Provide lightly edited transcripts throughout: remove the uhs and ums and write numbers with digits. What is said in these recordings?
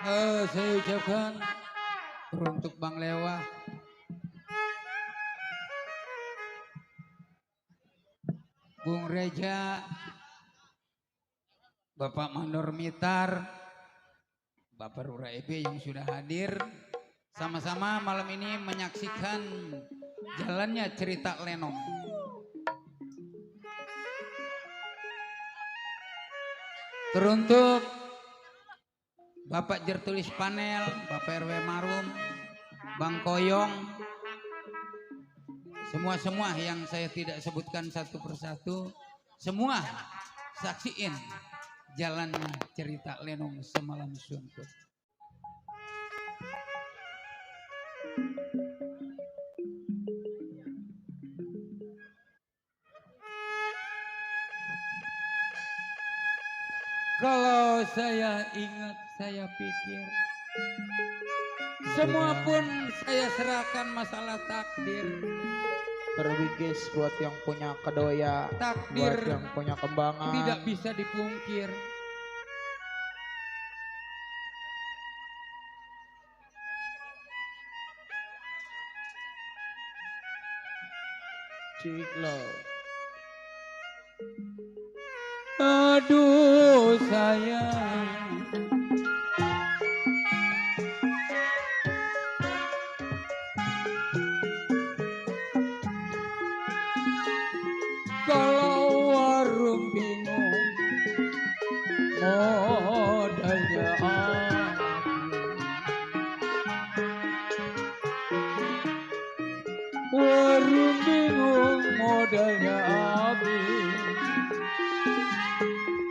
Saya ucapkan untuk Bang Lewa, Bung Reja, Bapak Mandor Mitar, Bapak Rura Ebe yang sudah hadir, sama-sama malam ini menyaksikan jalannya cerita Lenong. Teruntuk Bapak Jertulis Panel, Bapak RW Marum, Bang Koyong, semua yang saya tidak sebutkan satu persatu, semua saksiin jalannya cerita Lenong semalam suntuk. Kalau saya ingat, saya pikir semua pun saya serahkan masalah takdir. Berwigis buat yang punya kedoya, Takdir buat yang punya kembangan, tidak bisa dipungkir. Ciklo. Aduh sayang, kalau warung bingung modalnya warung bingung modalnya habis,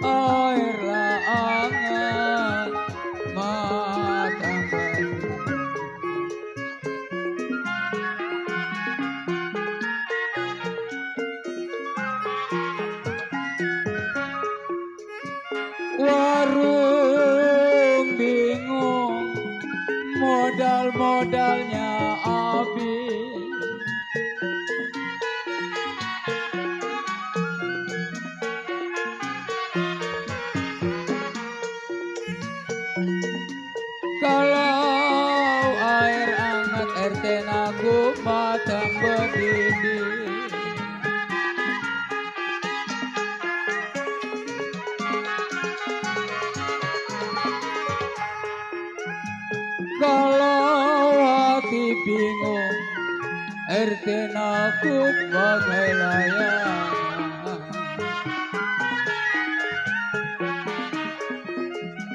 airlah anget matang baru. Warung bingung modalnya habis, kalau air hangat RT aku matang berdiri. Kalau hati bingung RT aku bagai layangan,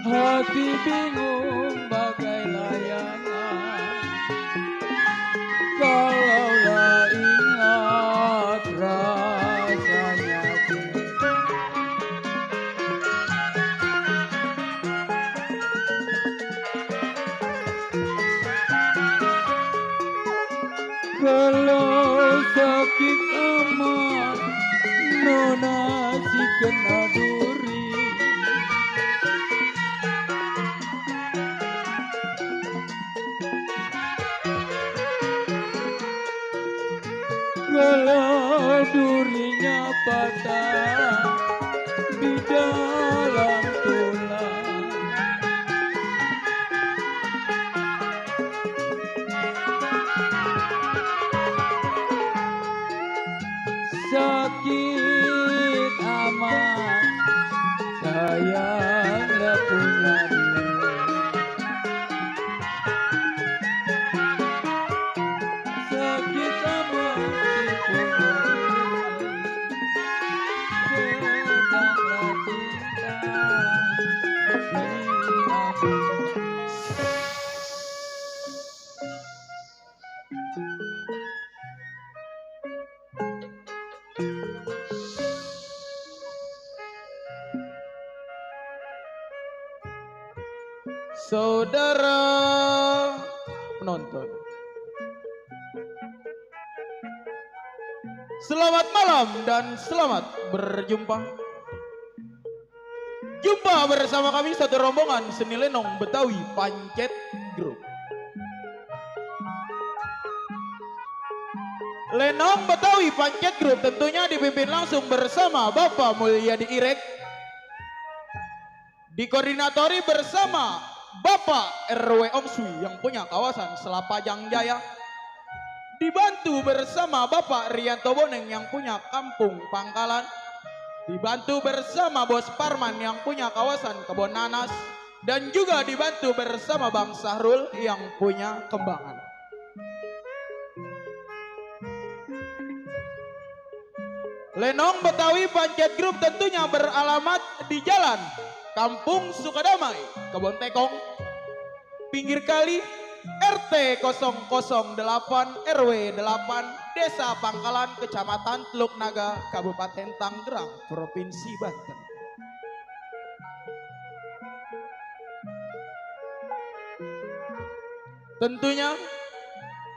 hati bingung bagai layangan, kalaulah ingat rasanya kalau sakit amat nona si kena duri, kalau durinya patah di dalam tulang, sakit amat sayang gak punya duit, sakit amat si punya duit, sedanglah cinta saudara penonton. Selamat malam dan selamat berjumpa. Jumpa bersama kami satu rombongan seni Lenong Betawi Pancet Group. Lenong Betawi Pancet Group tentunya dipimpin langsung bersama Bapak Mulyadi Irek, dikoordinatori bersama Bapak RW Omsui yang punya kawasan Selapajang Jaya. Dibantu bersama Bapak Rianto Boneng yang punya Kampung Pangkalan. Dibantu bersama Bos Parman yang punya kawasan Kebon Nanas. Dan juga dibantu bersama Bang Sahrul yang punya Kembangan. Lenong Betawi Pancet Group tentunya beralamat di Jalan Kampung Sukadamai, Kebon Tekong, pinggir kali, RT 008 RW 8 Desa Pangkalan, Kecamatan Teluk Naga, Kabupaten Tanggerang, Provinsi Banten. Tentunya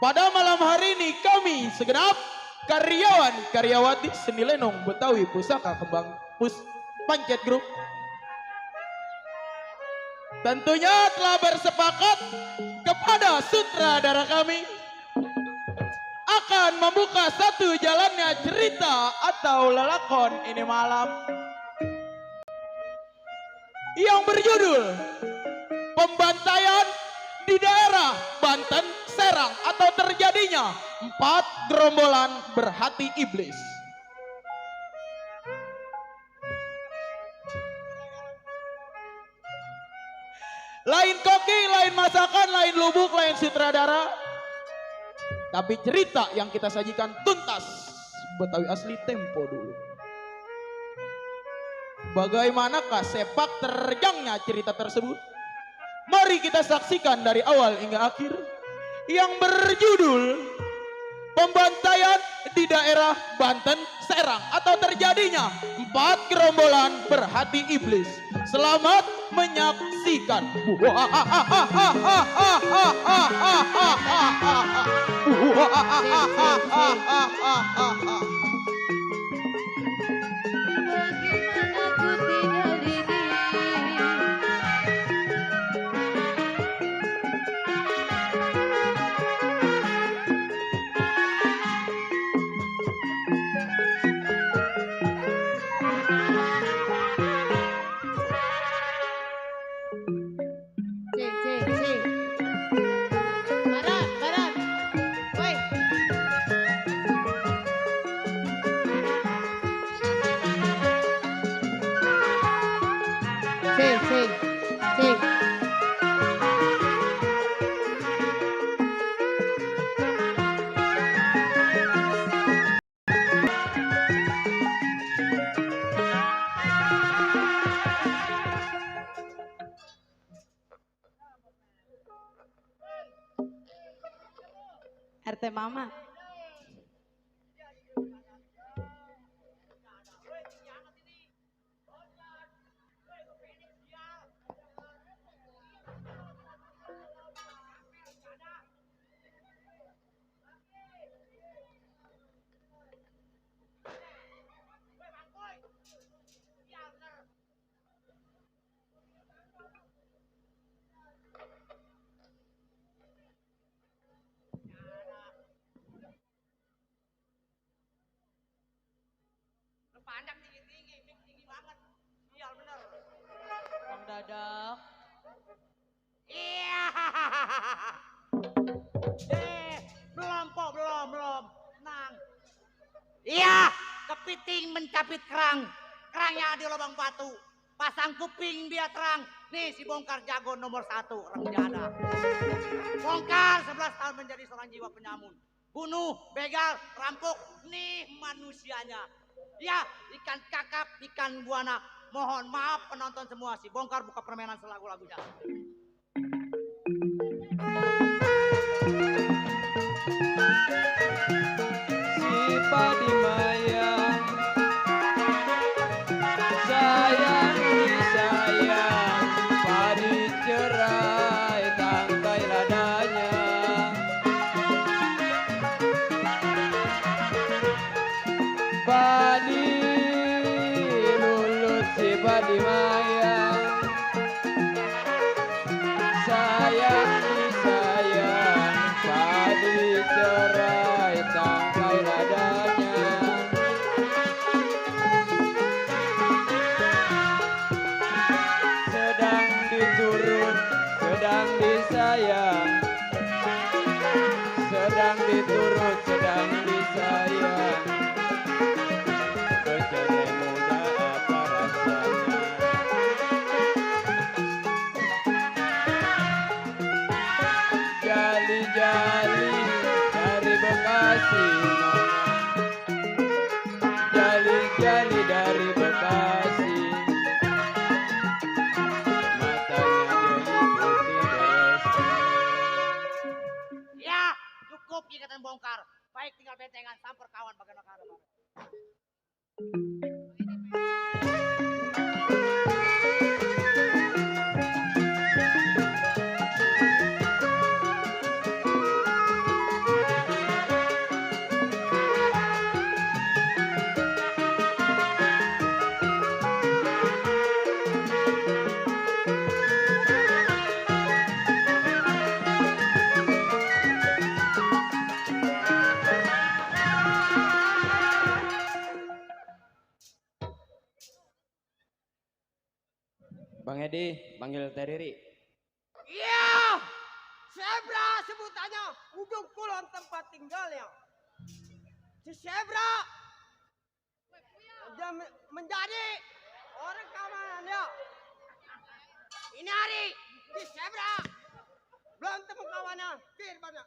pada malam hari ini kami segenap karyawan-karyawati Seni Lenong Betawi Pusaka Kembang Pancet Group tentunya telah bersepakat kepada sutradara kami akan membuka satu jalannya cerita atau lelakon ini malam yang berjudul Pembantaian di daerah Banten Serang atau terjadinya 4 gerombolan berhati iblis. Lain koki, lain masakan, lain lubuk, lain sutradara. Tapi cerita yang kita sajikan tuntas Betawi asli tempo dulu. Bagaimanakah sepak terjangnya cerita tersebut? Mari kita saksikan dari awal hingga akhir yang berjudul Pembantaian di daerah Banten Serang atau terjadinya 4 gerombolan berhati iblis. Selamat menyaksikan. RT Mama. Panjang tinggi banget. Sial bener. Bang Dadak. Iya. Belum. Tenang. Iya, kepiting mencapit kerang. Kerangnya di lubang batu. Pasang kuping biar terang. Nih si Bongkar jago nomor 1 orang jana. Bongkar 11 tahun menjadi seorang jiwa penyamun. Bunuh, begal, rampok. Nih manusianya. Ya, ikan kakap, ikan guana. Mohon maaf penonton semua, si Bongkar buka permainan selagu-lagunya. Si Padi Mayang sayang disayang, padi cerai tangkai ladanya. Padi lulut si Padi Mayang sayang disayang, padi cerai tangkai ladanya. Sedang diturut sedang disayang. Kecere muda apa rasanya? Jali-jali dari Bekasi nona, jali-jali dari Bekasi, matanya diliputi resi. Ya, cukup ikatan bongkar. Baik tinggal bentengan samper kawan bagaimana kawan. Bang Edi, panggil Teriri. Iya, zebra sebutannya, ujung kulon tempat tinggalnya. Si zebra menjadi orang kawannya. Ini hari si zebra belum temu kawannya, kir banyak.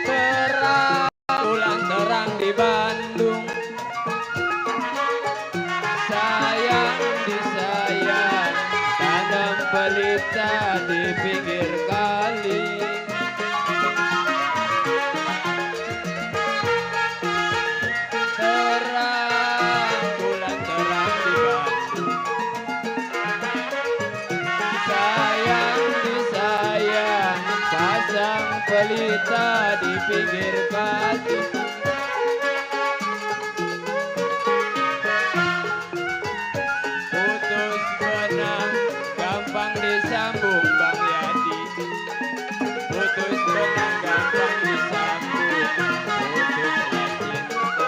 Terang, bulan terang di Bandung, sayang disayang, tanam pelita di pinggir kali. Terang, bulan terang di Bandung, sayang disayang, pasang pelita di pinggir kali. Putus benang gampang disambung Bang Yadi, putus benang gampang disambung, putusnya cinta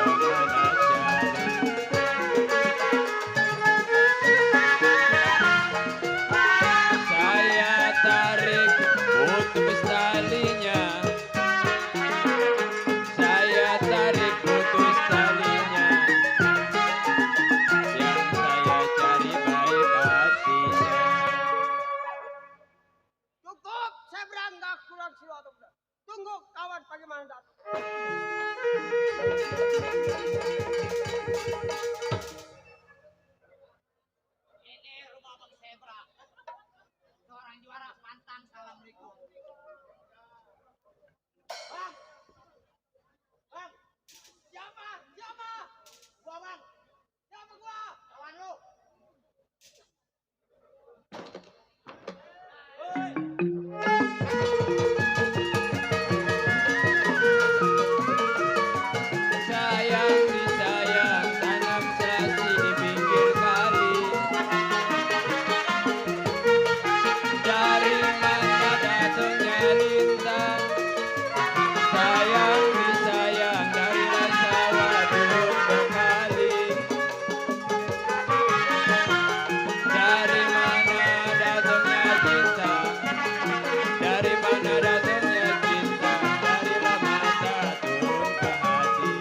kemana cari. Saya tarik putus talinya, saya tarik putus talinya, yang saya cari baik hatinya. Cukup, zebra nggak kurang siwatu. Tunggu kawan bagaimana datang. Ini rumah Bang Zebra. Seorang juara pantang. Assalamualaikum. Bang, bang, siapa? Siapa? Gua bang. Siapa gua? Kawan lu. Sayang disayang, tanam serasi di pinggir kali. Dari mana datangnya lintang? Sayang disayang, dari sawah dulu bekali. Dari mana datangnya cinta? Dari mana datangnya cinta? Dari mata turun ke hati.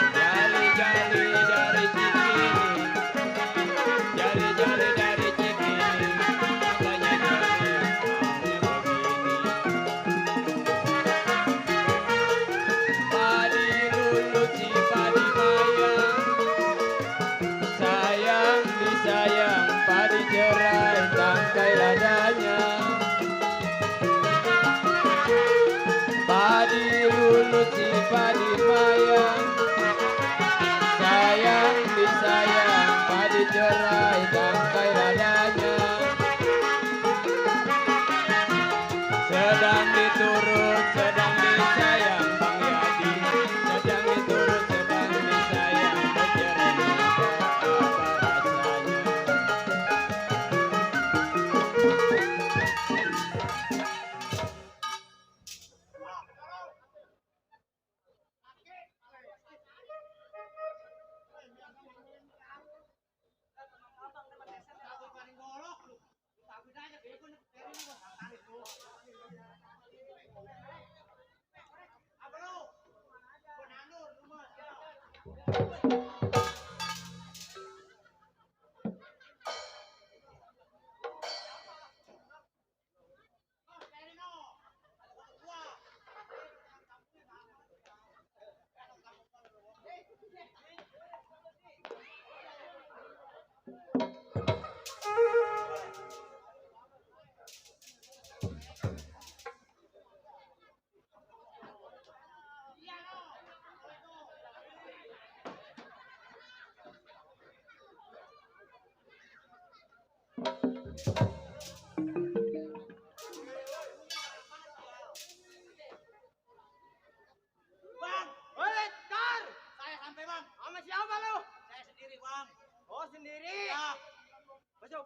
Jali-jali dari Cikini, jali-jali dari Cikini, matanya jali maunya begini. Padi lulut si padi mayang, sayang disayang, padi cerai tangkai ladanya. Padi lulut si padi mayang, sayang disayang, padi cerai tangkai ladanya. Sedang diturut, sedang disayang Bang Yadi, sedang diturut, sedang disayang, bercerai muda apa rasanya? Bang, Hei, Kar! saya sampai bang. Sama siapa lu? Saya sendiri bang. Oh, sendiri. Ya, Masuk.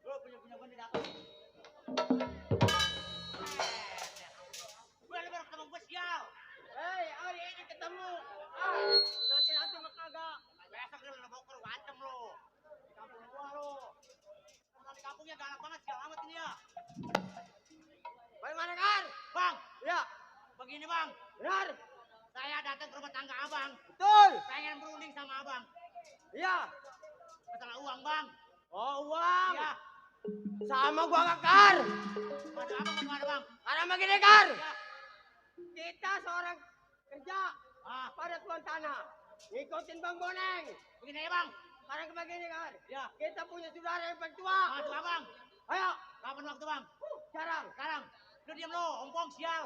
lu punya gue datang. Gue baru ketemu gue sial. Hei, hari ini ketemu. Nanti mah kagak. Besok dia lo boker wancem lo. Di kampung gua lo. Orang di kampungnya galak banget sial amat ini ya. Bagaimana, Kar? Bang, Ya, begini bang. benar. Saya datang ke rumah tangga abang. Betul. Pengen berunding sama abang. Iya. Masalah uang bang. Oh, uang. Iya. Sama gua gak, Kar. Masa abang mau kemana bang? Karena begini, Kar. Ya. Kita seorang kerja pada tuan tanah. Ngikutin Bang Boneng. Begini ya bang. Sekarang begini, Kar. Ya. Kita punya saudara yang paling tua. Masuk abang. Ayo, Kapan waktu bang? sekarang. Sekarang. Lu diam lo, ompong sial.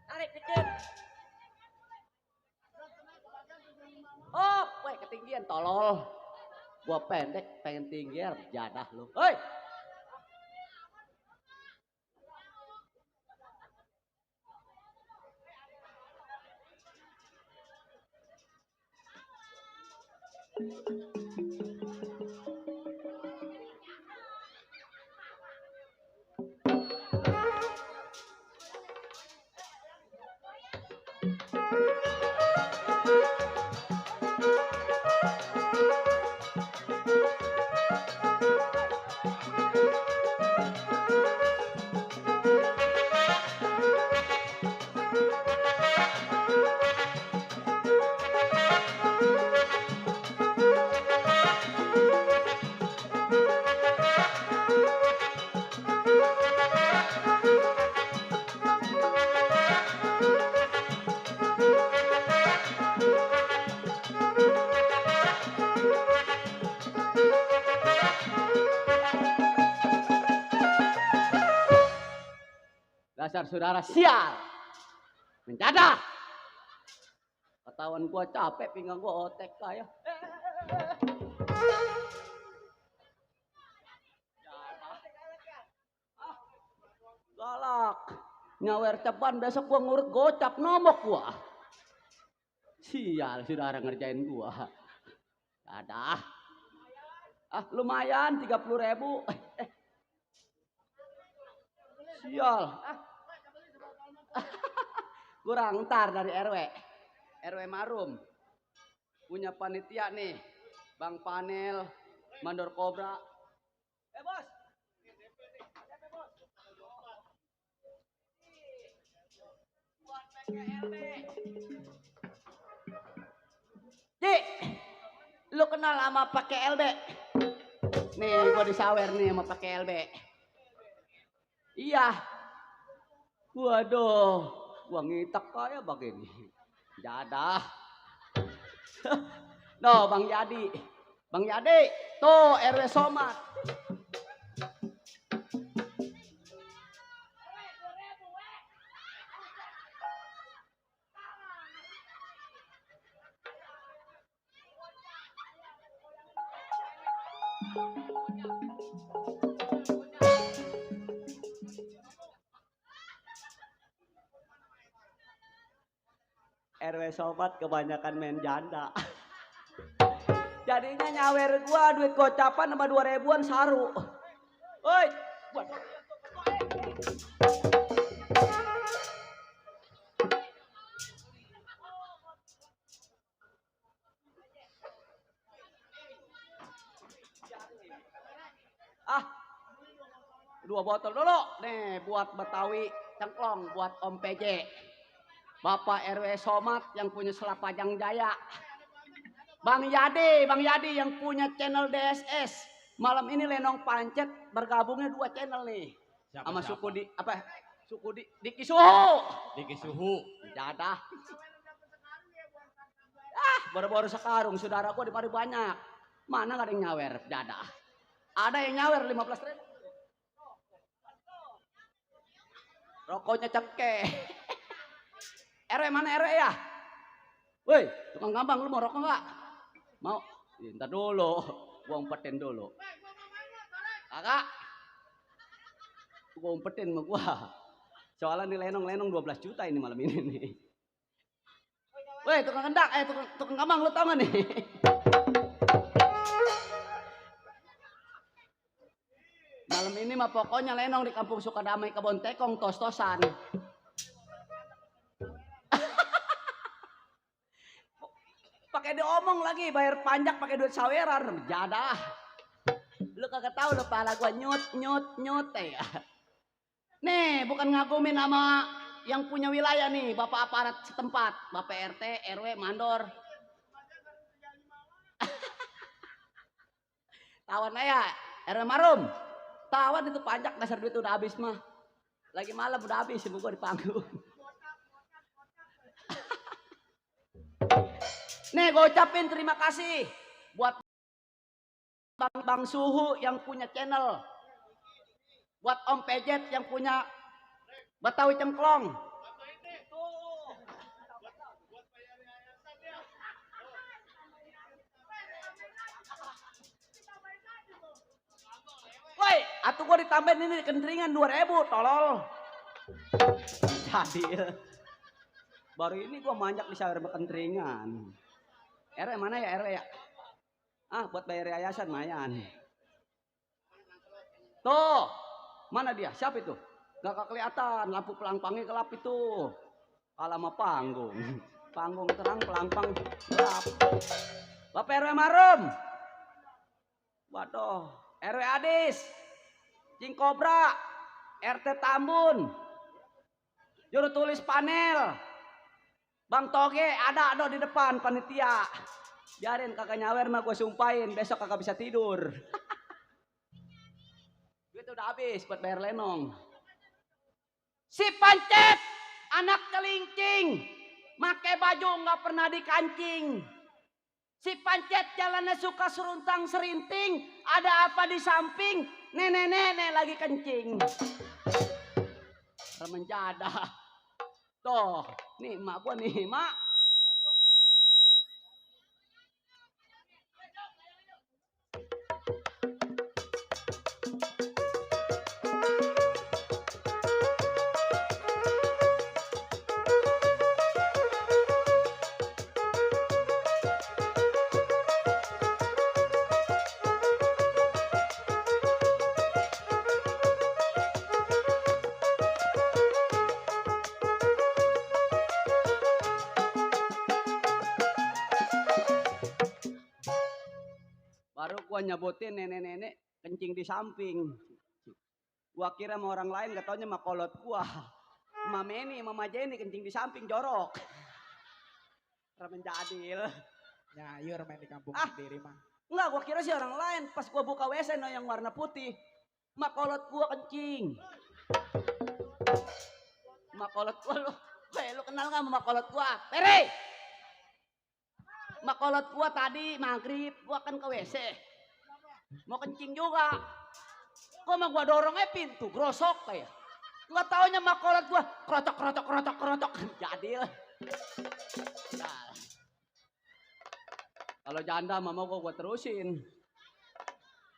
Tarik dikit. Oh, weh ketinggian tolol. Gua pendek pengen tinggi jadah lu. Hei. Dasar saudara sial. Menjadah. Ketahuan gua capek pinggang gua otek ya. Galak. Nyawer ceban besok gua ngurut gocap nomok gua. Sial saudara ngerjain gua. Ada. Lumayan 30.000. Sial. Kurang ntar dari RW. RW Marum. Punya panitia nih. Bang Panel, Mandor Kobra. Bos. Buat PKLB. Dik, lu kenal sama pakai LB? Nih, gua disawer nih sama pakai LB. Iya. Waduh, gua ngitak kayak begini. Jadah. No, Bang Yadi. Bang Yadi, tuh RW Somat. RW sobat kebanyakan main janda. Jadinya nyawer gua duit gocapan sama 2.000-an saru. Woi, buat ah 2 botol dulu nih buat Betawi cengklong buat Om PJ. Bapak RW Somat yang punya Selapajang Jaya. Bang Yadi yang punya channel DSS. Malam ini Lenong Pancet bergabungnya 2 channel nih. Sama suku di apa? Suku di Diki Suhu. Diki Suhu. Jadah. Ah, baru-baru sekarung saudara gua di Pari banyak. Mana gak ada yang nyawer jadah. Ada yang nyawer 15.000. Rokoknya cengkeh. RW mana RW ya? Woi, tukang gampang lu mau rokok nggak? Mau? Ya, ntar dulu, gua umpetin dulu. Kakak, gua umpetin sama gua. Soalnya nih lenong 12 juta ini malam ini nih. Woi, tukang kendak, tukang gampang lu tau gak nih? Malam ini mah pokoknya lenong di Kampung Sukadamai Kebon Tekong tos-tosan. Pakai diomong lagi bayar pajak pakai duit saweran jadah. Lu kagak tahu lu pala gua nyut ya. Nih bukan ngagumin sama yang punya wilayah nih bapak aparat setempat, bapak RT, RW, mandor. Tawan aja, RW Marum. Tawan itu pajak dasar duit udah habis mah. Lagi malam udah habis ibu gua di panggung. Nih gue ucapin terima kasih buat Bang Suhu yang punya channel. Buat Om Pejet yang punya Betawi Cengklong. Woi, atuh gue ditambahin ini kendringan 2.000 tolol. Jadi baru ini gue manjak di sawer kendringan. RW mana ya RW ya? Ah buat bayar yayasan mayan. Tuh, mana dia? Siapa itu? Gak kelihatan, lampu pelangpangnya gelap itu. Alamat panggung. Panggung terang, pelangpang gelap. Bapak RW Marum. Waduh, RW Adis. Cing Kobra. RT Tambun. Juru tulis panel. Bang Toge ada di depan panitia. Biarin kakak nyawer mah gue sumpahin besok kakak bisa tidur. Duit udah habis buat bayar lenong. Si Pancet anak kelingking, make baju nggak pernah dikancing. Si Pancet jalannya suka seruntang serinting, ada apa di samping? Nenek lagi kencing. Remenjada. Tuh, nih emak gua nih, mak. Baru gua nyebutin nenek-nenek kencing di samping. Gua kira sama orang lain gak taunya sama kolot gua. Mama Jenny kencing di samping jorok. Ramen jadil. Nyayur main di kampung sendiri mah. Enggak, gua kira sih orang lain. Pas gua buka WC no yang warna putih. Makolot gua kencing. Makolot gua lu. Weh, lu kenal gak sama makolot gua? Pere! Makolot gua tadi maghrib gua kan ke WC. Mau kencing juga. Kok mah gua dorongnya pintu grosok kayak. Enggak taunya makolot gua krotok. Jadil. Nah. Kalau janda mama gua terusin.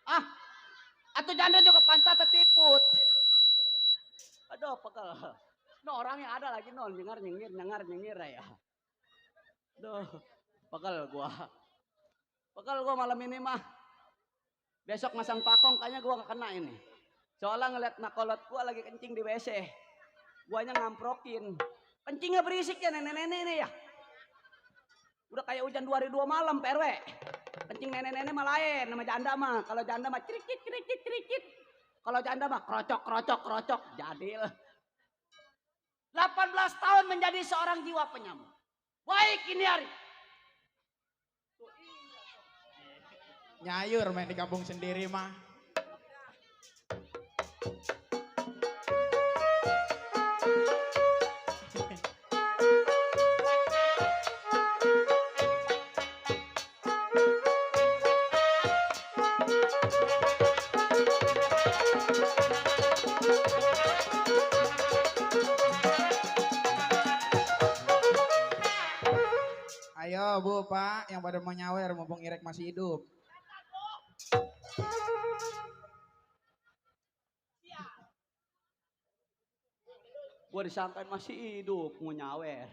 Ah, atau janda juga pantat tertiput. Aduh, pegal. No orangnya ada lagi non, nyengir ya. Duh, pegel gua. Pegel gua malam ini mah. Besok masang pakong kayaknya gua gak kena ini. Soalnya ngeliat nakolot gua lagi kencing di WC. Guanya ngamprokin. Kencingnya berisik ya nenek-nenek nih ya. Udah kayak hujan 2 hari 2 malam PRW. Kencing nenek-nenek mah lain nama janda mah. Kalau janda mah crikit crikit crikit. Kalau janda mah krocok krocok krocok. Jadil. 18 tahun menjadi seorang jiwa penyambung. Baik ini hari. Nyayur main di kampung sendiri mah. Ayo Bu, Pak, yang pada mau nyawer mumpung Irek masih hidup. Gua disangkain masih hidup mau nyawer.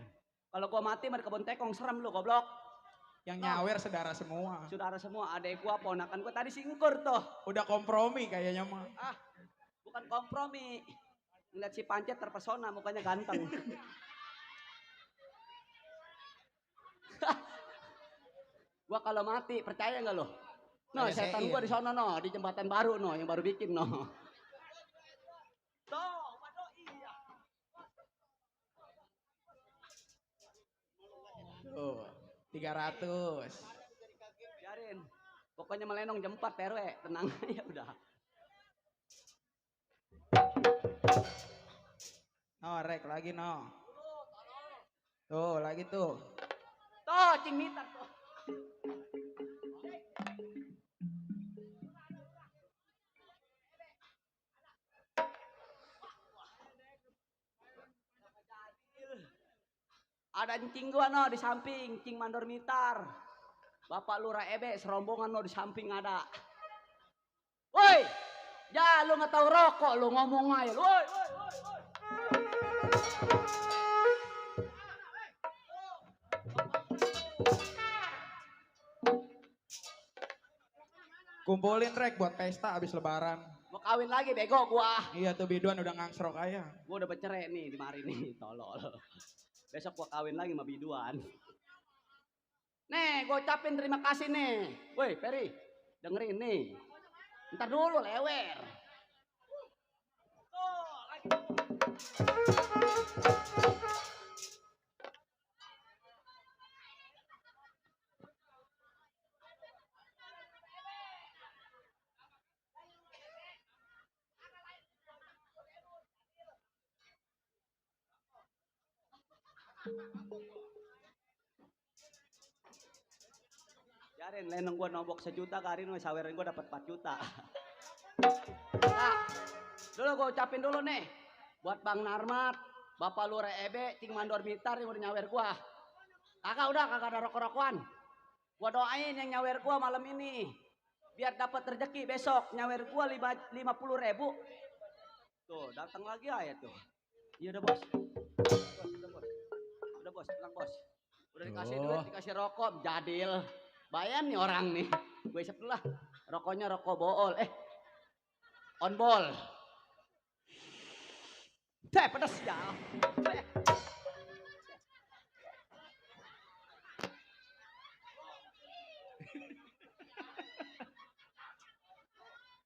Kalau gua mati mah di kebun tekong serem lu goblok. Yang nyawer saudara semua. Saudara semua adek gua ponakan gua tadi singkur tuh. Udah kompromi kayaknya mah. Ah, bukan kompromi. Ngeliat si Pancet terpesona mukanya ganteng. Gua kalau mati percaya nggak lo? No, Kayak setan Seir. gua di sono no, di jembatan baru no, yang baru bikin no. Tuh, waduh iya. Tuh, 300. Biarin. Pokoknya melenong jam 4 PRW, tenang aja udah. No, Rek lagi no. Tuh, lagi tuh. Tuh, cing mitar tuh. Ada cing gua no di samping, cing mandor mitar. Bapak Lurah Ebe serombongan no di samping ada. Woi, ya lu nggak tahu rokok lu ngomong aja. Woi, woi, woi, woi. Kumpulin Rek buat pesta abis lebaran. Mau kawin lagi bego gua. Iya tuh biduan udah ngangsrok aja. Gua udah bercerai nih di mari nih, tolol. Besok gua kawin lagi sama biduan. Nih, gua ucapin terima kasih nih. Woi, Peri, dengerin nih. Ntar dulu lewer. Tuh, lagi. Biarin lenong gua nombok 1 juta karin sawerin gua dapat 4 juta. Nah, dulu gua ucapin dulu nih buat Bang Narmat, Bapak Lurah Ebe, Cing Mandor Mitar yang udah nyawer gua. Kagak ada rokok-rokokan. Gua doain yang nyawer gua malam ini biar dapat rezeki besok nyawer gua 50.000. Tuh, datang lagi aja tuh. Iya udah bos. Udah bos, tenang bos. Udah dikasih duit, dikasih rokok, jadil. Bayan nih orang nih. Gue isep dulu lah. Rokoknya rokok bool. On ball. Pedes ya.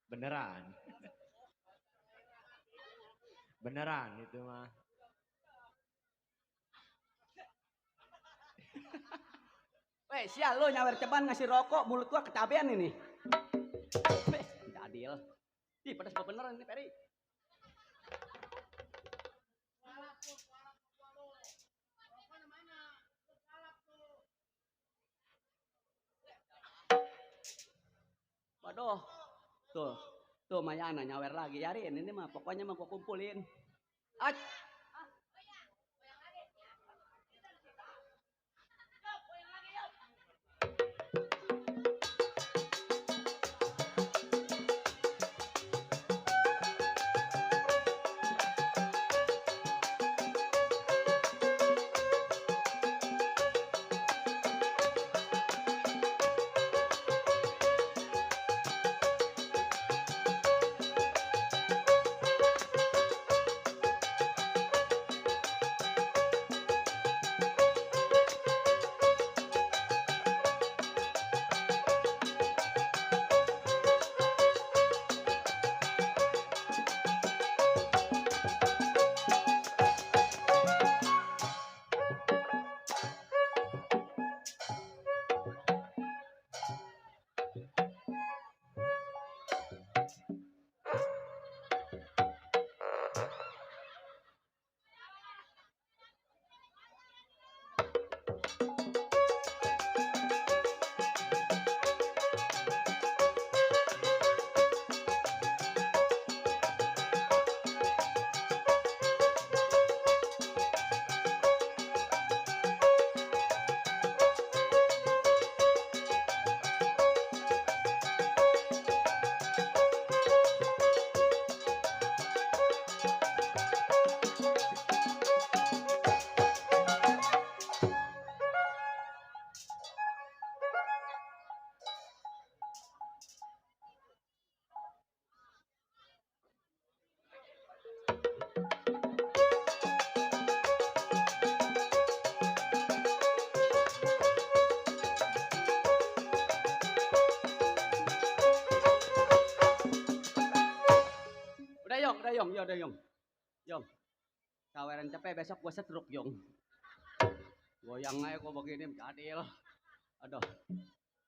Beneran. Beneran itu mah. Weh, sial lo nyawer ceban ngasih rokok, mulut gua kecabean ini. Weh, tidak adil. Ih, pedas beneran ini, Peri. Waduh. Tuh Mayana nyawer lagi. Yarin ini mah pokoknya mah gua kumpulin. udah Yong. Yong. Saweran capek besok gua setruk Yong. Goyang aja gua begini adil. Aduh.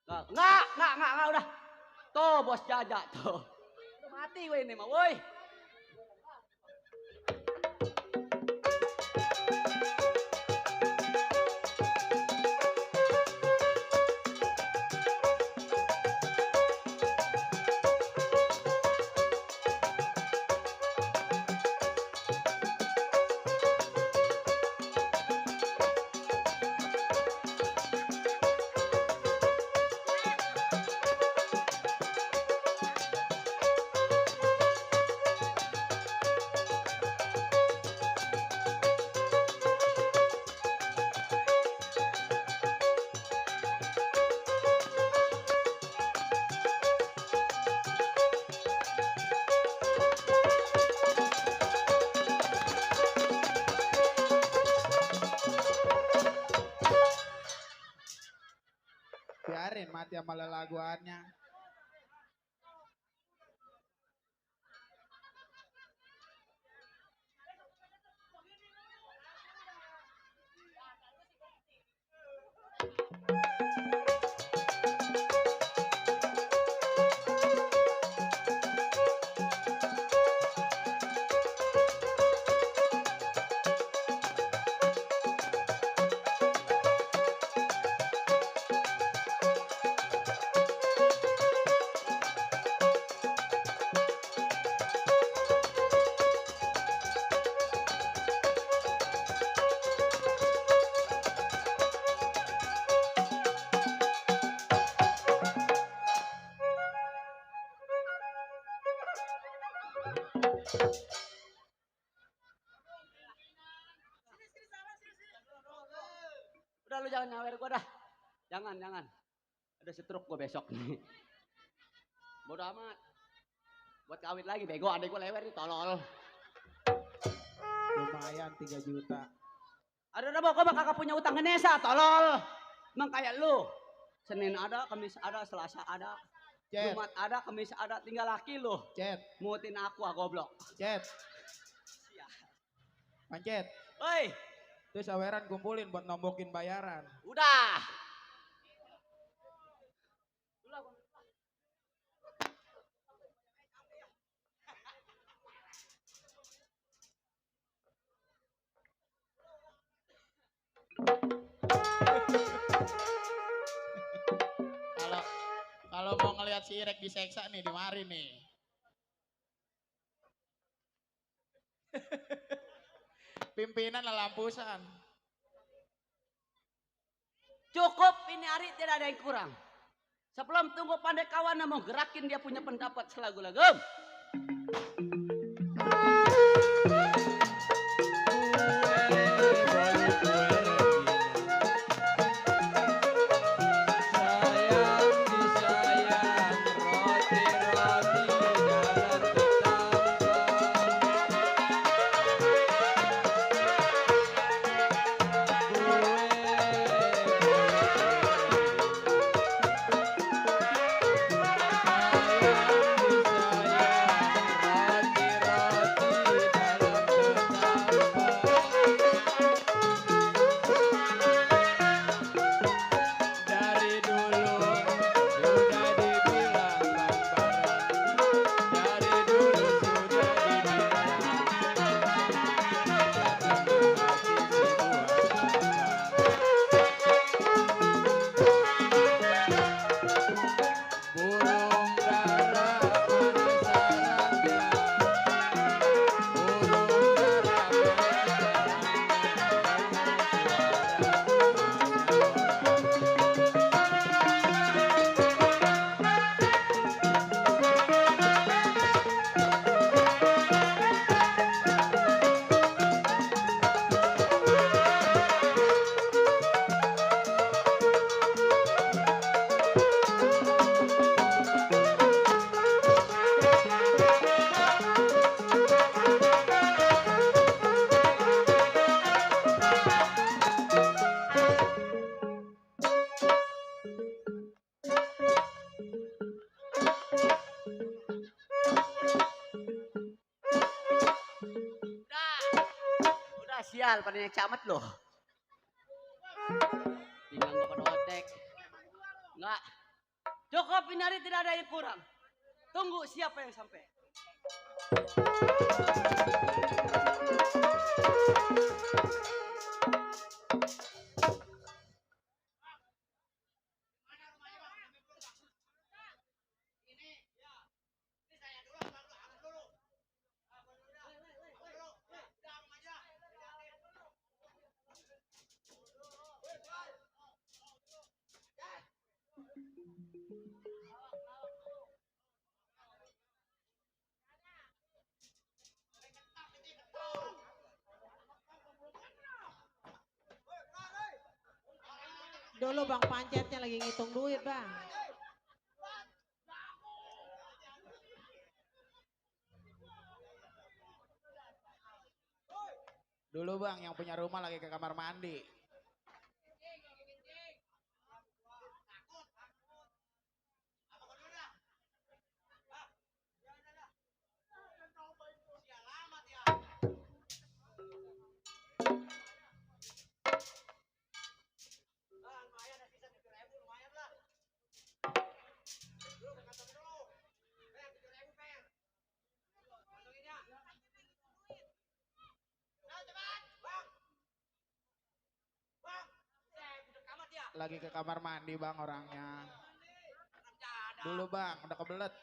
Enggak udah. Tuh bos jajak tuh. Udah mati weh ini mah woi. Biarin mati sama lelaguannya. Udah lu jangan nyawer gua dah. Jangan. Ada setruk gua besok nih. Bodoh amat. Buat kawin lagi bego adek gua lewer nih tolol. Lumayan 3 juta. Ada gua kakak punya utang ke Nesa tolol. Emang kayak lu. Senin ada, Kamis ada, Selasa ada. Cet, Jumat ada, Kamis ada, tinggal laki lu. cet, Mutin aku goblok. cet. Pancet, Hei, tuh saweran kumpulin buat nombokin bayaran. udah. Kalau mau ngelihat si Irek diseksa nih, di mari nih. Pimpinan lalampusan. Cukup ini hari tidak ada yang kurang. Sebelum tunggu pandai kawan mau gerakin dia punya pendapat selagu-lagu. sial pada naik camat loh. Pinggang gua pada otek. Enggak. Cukup ini hari tidak ada yang kurang. Tunggu siapa yang sampai. Dulu Bang Pancetnya lagi ngitung duit Bang. Dulu bang, yang punya rumah lagi ke kamar mandi. Lagi ke kamar mandi bang orangnya. Dulu bang, udah kebelet.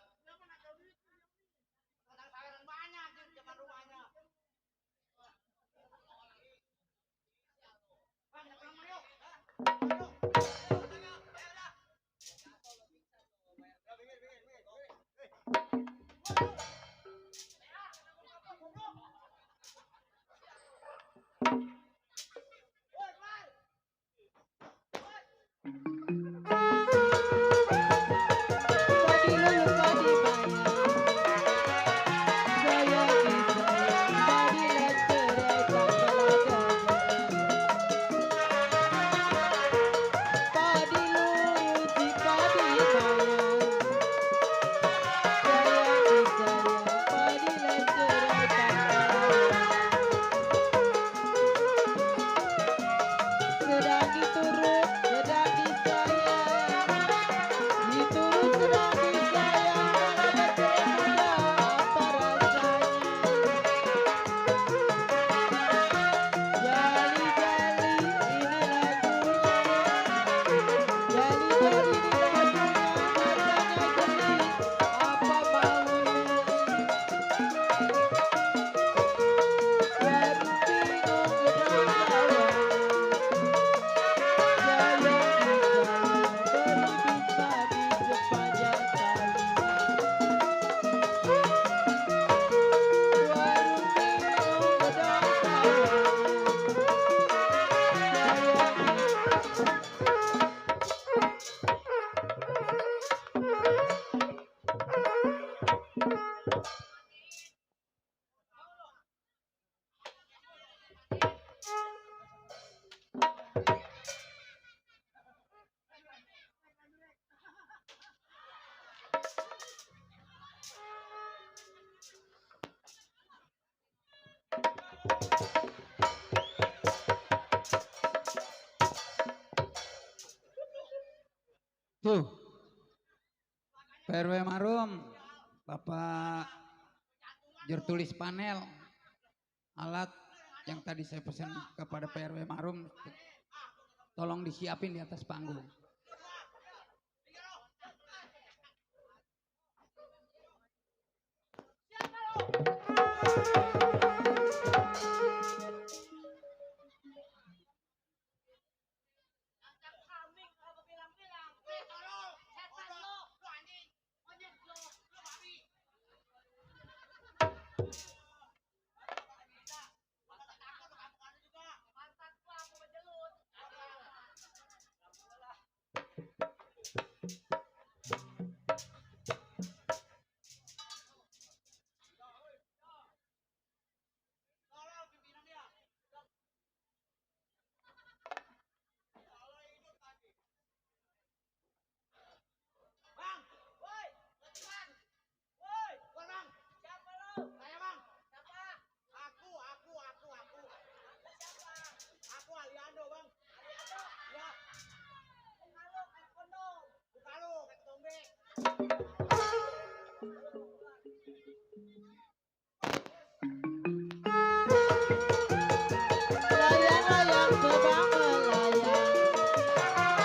Tuh, PRW Marum, Bapak jur tulis panel, alat yang tadi saya pesan kepada PRW Marum, tolong disiapin di atas panggung. Layang-layang terbang melayang,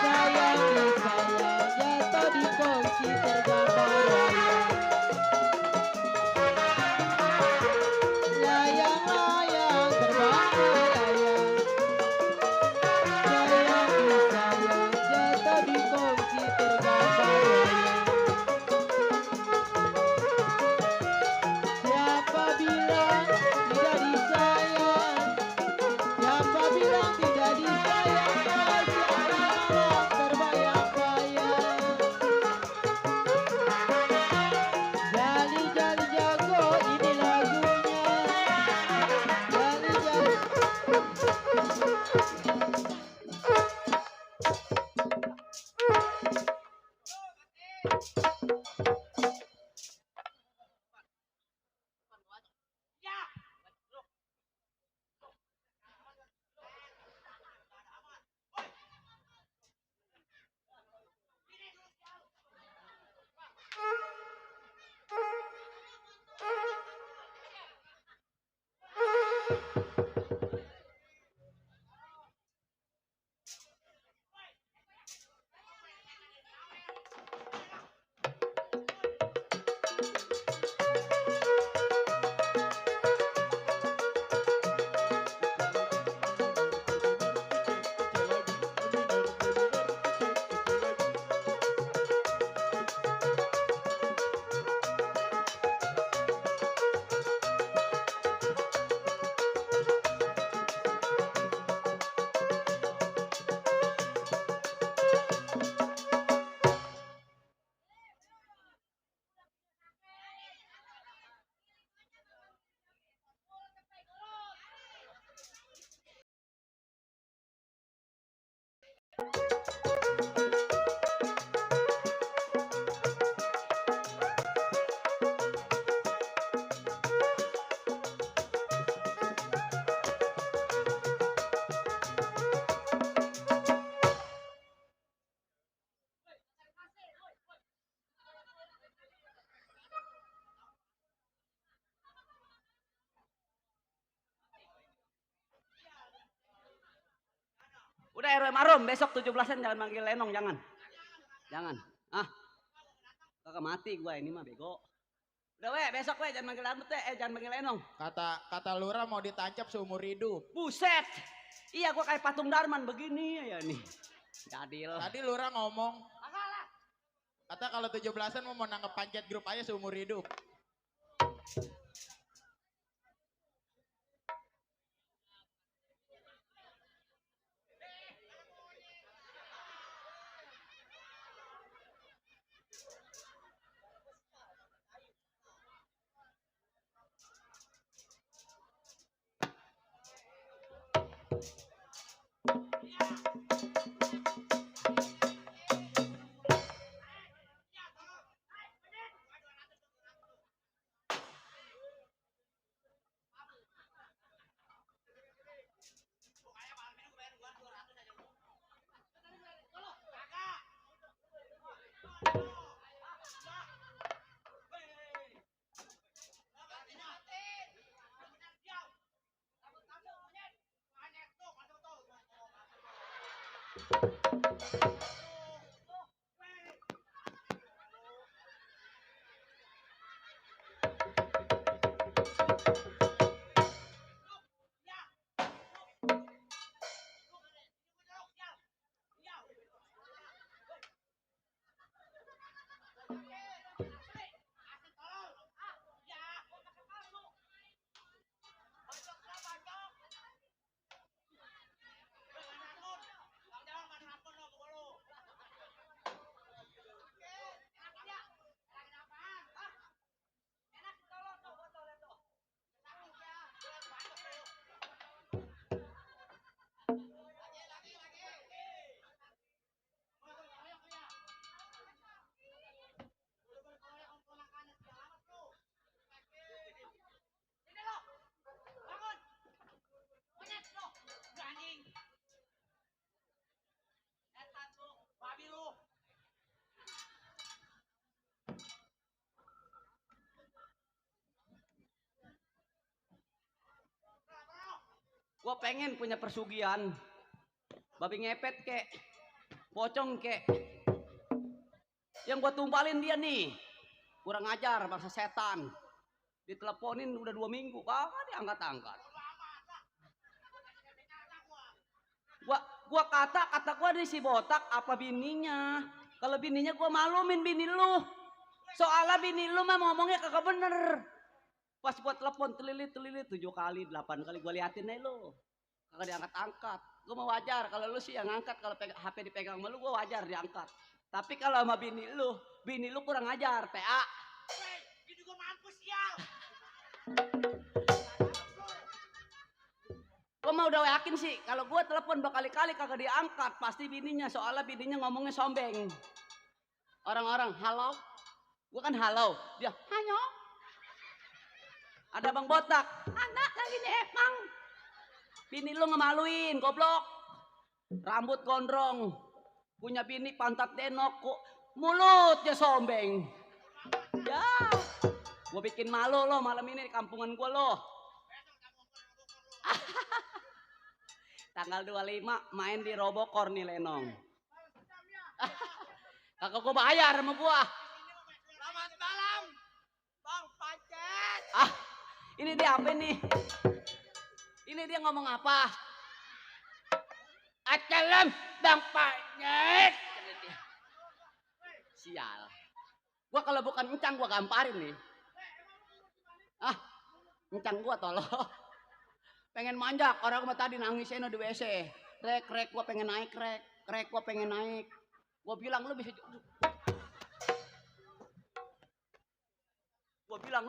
sayangi sayang jatuh di kongsi tergambar wayang. Layang-layang terbang melayang, sayangi sayang jatuh di kongsi tergambar wayang. Siapa bilang tidak disayang? Siapa bilang tidak disayang? Masih ada malam terbayang-bayang. Jali-jali jago ini lagunya. Jali-jali. Udah RW Marum, besok 17-an jangan manggil Lenong, jangan. Jangan. Ah. Kakak mati gua ini mah bego. Udah besok jangan manggil Lamut jangan manggil Lenong. Kata lurah mau ditancap seumur hidup. Buset. Iya gua kayak patung Darman begini ya nih. Jadil. Tadi lurah ngomong. Kata kalau 17-an mau nangkep pancet grup aja seumur hidup. Gua pengen punya persugihan. Babi ngepet kek. Pocong kek. Yang gua tumbalin dia nih. Kurang ajar bangsa setan. Diteleponin udah 2 minggu. Kagak diangkat-angkat. Gua kata gua nih si botak apa bininya. Kalau bininya gua malumin bini lu. Soalnya bini lu mah ngomongnya kagak bener. Pas buat telepon telilit 7 kali 8 kali gua liatin aja lu. Kagak diangkat-angkat. Gua mau wajar kalau lu sih yang ngangkat, kalau HP dipegang sama lu gua wajar diangkat. Tapi kalau sama bini lu kurang ajar, PA. Bini gua mampus sial. Gua mah udah yakin sih kalau gua telepon berkali-kali kagak diangkat, pasti bininya, soalnya bininya ngomongnya sombeng. Orang-orang, halo? Gua kan halo, dia, halo? Ada bang botak, anak lagi nih emang. Bini lu ngemaluin, goblok. Rambut gondrong, punya bini pantat denok, kok mulutnya sombeng. Ya, gua bikin malu lo malam ini di kampungan gua lo. Tanggal 25 main di Robocor nih Lenong. Kakak gua bayar sama gua. Selamat malam, Bang Pancet. Ini dia apa nih? Ini dia ngomong apa? Acalam Bang Pancet. Sial. Gua kalau bukan encang gua gamparin nih. Encang gua tolong. Pengen manjak, orang mah tadi nangisnya di WC. Rek, gua pengen naik, rek, gua pengen naik. Gua bilang lu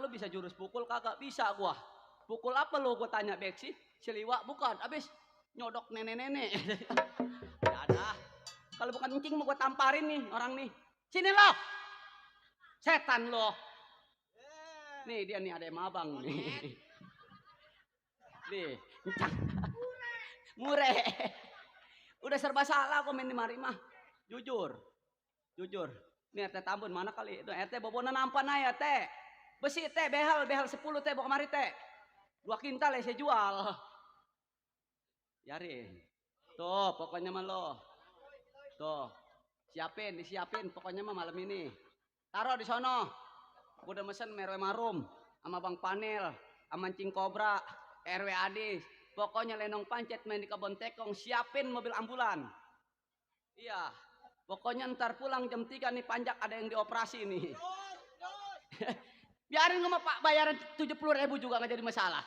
bisa jurus pukul, kagak bisa gua. Pukul apa lu? Gua tanya Beksi, Siliwa bukan, abis nyodok nenek-nenek. Ya ada. Kalau bukan encing mau gua tamparin nih orang nih. Sini lo. Setan lo. Nih dia nih ada yang abang nih. Nih, encang. Mure. Udah serba salah gua main di mari mah. Jujur. Nih RT Tambun mana kali? Itu RT bobonan nampan aja teh. Besi teh behal 10 teh bawa kemari teh. 2 kintal ya saya jual. Yarin. Tuh pokoknya mah lo. Tuh. Disiapin pokoknya mah malam ini. Taruh di sono. Gua udah mesen merwe marum sama Bang Panel, sama Cing Kobra, RW Adis. Pokoknya Lenong Pancet main di Kebon Tekong, siapin mobil ambulan. Iya. Pokoknya ntar pulang jam 3 nih Panjak ada yang dioperasi nih. Biarin gua Pak bayaran 70.000 juga gak jadi masalah.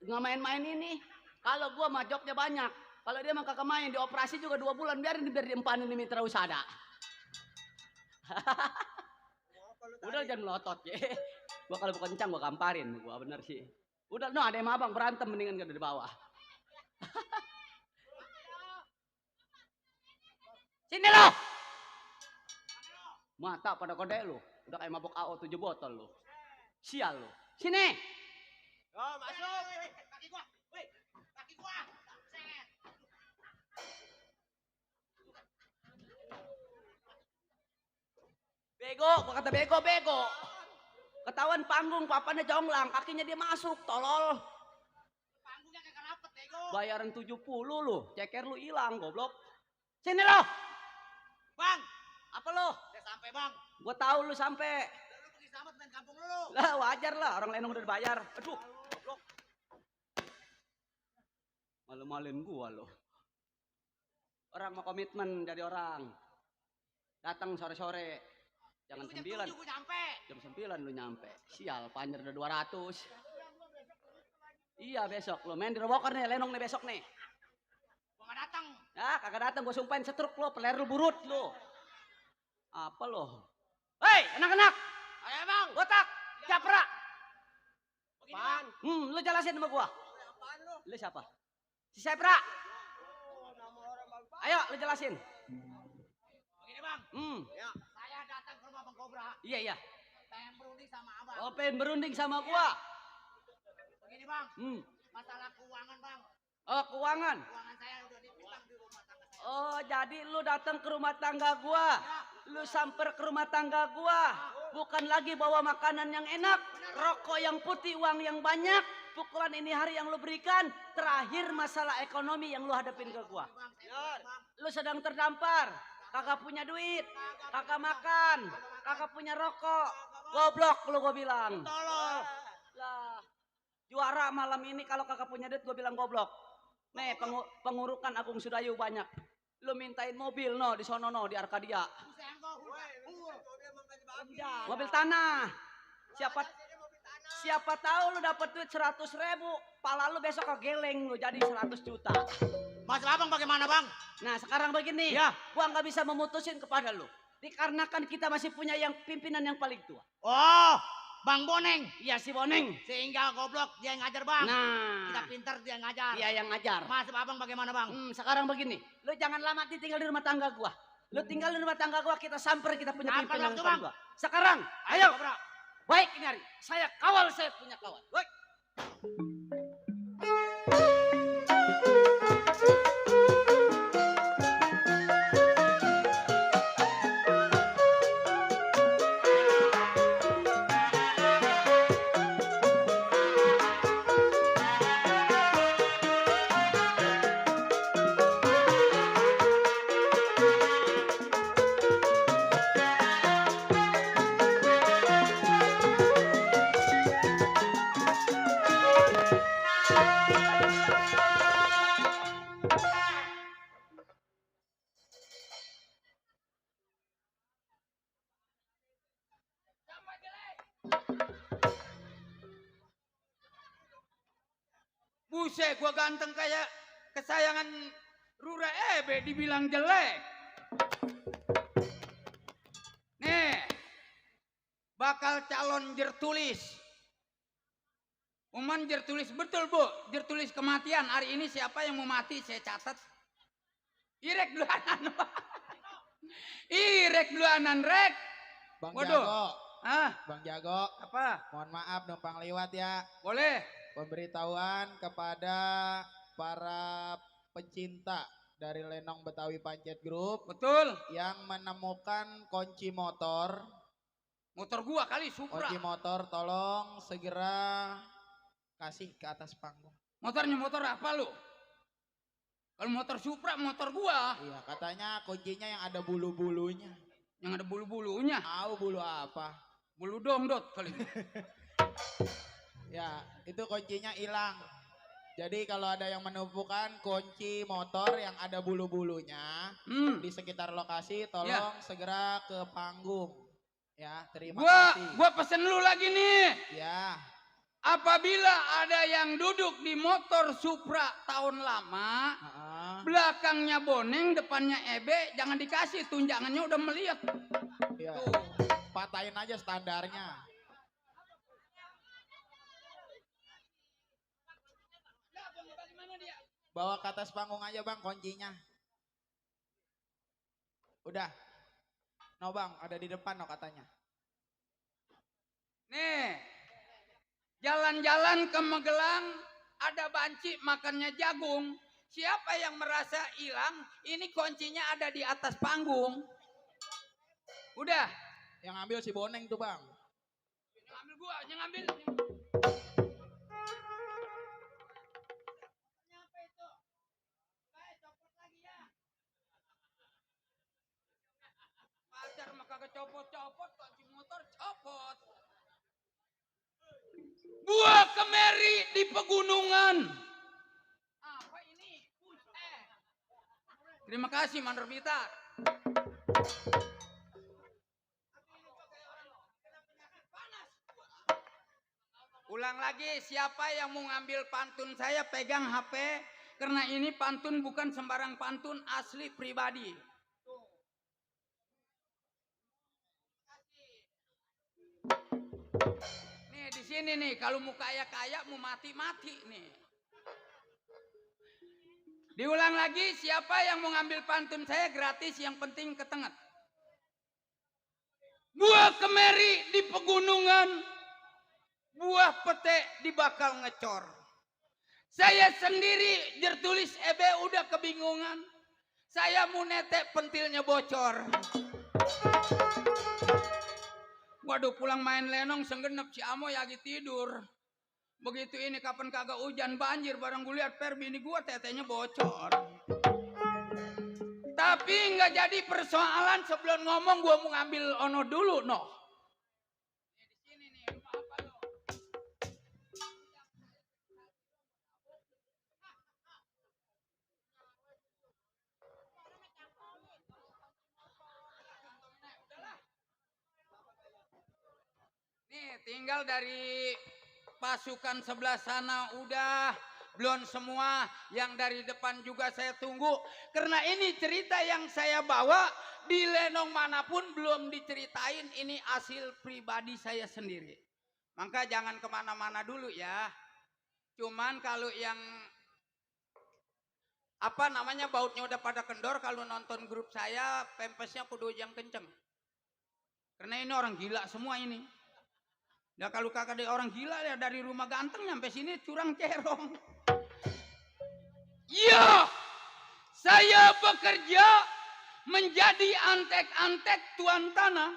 Nggak main-main ini. Kalau gua mah jobnya banyak. Kalau dia mah kagak main dioperasi juga 2 bulan biarin biar diempanin di mitra usada. Udah jangan melotot ya. Gua kalau bukan kencang gua gamparin gua bener sih. Udah no ada yang abang berantem mendingan gak dari bawah. Sini lo. Mata pada kode lu. Udah kayak mabok AO 7 botol lu. Sial lu. Sini. Oh, masuk. Kaki gua. Wih, kaki gua. Set. Bego, gua kata bego. Ketahuan panggung, papanya jonglang, kakinya dia masuk, tolol. Panggungnya kagak rapet, bego. Bayaran 70 lu, ceker lu hilang, goblok. Sini lo. Bang, Apa lo? udah sampai, Bang. Gua tahu lu sampai. Lu pergi selamat main kampung lu. Lah wajar lah, orang Lenong udah dibayar. Aduh, goblok. Malu-maluin gua lo. Orang mau komitmen jadi orang. Datang sore-sore. Jangan 9. Gua nyampe. Jam 9 lu nyampe. Sial, Panjer udah 200. Iya besok lu main di Robocor nih, Lenong nih besok nih. Gua nggak datang. Ah, kagak datang gua sumpahin setruk lu, peler lu burut lu. Apa lo? Hei, anak-anak. Ayo, Bang. Botak, Capra. Begini, Bang. Lu jelasin sama gua. Apaan lu? Lu siapa? Si Sepra. Oh, nama orang Bang Pancet. Ayo lu jelasin. Begini, Bang. Ya. Saya datang ke rumah Bang Kobra. Iya. Pengen berunding sama Abang. Oh, pengen berunding sama gua. Begini, Bang. Hmm. Masalah keuangan, Bang. Oh, keuangan. Keuangan saya udah dipitang di rumah tangga saya. Oh, jadi lu datang ke rumah tangga gua. Lu samper ke rumah tangga gua. Bukan lagi bawa makanan yang enak, rokok yang putih, uang yang banyak, pukulan ini hari yang lu berikan. Terakhir masalah ekonomi yang lu hadapin ke gua. Lu sedang terdampar. Kagak punya duit. Kagak makan. Kagak punya rokok. Goblok lu gua bilang. Tolol. Lah, juara malam ini kalau kagak punya duit gua bilang goblok. Nih pengurukan Agung Sudayu banyak. Lu mintain mobil no di sono no di Arkadia. Mobil tanah. Siapa tahu lu dapat duit 100.000, pala lu besok kegeleng lu jadi 100 juta. Mas Abang bagaimana bang? Nah sekarang begini, Ya. gua nggak bisa memutusin kepada lu. Dikarenakan kita masih punya yang pimpinan yang paling tua. Oh, Bang Boneng. Iya si Boneng. Sehingga goblok dia yang ngajar bang. Kita Nah, pintar dia yang ngajar. dia yang ngajar. Mas Abang bagaimana bang? Sekarang begini, lu jangan lama tinggal di rumah tangga gua. Lu tinggal di rumah tangga gua, kita samper kita punya Samper pimpinan waktu, yang paling Bang. tua. Sekarang, ayo. Bro. Baik ini hari, saya kawal, saya punya kawan. Baik. Buset, gua ganteng kayak kesayangan Rura Ebe dibilang jelek. Nih, bakal calon jertulis. Uman jertulis betul bu, jertulis kematian. Hari ini siapa yang mau mati saya catat. Irek duluanan. Irek duluanan rek. Bang Waduh. Jago, Ah, Bang Jago, apa? mohon maaf numpang lewat ya. Boleh. Pemberitahuan kepada para pecinta dari Lenong Betawi Pancet Group Betul. yang menemukan kunci motor. Motor gua kali Supra. Kunci motor tolong segera kasih ke atas panggung. Motornya motor apa lu? Kalau motor Supra motor gua Iya, katanya kuncinya yang ada bulu-bulunya. yang ada bulu-bulunya. Tahu bulu apa? Bulu domdot kali. Ya, itu kuncinya hilang. Jadi kalau ada yang menemukan kunci motor yang ada bulu-bulunya di sekitar lokasi, tolong segera ke panggung. Ya, terima kasih. Gua pesen lu lagi nih. Ya, Apabila ada yang duduk di motor Supra tahun lama, heeh. belakangnya Boneng, depannya Ebe, jangan dikasih tunjangannya udah melihat. Ya. Tuh. Patahin aja standarnya. Bawa ke atas panggung aja bang kuncinya. Udah. No bang, ada di depan no katanya. Nih, jalan-jalan ke Magelang, ada banci makannya jagung. Siapa yang merasa hilang, ini kuncinya ada di atas panggung. Udah. Yang ambil si Boneng tuh bang. Yang ambil gua, yang ambil. Pacar mah kagak copot-copot, kunci motor copot. Buah kemeri di pegunungan. Apa ini? Buset. Terima kasih Mandor Bitar. Ulang lagi, siapa yang mau ngambil pantun saya pegang HP. Karena ini pantun bukan sembarang pantun, asli pribadi. Nih di sini nih, kalau mau kaya-kaya mau mati-mati nih. Diulang lagi, siapa yang mau ngambil pantun saya gratis, yang penting ketenget. Buah kemeri di pegunungan, buah pete dibakal ngecor. Saya sendiri jertulis Ebe udah kebingungan. Saya mau netek pentilnya bocor. Waduh, pulang main lenong senggenep si Amo ya lagi tidur. Begitu ini kapan kagak hujan banjir, barang gue lihat bini gua tetenya bocor. Tapi nggak jadi persoalan, sebelum ngomong gua mau ngambil ono dulu noh. Di sini nih, rumah apa lo? Nih tinggal dari pasukan sebelah sana udah, belum semua, yang dari depan juga saya tunggu. Karena ini cerita yang saya bawa di lenong manapun belum diceritain, ini hasil pribadi saya sendiri. Maka jangan kemana-mana dulu ya. Cuman kalau yang apa namanya bautnya udah pada kendor, kalau nonton grup saya pempesnya kudu yang kenceng. Karena ini orang gila semua ini. Ya kalau kakak ada orang gila ya, dari rumah ganteng nyampe sini curang cerong. Iya, saya bekerja menjadi antek-antek tuan tanah,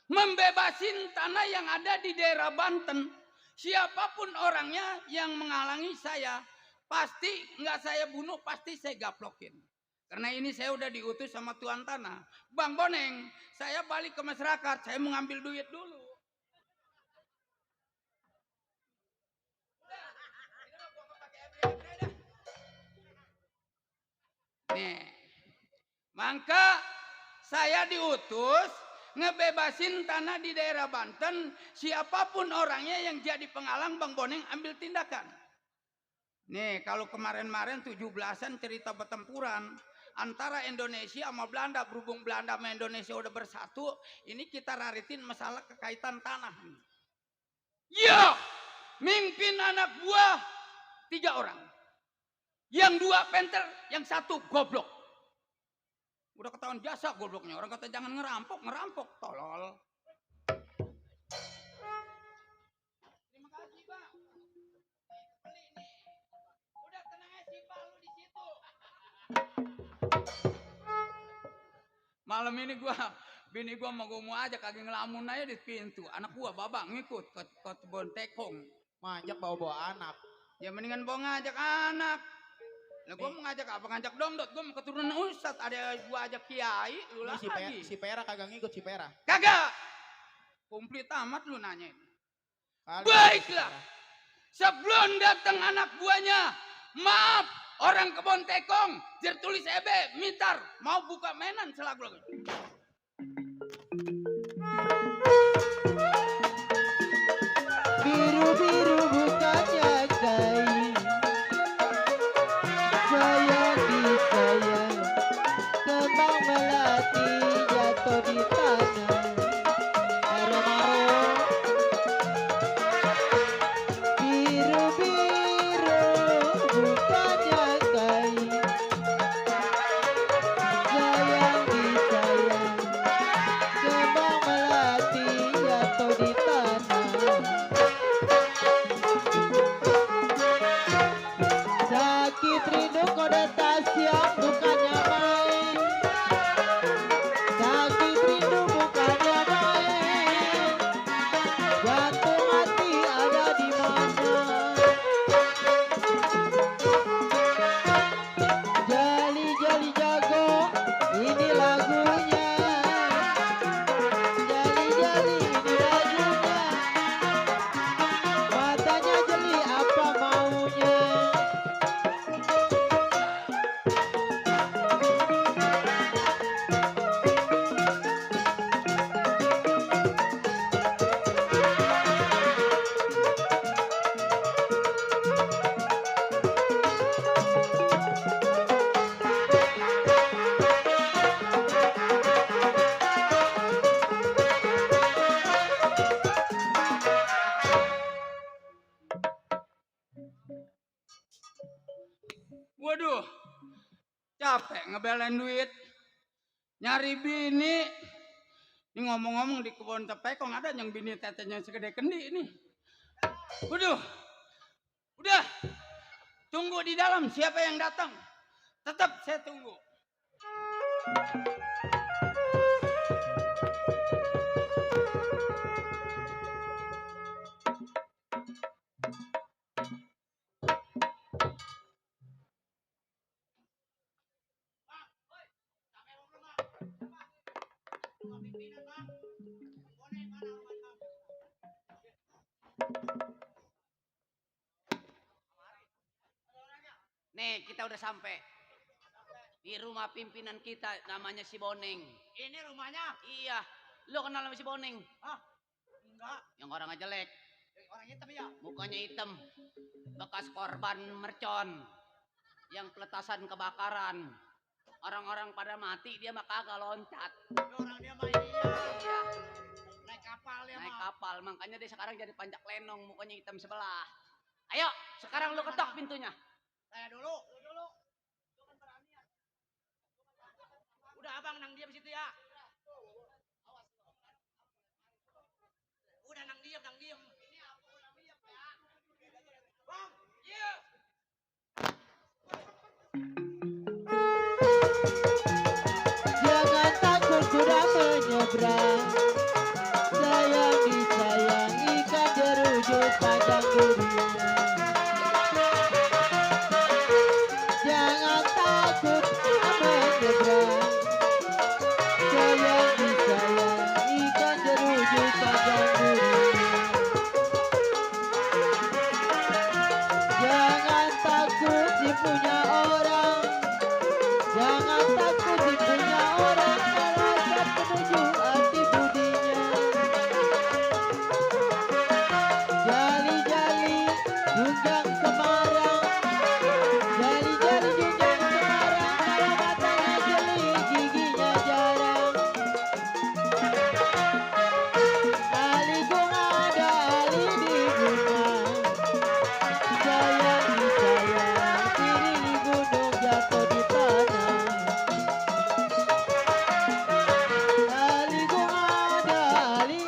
membebasin tanah yang ada di daerah Banten. Siapapun orangnya yang menghalangi saya, pasti nggak saya bunuh, pasti saya gaplokin. Karena ini saya udah diutus sama tuan tanah. Bang Boneng, saya balik ke masyarakat, saya mau ngambil duit dulu. Nih, maka saya diutus ngebebasin tanah di daerah Banten. Siapapun orangnya yang jadi penghalang, Bang Boneng ambil tindakan. Nih, kalau kemarin-kemarin 17-an cerita pertempuran antara Indonesia sama Belanda, berhubung Belanda sama Indonesia udah bersatu, ini kita raritin masalah kekaitan tanah. Ya, mimpin anak buah 3 orang. Yang 2 penter, yang 1 goblok. Udah ketahuan jasa gobloknya. Orang kata jangan ngerampok, ngerampok. Tolol. Terima kasih, Bang. Beli nih. Udah tenang aja sih, Pak, lu di situ. Malam ini bini gua mau aja kagak ngelamun aja di pintu. Anak gua babang ngikut ke kebun tekong. Manjak bawa-bawa anak. Ya mendingan bawa ngajak anak. Lah gua mau ngajak apa? Ngajak dongdot. Gua mau keturunan ustad. Ada gua ajak kiai. Lu lah lagi. Si Pera kagak ngikut si Pera. Kagak. Komplit amat lu nanya. Kali Baiklah. Sebelum datang anak buahnya, maaf orang kebon tekong, tertulis ebe, mitar, mau buka mainan selagu lagu. Biru-biru bukannya kain, sayang disayang, kembang melati jatuh di tanah. Maro-maro, biru-biru bukannya kain, sayang disayang, kembang melati jatuh di tanah. Sakit rindu konotasiam bukannya main. Sakit rindu bukannya main. Jantung hati ada di mana? Jali-jali jago, ini lagunya. Jali-jali ini lagunya. Matanya jeli apa maunya? Waduh, capek ngebelain duit, nyari bini. Ini ngomong-ngomong di kebun tekong ada yang bini tetenya segede kendi ini. Waduh, udah, tunggu di dalam siapa yang datang. Tetap saya tunggu. Nih, kita udah sampai di rumah pimpinan kita, namanya si Boneng. Ini rumahnya. Iya, lu kenal sama si Boneng? Hah? Enggak. Yang orangnya jelek, Orang hitam ya. mukanya hitam, bekas korban mercon, yang peletasan kebakaran. Orang-orang pada mati, dia mah kagak loncat. Orang dia mah iya. Iya, Naik kapal dia naik mah. kapal, makanya dia sekarang jadi panjak lenong, mukanya hitam sebelah. Ayo, sekarang lu ketok pintunya. Saya dulu. Lu dulu. Lu kan beranian. Udah abang nang diam situ ya. Udah nang diam, nang diam. Ini aku nang diam ya. Bang, iya. Jangan takut sudah menyeberang. Sayang disayangi kan jerujuk panjang dirinya. Jangan takut menyeberang. Sayang disayangi kan jerujuk panjang dirinya. Jangan takut dipunya orang. Jangan takut dipunya orang alasan menuju hati budinya. Jali-jali junjang Semarang, jali-jali junjang Semarang, kalau matanya jeli giginya jarang. Ali gung ada ali di rumah, sayang disayang kiri di gunung jatuh di tanah. Ali gung ada ali.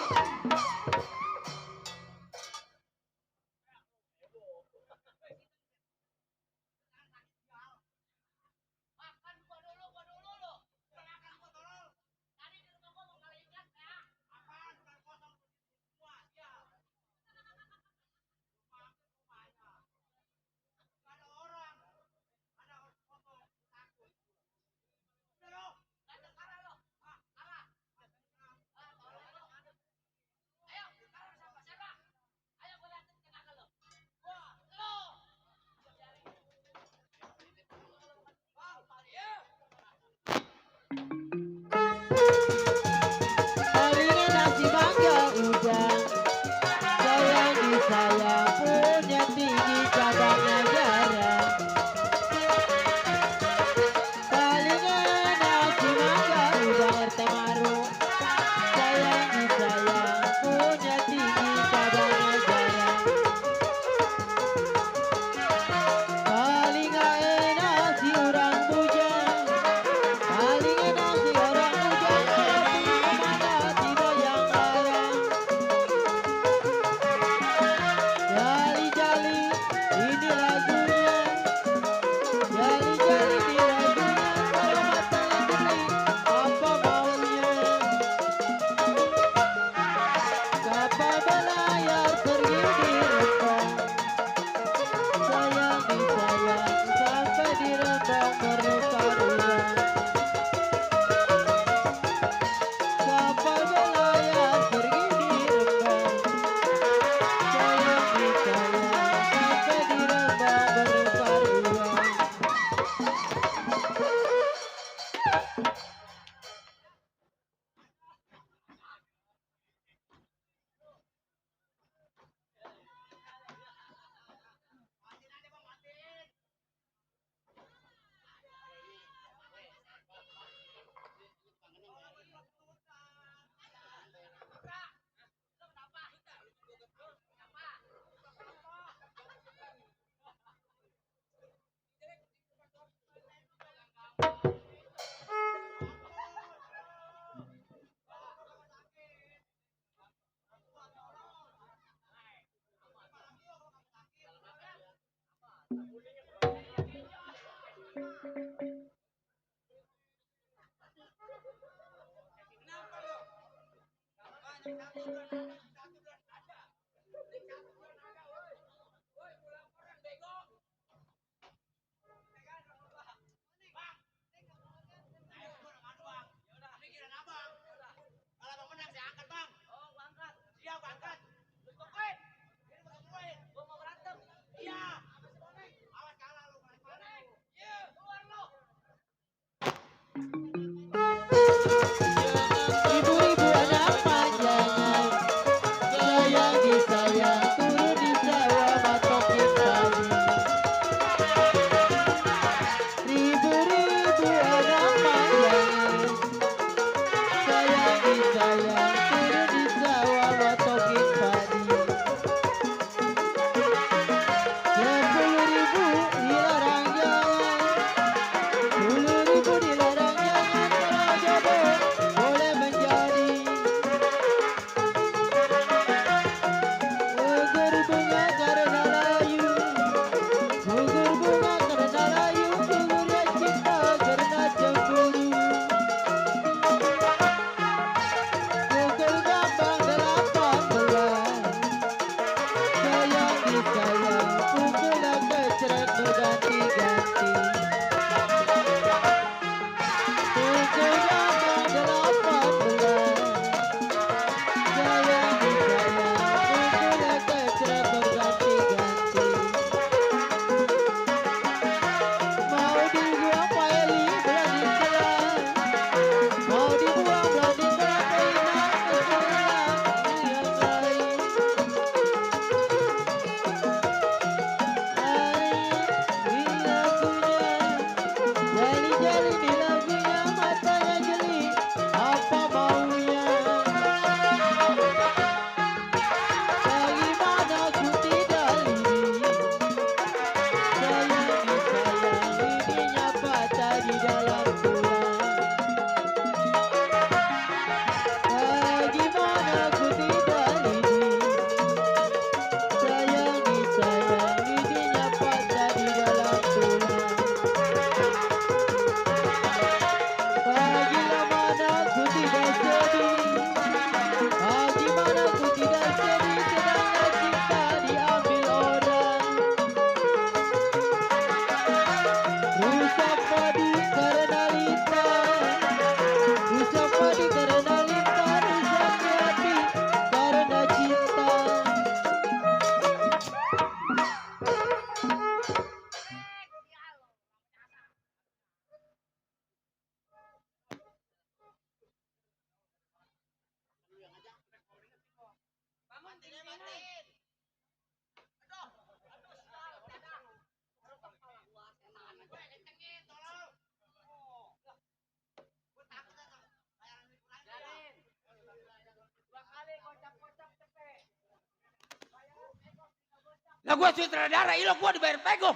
Makan gua dulu lu. Makan gua tolol. Tadi di rumah gua mau ngalahin ikan ya. Apaan? Bukan kosong semua. Ya. Rumahnya. Gak ada orang. Ada orang ngomong takut. Udah lo. Datang kalah lo. Ah, kalah. Ayo, sekarang siapa? Ayo gua liatin tenaga lo. Wah, lo. Bang, iya. Palingnya nasi mangga udang, sayang disayang punya tinggi cabangnya jarang. Palingnya nasi mangga udang RT Maru, sayang disayang punya tinggi cabangnya jarang. Paling enak si orang bujang, paling enak si orang bujang, tapi kemana tidak yang larang. Jali-jali ini lagunya, jali-jali ini lagunya, kalau matanya jeli apa maunya. Kapal berlayar pergi di Rembang, sayang disayang sampai di Rembang berrupa-rupa. Kapal berlayar pergi di Rembang, sayang disayang sampai di Rembang berrupa-rupa. Iya. Awas kalah lu. Lah gua sutradara, ilo gua dibayar pego.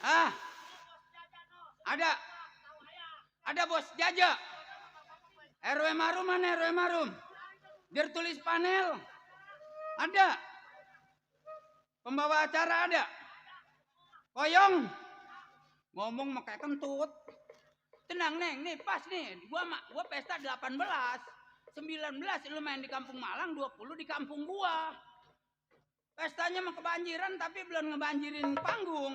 Ah, ada bos Jaja. RW Marum mana RW Marum? Biar tulis panel. Ada. Pembawa acara ada. Koyong. Ngomong mau kayak kentut. Tenang Neng, nih pas nih. Gua pesta 18. 19 lu main di Kampung Malang, 20 di kampung gua. Pestanya mah kebanjiran tapi belum ngebanjirin panggung.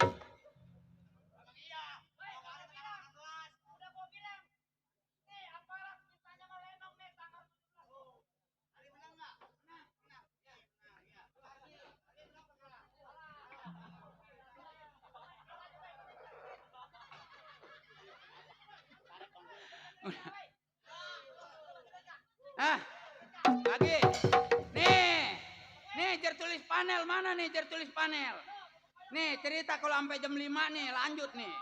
Ah, lagi. Nih jar tulis panel mana nih jar tulis panel? Nih cerita kalau sampai jam 5 nih lanjut nih.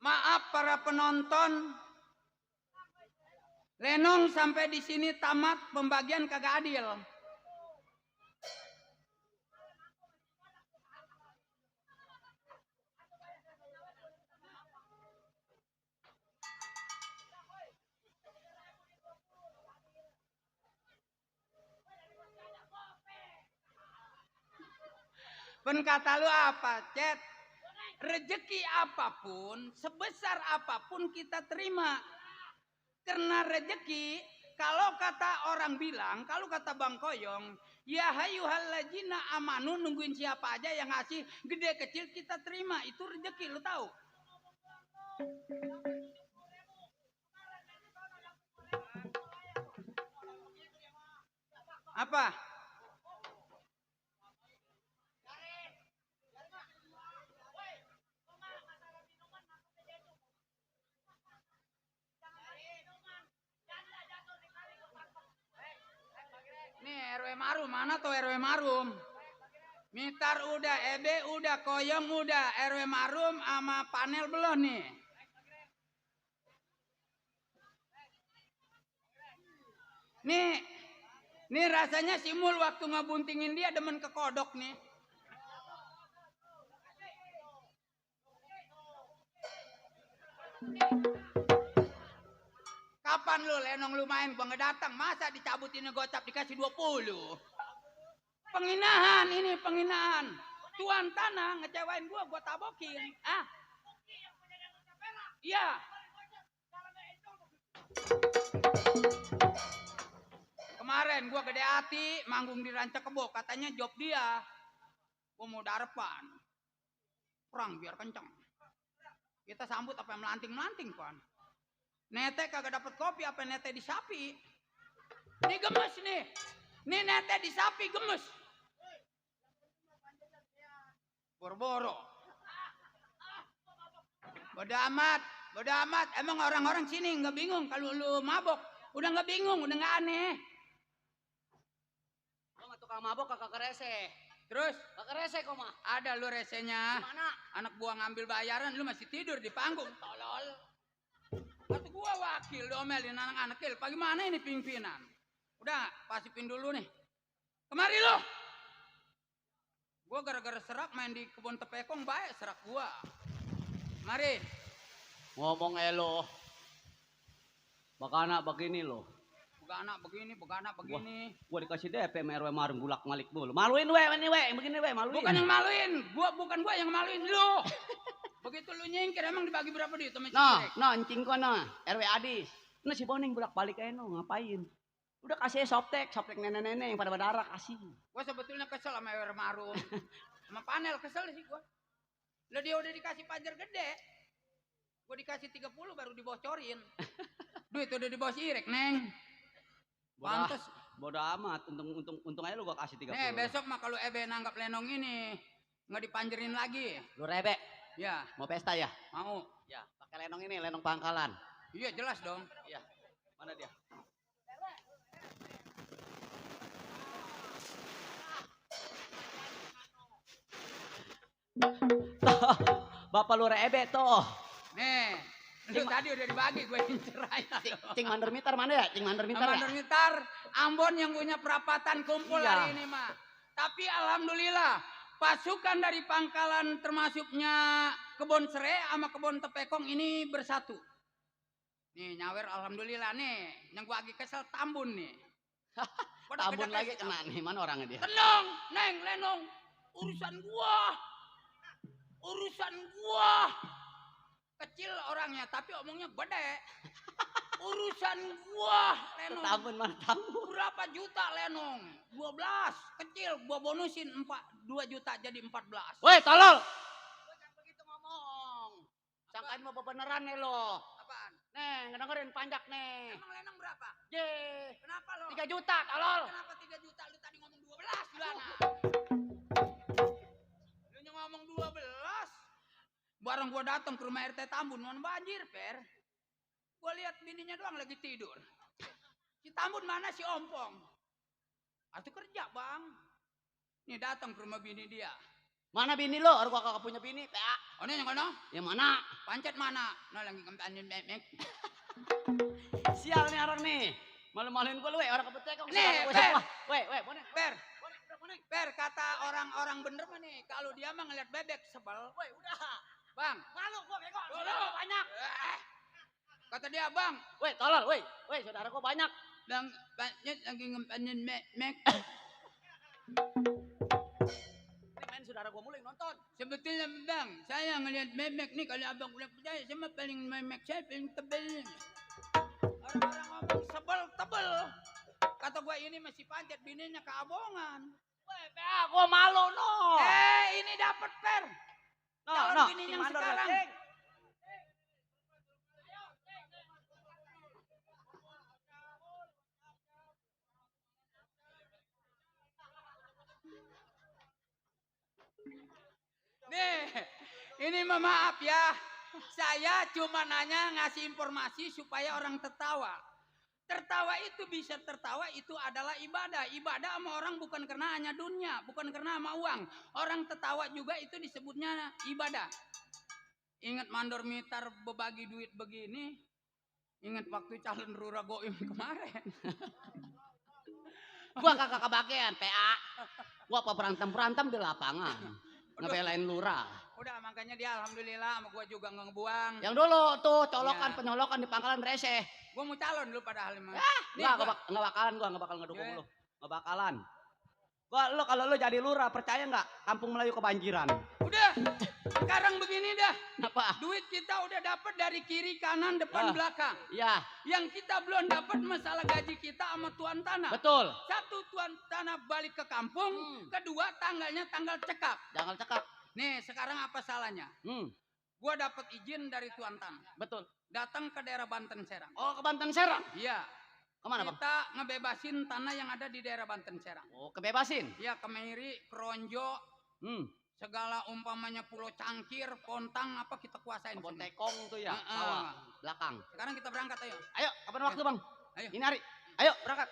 Maaf para penonton. Lenong sampai di sini tamat, pembagian kagak adil. Pen kata lu apa, Cet? Rezeki apapun, sebesar apapun kita terima. Karena rezeki, kalau kata orang bilang, kalau kata Bang Koyong, ya hayuhallazina amanu, nungguin siapa aja yang ngasih, gede kecil kita terima. Itu rezeki, lu tahu? Apa? Nih RW Marum, mana tuh RW Marum? Mitar udah, Ebe udah, Koyong udah, RW Marum sama panel belum nih? Nih rasanya si Mul waktu ngebuntingin dia demen ke kodok nih. Kapan lu Lenong lu main gua ngedatang, masa dicabutin gocap dikasih 20? Penghinaan ini, penghinaan. Tuan tanah ngecewain gua tabokin. Ah? Iya. Kemarin gua gede hati manggung di Ranca Kebo, katanya job dia. Gua mau darpan. Perang biar kenceng. Kita sambut apa yang melanting-melanting kan. Nete kagak dapat kopi apa nete di sapi. Ini gemes nih. Nih nete di sapi gemes. Boro-boro. Bodo amat. Emang orang-orang sini nggak bingung kalau lu mabok. Udah nggak bingung, udah nggak aneh. Gua mah tukang mabok kagak rese. Terus? Kagak rese kok mah. Ada lu resenya. Mana? Anak gua ngambil bayaran, lu masih tidur di panggung. Tolol. Kata gua wakil domelin anak-anak kecil. Bagaimana ini pimpinan? Udah, pasipin dulu nih. Kemari lu. Gua gara-gara serak main di kebun tepekong, baik serak gua. Mari. Ngomong elo. Bakana begini lo. Begana begini. Gua dikasih DP sama RW Marum bulak malik dulu. Maluin we, ini we, begini we, maluin. Bukan yang maluin, bukan gua yang maluin lu. Begitu lu nyingkir emang dibagi berapa duit sama si Nah, Cirek? encing ko na, RW Adis. Nah si Boning bolak-balik aja no, ngapain? Udah kasih softtek nenek-nenek yang pada berdarah kasih. Gua sebetulnya kesel sama RW Marum. Sama panel kesel sih gua. Lah dia udah dikasih pajar gede. Gua dikasih 30 baru dibocorin. Duit udah di bawah Cirek, Neng. Pantes. Bodoh amat, untung aja lu gua kasih 30. Besok mah kalau Ebe nanggap lenong ini nggak dipanjerin lagi. Lu rebe, Ya, mau pesta ya? mau. Ya, pakai lenong ini, lenong pangkalan. Iya jelas dong. Iya. Mana dia? Bapak lu rebe tuh. Nih, lu tadi udah dibagi gue incer aja. Cing Mandor Mitar mana ya? Cing Mandor Mitar Mandor ya? Mitar, Ambon yang punya perapatan kumpul Iya. hari ini mah. Tapi alhamdulillah pasukan dari Pangkalan termasuknya Kebon Sere sama Kebon Tepekong ini bersatu. Nih nyawer alhamdulillah nih, yang gua lagi kesel Tambun nih. Pada Tambun kedak lagi kesel. kena nih, mana orangnya dia? Tenang, Neng, Lenong, urusan gua. Urusan gua. Kecil orangnya tapi omongnya gede. Urusan gua, Lenong. Tambun mana Tambun? Berapa juta Lenong? 12. Kecil, gua bonusin 2 juta jadi 14. Woi, tolol! Jangan begitu ngomong. Sangkain mau beneran nih lo. Apaan? Nih, ngedengerin panjak nih. Emang Lenong berapa? Ye, Kenapa lo? 3 juta, tolol. Kenapa 3 juta? Lu tadi ngomong 12 gimana? Lu ngomong 12. Bareng gua datang ke rumah RT Tambun, mana banjir, Per. Gua lihat bininya doang lagi tidur. Si Tambun mana si Ompong? Atau kerja, Bang. Nih datang ke rumah bini dia. Mana bini lo? Orang gua kagak punya bini, PA. Oh, ini yang mana? Yang mana? Pancet mana? Nah, lagi ngempanin memek. Sial nih orang nih. Malu-maluin gua lu, orang kebetek kok. Nih, Per. Weh, bonek. Per, Per, kata orang-orang bener mah nih, kalau dia mah ngeliat bebek sebel. Woi, udah. Bang, Malu gua bego. Dulu. Saudara gua banyak. kata dia, Bang, Woi, tolol, woi. Woi, saudara gua banyak. dan pancet lagi ngempanin memek. Ini main saudara gua mulu yang nonton. Sebetulnya, Bang, saya ngeliat memek nih, kalau abang udah percaya, saya mah paling memek saya paling tebel. Orang-orang ngomong sebel, tebel. Kata gua ini masih pancet, bininya keabongan. Woi, PA, gua malu no. Ini dapat Per. No, calon no. bini Cing yang Mandor, sekarang. Cing. Nih, ini mah maaf ya. Saya cuma nanya ngasih informasi supaya orang tertawa. Tertawa itu bisa tertawa itu adalah ibadah. Ibadah sama orang bukan karena hanya dunia, bukan karena sama uang. Orang tertawa juga itu disebutnya ibadah. Ingat Mandor Mitar berbagi duit begini. Ingat waktu calon Rura Goim kemarin. Gua kagak kebagian, PA. Gua apa berantem di lapangan. Ngebelain lurah. Udah makanya dia alhamdulillah sama gua juga nggak ngebuang. Yang dulu tuh colokan Ya. penyolokan di Pangkalan reseh. Gua mau calon dulu padahal mah. Nggak bakalan gua nggak bakal ngedukung Ya. lu. Nggak bakalan. Lu kalau lu jadi lurah percaya nggak Kampung Melayu kebanjiran? Udah, sekarang begini dah. Kenapa? Duit kita udah dapat dari kiri, kanan, depan, belakang. Iya, Yang kita belum dapat masalah gaji kita sama tuan tanah. betul. Satu, tuan tanah balik ke kampung. Kedua, tanggalnya tanggal cekap. Jangan cekak. Nih, sekarang apa salahnya? Gua dapat izin dari tuan tanah. Betul. Datang ke daerah Banten Serang. Oh, ke Banten Serang. Iya. Kemana, Bang? Kita ngebebasin tanah yang ada di daerah Banten Serang. Oh, kebebasin. Iya, Kemiri, Keronjo, segala umpamanya Pulau Cangkir, Pontang, apa kita kuasain. Kebon semua. tekong tuh ya, Heeh. sawah belakang. Sekarang kita berangkat ayo. Ayo, kapan waktu, Bang? Ayo. Ini hari. Ayo, berangkat.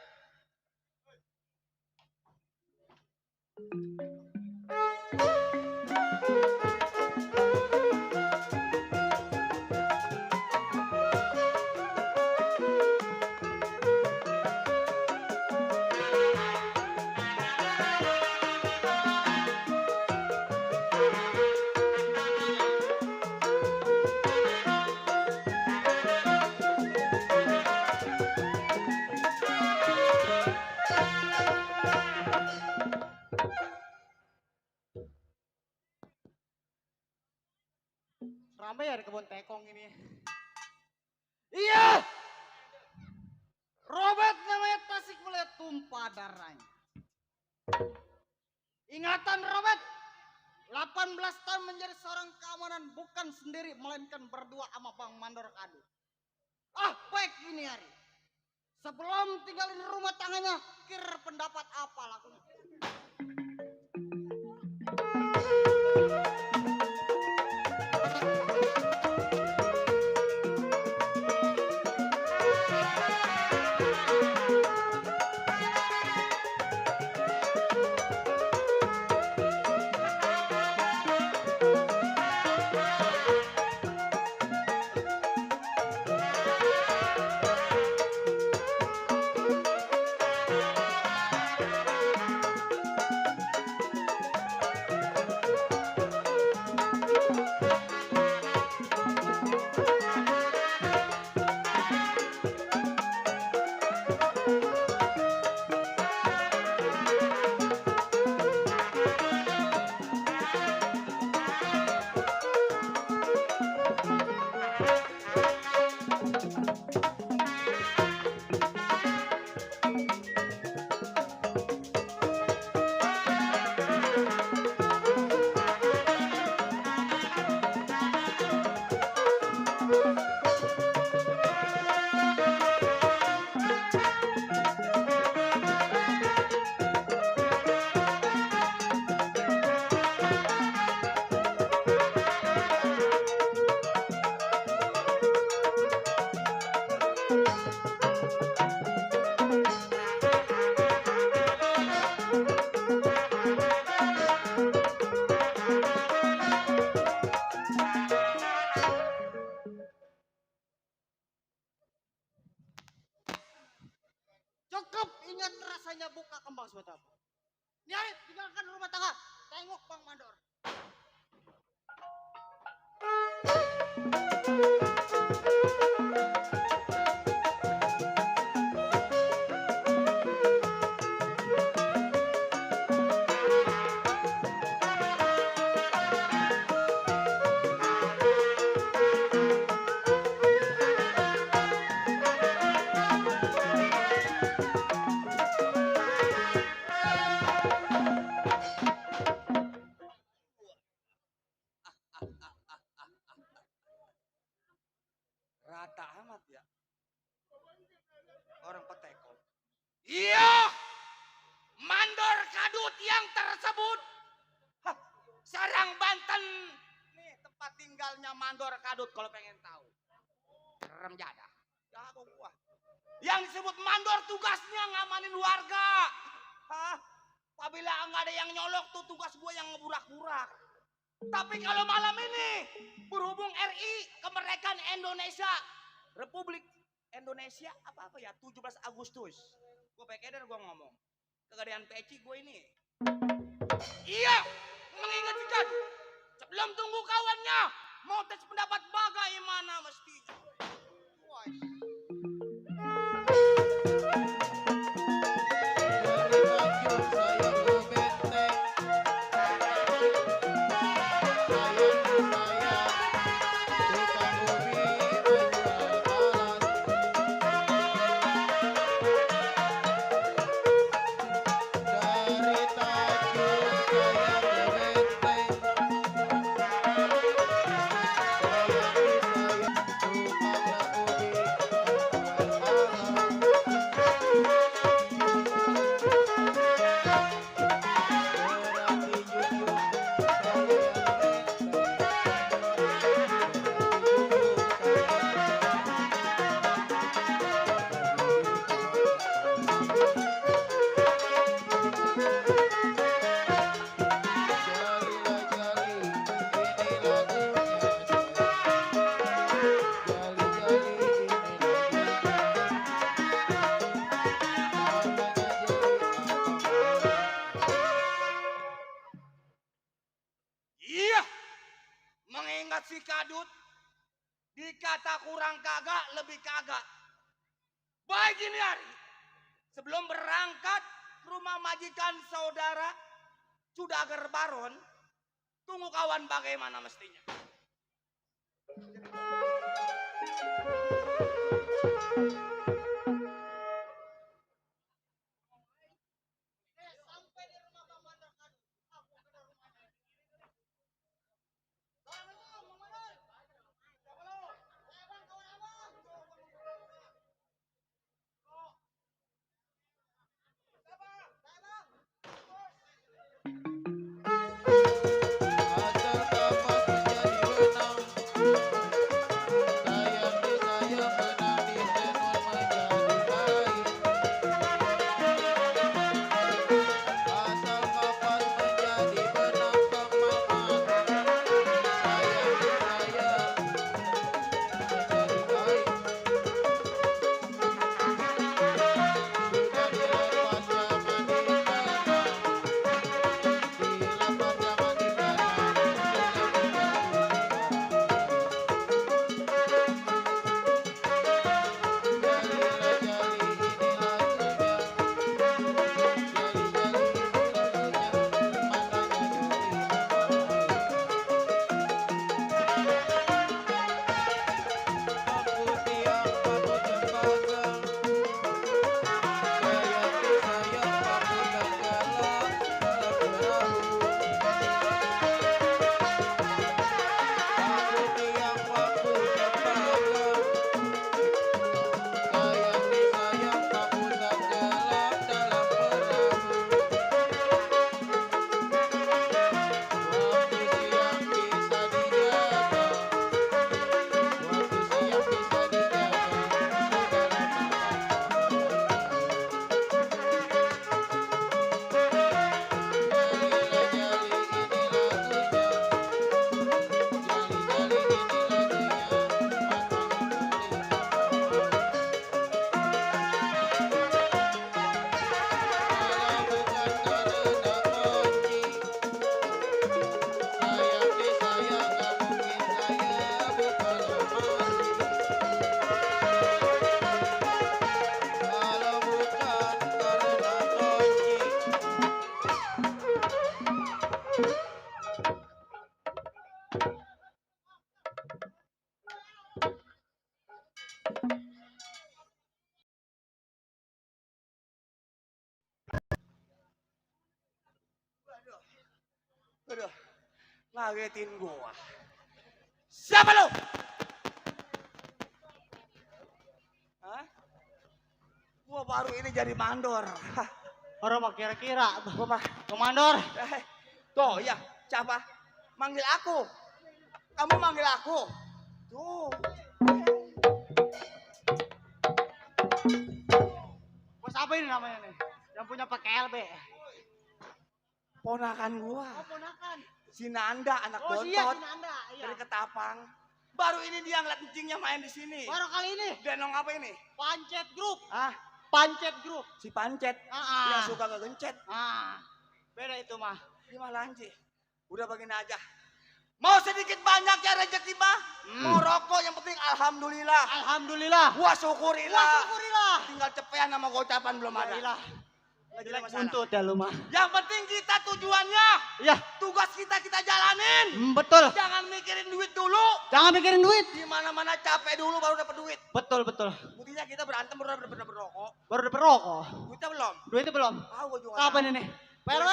dari kebun tekong ini. Iya. Robert namanya Tasik melihat tumpah darahnya. Ingatan Robert, 18 tahun menjadi seorang keamanan bukan sendiri melainkan berdua sama Bang Mandor Kadut. Ah, baik ini hari. Sebelum tinggalin rumah tangganya, kira pendapat apa lakunya? Cukup ingat rasanya buka kembang suatu. Nyari, tinggalkan rumah tangga. Tengok Bang Mandor. Rata amat ya. Orang petekong. Iya. Mandor Kadut yang tersebut. Hah, Serang Banten. Nih tempat tinggalnya Mandor Kadut kalau pengen tahu. Remjada. Jago gua. Yang disebut Mandor tugasnya ngamanin warga. Hah? Apabila nggak ada yang nyolok tuh tugas gua yang ngeburak-burak. Tapi kalau malam ini berhubung RI kemerdekaan Indonesia Republik Indonesia apa ya 17 Agustus. Gue pekeder gue ngomong. Kegedean peci gue ini. Iya, mengingatkan sebelum tunggu kawannya mau tes pendapat bagaimana mestinya. Wah. Mengingat si Kadut, dikata kurang kagak, lebih kagak. Baik ini hari, sebelum berangkat ke rumah majikan saudara, Sudager Baron, tunggu kawan bagaimana mestinya. Asal kapak menjadi benang, sayang disayang benang ditenun menjadi kain. Asal kapas menjadi benang pengaman, sayang disayang menjadi kain. Sudah dilepas zaman di tanah, dilepas zaman di tanah. Jalilah jali ini lagunya, jali jali ini lagunya, matanya jali Aku tiang paku cempaka, sayang disayang paku tenggelam dalam perahu. Aku tiang paku cempaka, sayang disayang paku tenggelam dalam perahu. Waktu siang bisa dijaga, waktu siang bisa dijaga, sudah lama Jalilah jali ini lagunya, jali jali ini lagunya, matanya jali Kalau bukan karena kunci, sayang disayang gak mungkin saya buka lemari. Kalau bukan karena kunci, Aduh, ngagetin gua. Siapa lu? Hah? Gua baru ini jadi mandor. Orang mah kira-kira. Gua mah komandor. Tuh, ya, siapa? Manggil aku. Kamu manggil aku. Tuh. Bos apa ini namanya nih? Yang punya pakai LB. Ponakan gua. Oh, ponakan. Si Nanda, anak bontot. iya, si Nanda, iya. Dari Ketapang. Baru ini dia ngeliat kucingnya main di sini. Baru kali ini. Denong apa ini? Pancet Group. Ah, Pancet Group. si Pancet. Ah. Yang suka ngegencet. Beda itu mah. Gimana Lanci? Udah begini aja. Mau sedikit banyak ya rezeki mah. Mau rokok yang penting alhamdulillah. Alhamdulillah. Gua syukurilah. Wah, syukurilah. Tinggal cepean sama gocapan belum ada. Alhamdulillah. Nggak jadi Jelek masalah. buntut ya lu mah. Yang penting kita tujuannya. Iya. Tugas kita jalanin. Betul. Jangan mikirin duit dulu. Jangan mikirin duit. Di mana-mana capek dulu baru dapat duit. Betul, betul. Buktinya kita berantem baru dapat rokok. Baru dapat rokok. Duitnya belum. Duitnya belum. Ah, gua juga. Kapan tahu. ini? PRW.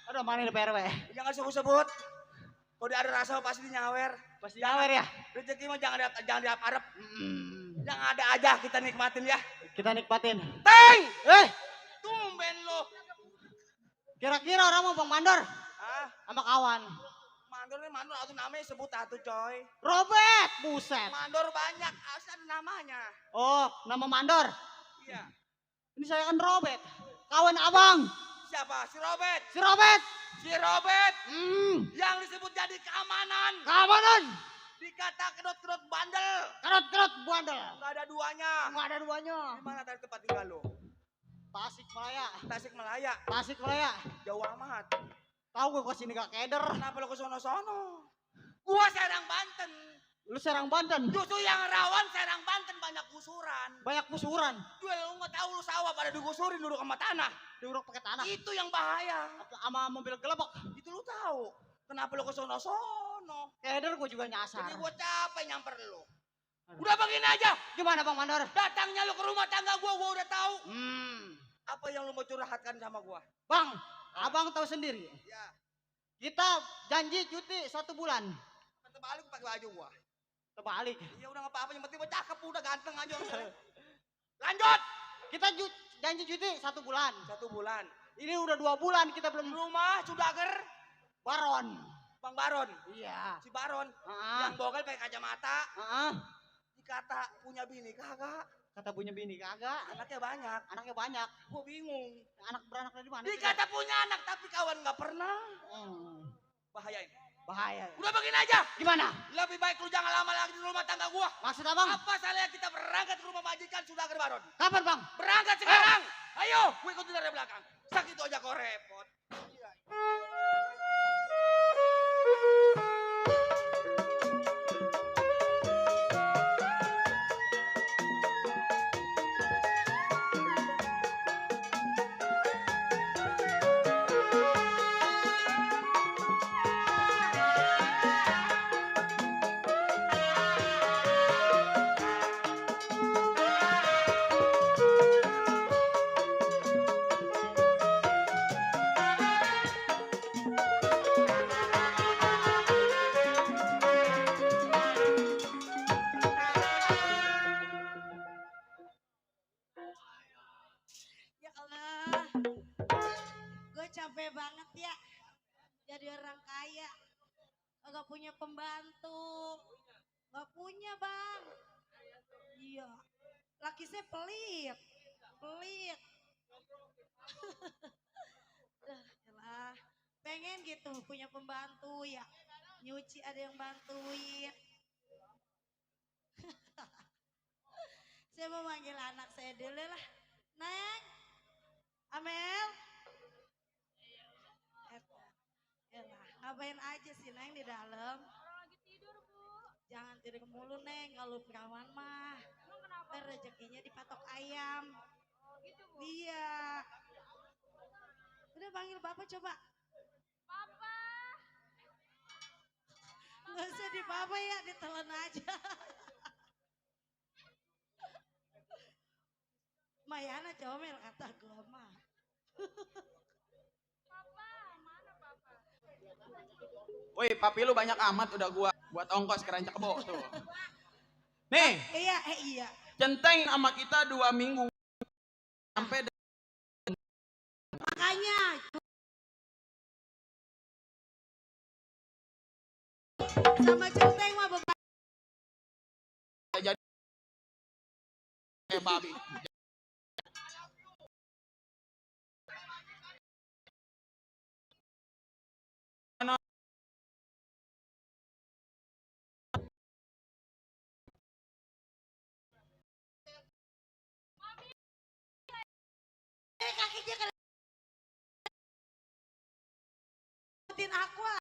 Aduh, mana ini PRW? Jangan sebut-sebut. Kalau dia ada rasa pasti dinyawer. Pasti nyawer ya. Rezeki mah jangan diharap. Yang ada aja kita nikmatin ya. Kita nikmatin. Teng! Tumben lo. Kira-kira orang mau Bang Mandor Ah, sama kawan. mandor nih mandor atau namanya sebut atuh coy. Robert, buset. Mandor banyak, harus ada namanya. Oh, nama Mandor. Iya. Ini saya kan Robert. Kawan abang. Siapa? Si Robert. Si Robert. Si Robert Yang disebut jadi keamanan. keamanan. Dikata kedot-kedot bandel. Kerot-kerot bandel. Gak ada duanya. Nggak ada duanya. Di mana tadi tempat tinggal lo? Tasik Malaya. Tasikmalaya. Tasik Malaya. Jauh amat. Tahu gue kesini gak keder. Kenapa lo ke sono-sono? Gua Serang Banten. Lu Serang Banten. Justru yang rawan Serang Banten banyak gusuran. Banyak kusuran. Jual lu nggak tahu lu sawah pada digusurin duduk sama tanah. Diuruk pakai tanah. Itu yang bahaya. Sama mobil gelebek. Itu lu tahu. Kenapa lu ke sono-sono? Keder gue juga nyasar. Jadi gua capek nyamper lu. Udah begini aja. Gimana Bang Mandor? Datangnya lu ke rumah tangga gua udah tahu. Hmm. Apa yang lu mau curhatkan sama gua? Bang, abang tahu sendiri. Ya, Kita janji cuti 1 bulan. terbalik pakai baju gua. Terbalik. Ya udah nggak apa-apa, yang penting gua cakep, udah ganteng aja orangnya. Lanjut. Kita janji cuti 1 bulan. 1 bulan. Ini udah 2 bulan kita belum Rumah Sudager, baron. Bang Baron. Iya. Si Baron Heeh. yang bogel pakai kacamata. Heeh. Dikata punya bini kagak. Kata punya bini kagak. Anaknya banyak. Anaknya banyak. Gua bingung. Anak beranak dari mana? Dikata punya anak tapi kawan nggak pernah. Bahaya ini. Bahaya. Udah begini aja. Gimana? Lebih baik lu jangan lama lagi di rumah tangga gua. Maksud abang? Apa salahnya kita berangkat ke rumah majikan Sudager Baron? Kapan bang? Berangkat sekarang. Ayo, gue ikutin dari belakang. Sakit aja kok repot. Ya Allah, gue capek banget ya jadi orang kaya. Gak punya pembantu, gak punya bang. Iya, laki saya pelit, pelit. Yalah, pengen gitu punya pembantu ya. Nyuci ada yang bantuin. Saya mau manggil anak saya dulu lah. Neng, Amel. Elah, ngapain aja sih Neng di dalam? Lagi tidur, Bu. Jangan tidur mulu Neng, kalau perawan mah. Emang kenapa? Ntar rezekinya dipatok ayam. Oh gitu, Bu. Iya. Udah panggil Bapak coba. Papa. Nggak usah di Papa ya, ditelan aja. Mayana comel kata gua mah. Papa, mana Papa? Woi, papi lu banyak amat udah gua buat ongkos ke Rancak Kebo tuh. Nih, Iya, iya. centeng sama kita 2 minggu. Sampai Makanya sama centeng mah beban. jadi babi. Kakinya kelebihin aku ah.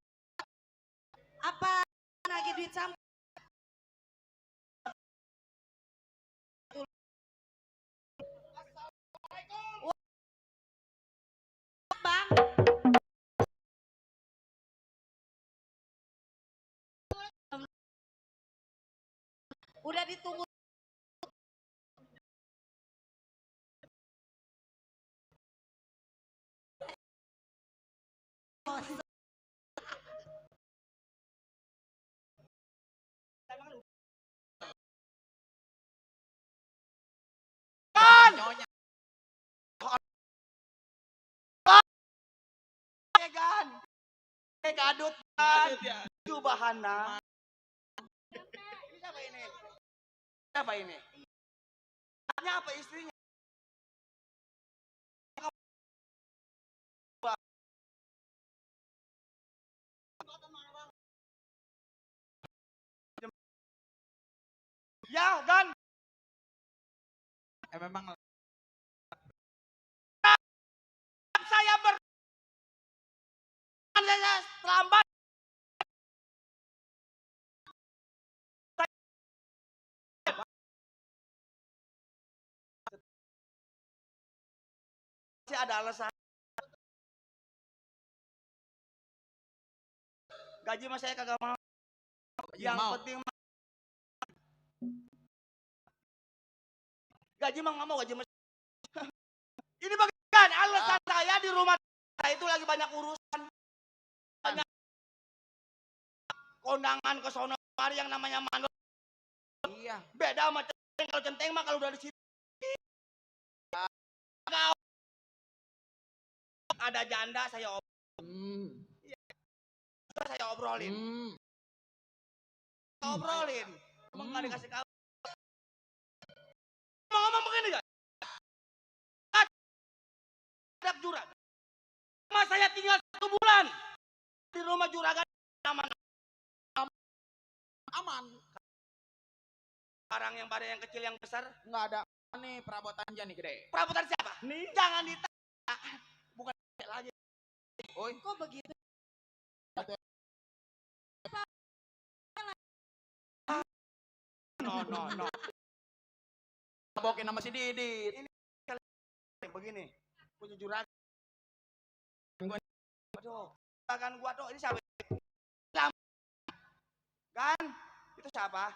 Apa lagi duit sampah? Bang. Udah ditunggu. Nyonya. Kan. Kadut kan. Subahana. Ini siapa ini? Siapa ini? Anaknya apa istrinya? Ya, Gan. Memang Saya terlambat. Masih ada alasan. Gaji mah saya kagak mau. Yang Yang penting Gaji mah nggak mau gaji mesin. Ini bagian alasan saya di rumah saya itu lagi banyak urusan. Banyak kondangan ke sono kemari yang namanya mandor. Iya. Beda sama centeng. Kalau centeng mah kalau udah di situ ada janda saya saya obrolin. Obrolin. Emang nggak dikasih kabar. Mau ngomong begini gak? Ada juragan. Mas saya tinggal 1 bulan di rumah juragan aman. Aman. Sekarang yang pada yang kecil yang besar Nggak ada nih perabotan aja nih gede. perabotan siapa? Nih. Jangan ditanya. Bukan lagi. Oi. Kok begitu? No. Bokin sama si Didit. Ini begini. Punya juragan. Aduh. Juragan gua tuh ini siapa? Kan? Itu siapa?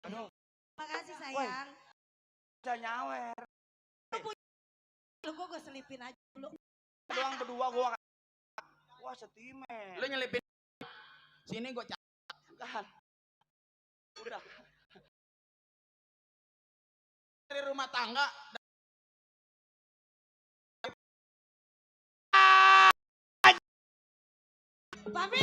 Aduh. Makasih sayang. Udah nyawer. Lu kok gue selipin aja dulu. Doang berdua gua. Wah setimen. Lu nyelipin. Sini gua Kan. Udah. dari rumah tangga. Papi.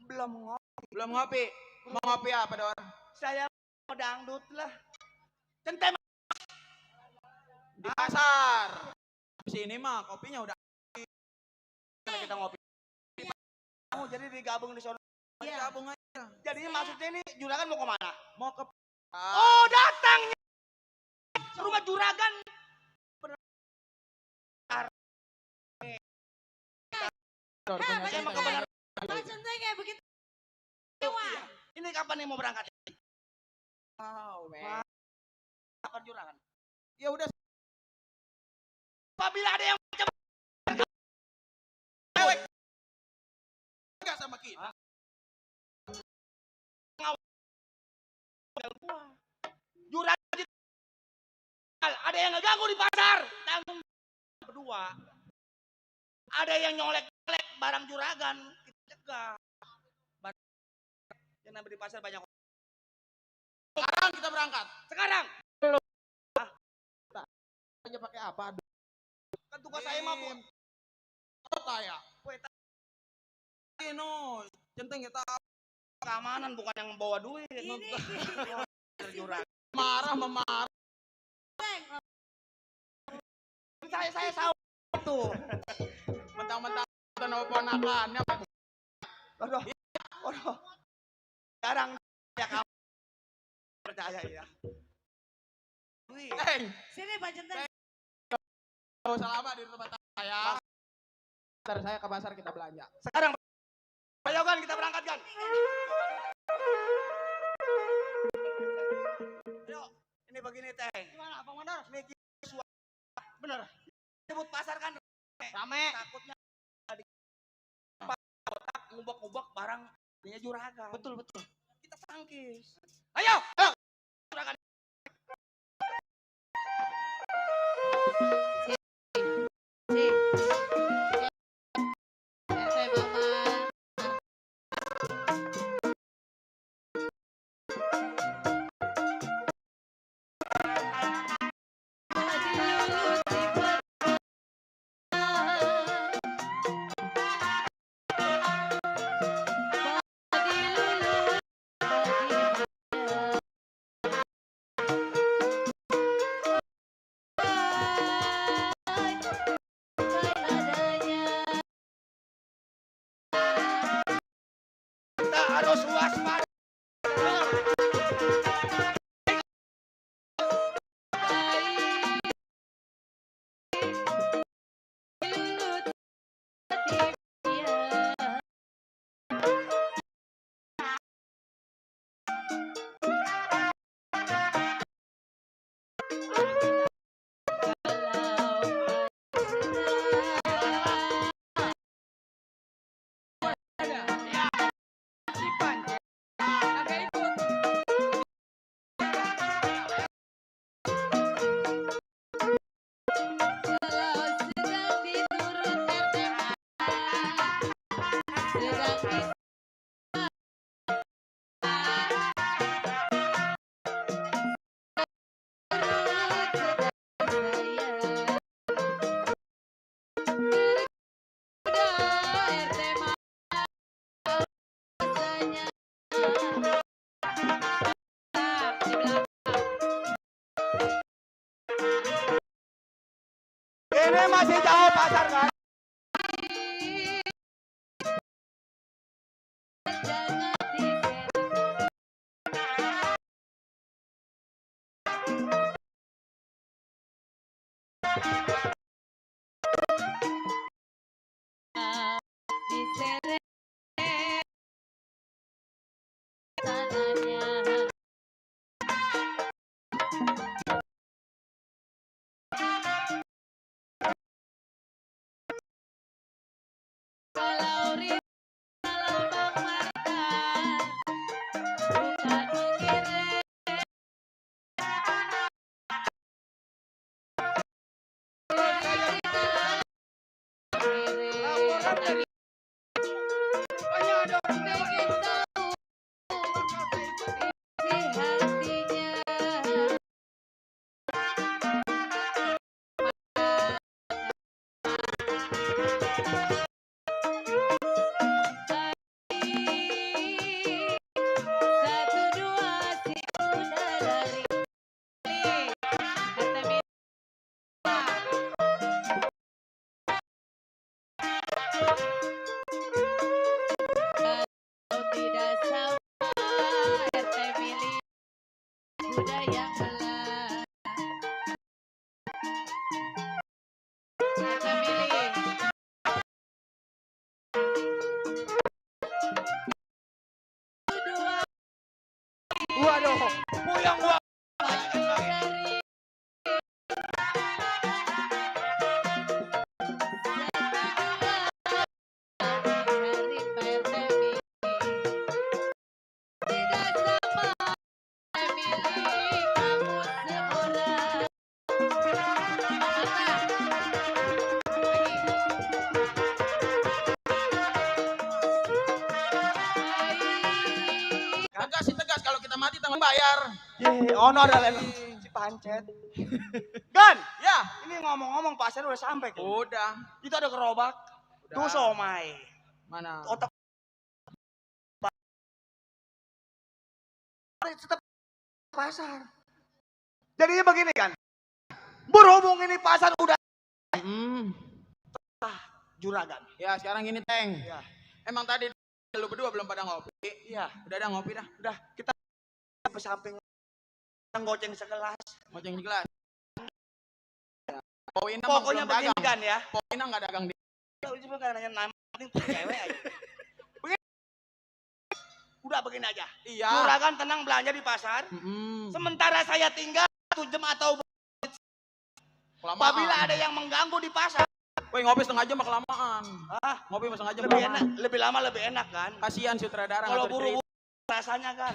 Belum ngopi. Belum ngopi. Mau ngopi apa, Dor? Saya mau dangdut lah. Centem. Di pasar. Sini mah kopinya udah Kita ngopi. Kamu jadi digabung di sono. Iya. gabung aja. Jadinya maksudnya ini juragan mau kemana? Mau ke Oh datangnya rumah juragan. Dor, punya Saya mau cerita. kebenaran. Pak Centeng kayak begitu. Iya. Ini kapan nih mau berangkat? Wow, Kapan juragan? ya udah Apabila ada yang macam enggak sama kita. juragan ada yang ngeganggu di pasar, tanggung berdua. Ada yang nyolek-nyolek barang juragan, kita cegah. Yang namanya di pasar banyak. Sekarang kita berangkat. Sekarang Aja pakai apa? kan tugas saya mah Bu. Kota ya. Kue Ini centeng kita keamanan bukan yang bawa duit. Ini Juragan. marah memarah. Saya tahu tuh. Mentang-mentang ponakannya. Aduh. Jarang ya kamu percaya ya. Wih. sini Pak Centeng. Gak usah lama di tempat saya. Ntar saya ke pasar kita belanja. Sekarang ayo kan kita berangkat kan. Ayo, ini begini teh. Gimana Bang Mandor? Ini bener. Sebut pasar kan rame. Takutnya kotak ngubek-ngubek barang punya juragan. Betul. Kita sangkis. Ayo. Juragan. Kita harus waspada. Ini masih jauh pasar kan? Waduh, puyang gua. Tegas sih tegas, kalau kita mati tanggung bayar. Honor adalah si pancet. Gan, Ya, ini ngomong-ngomong pasar udah sampai kan? udah. Itu ada gerobak. Udah. Tuh somai. Mana? Otak. Tetap pasar. Jadinya begini kan. Berhubung ini pasar udah juragan. Ya sekarang gini Teng. Ya. Emang tadi lu berdua belum pada ngopi? Iya, Udah ada ngopi dah. udah kita ke samping yang goceng segelas. Ngoceng di gelas. Poina mah Pokoknya belum begini dagang. kan ya. Poina nggak dagang di. Lu cuma kan nanya nama penting cewek aja. Begini. Udah begini aja. Iya. Juragan tenang belanja di pasar. Sementara saya tinggal 1 jam atau Kelamaan. apabila ada yang mengganggu di pasar. Woi ngopi setengah jam mah kelamaan. Ngopi setengah jam lebih kelamaan. enak, lebih lama lebih enak kan. Kasihan sutradara Kalau ngatur buru-buru cerita. rasanya kan.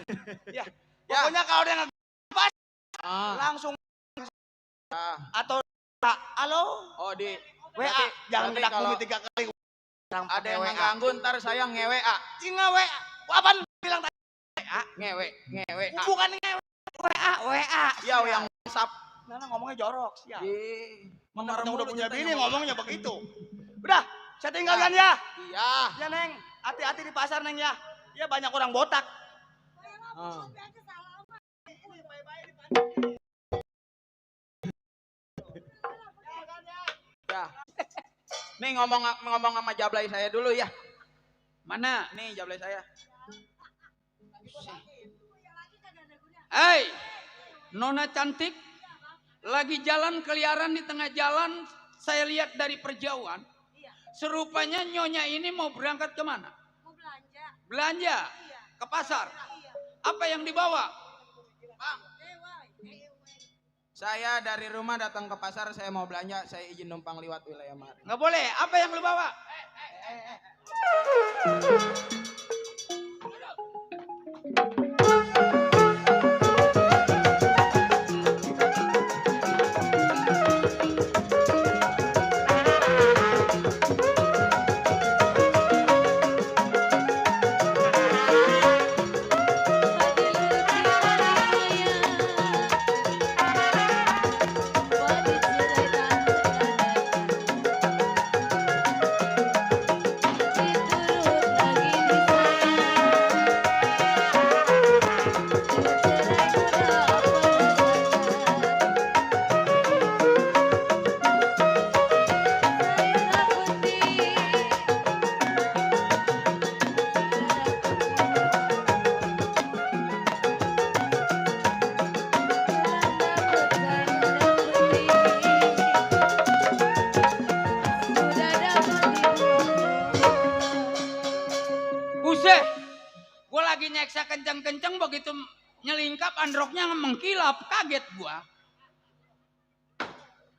Ya. Ya. Pokoknya kalau ada yang Ah. langsung Ah. atau halo Oh di WA Berarti- jangan berarti gedak kalau bumi 3 kali. ada yang mengganggu ntar saya nge-WA. Ingat WA. Apaan bilang tadi? Nge-WA. Bukan ngewe. WA. Ya yang WhatsApp. Nah, ngomongnya jorok sih ya. Mana Mana udah punya kita bini yang ngomongnya begitu. Udah, saya tinggalkan ya. Iya. Ya Neng, hati-hati di pasar Neng ya. Ya banyak orang botak. Ah. Ya. Nih ngomong sama jablay saya dulu ya. Mana? Nih jablay saya. Hei, Nona cantik, lagi jalan keliaran di tengah jalan, saya lihat dari perjauhan. Serupanya nyonya ini mau berangkat kemana? Mau belanja. Belanja? Ke pasar? Apa yang dibawa? Saya dari rumah datang ke pasar, saya mau belanja, saya izin numpang lewat wilayah Mari. Nggak boleh. Apa yang lu bawa? lagi nyeksa kenceng-kenceng begitu nyelingkap androknya mengkilap, kaget gua.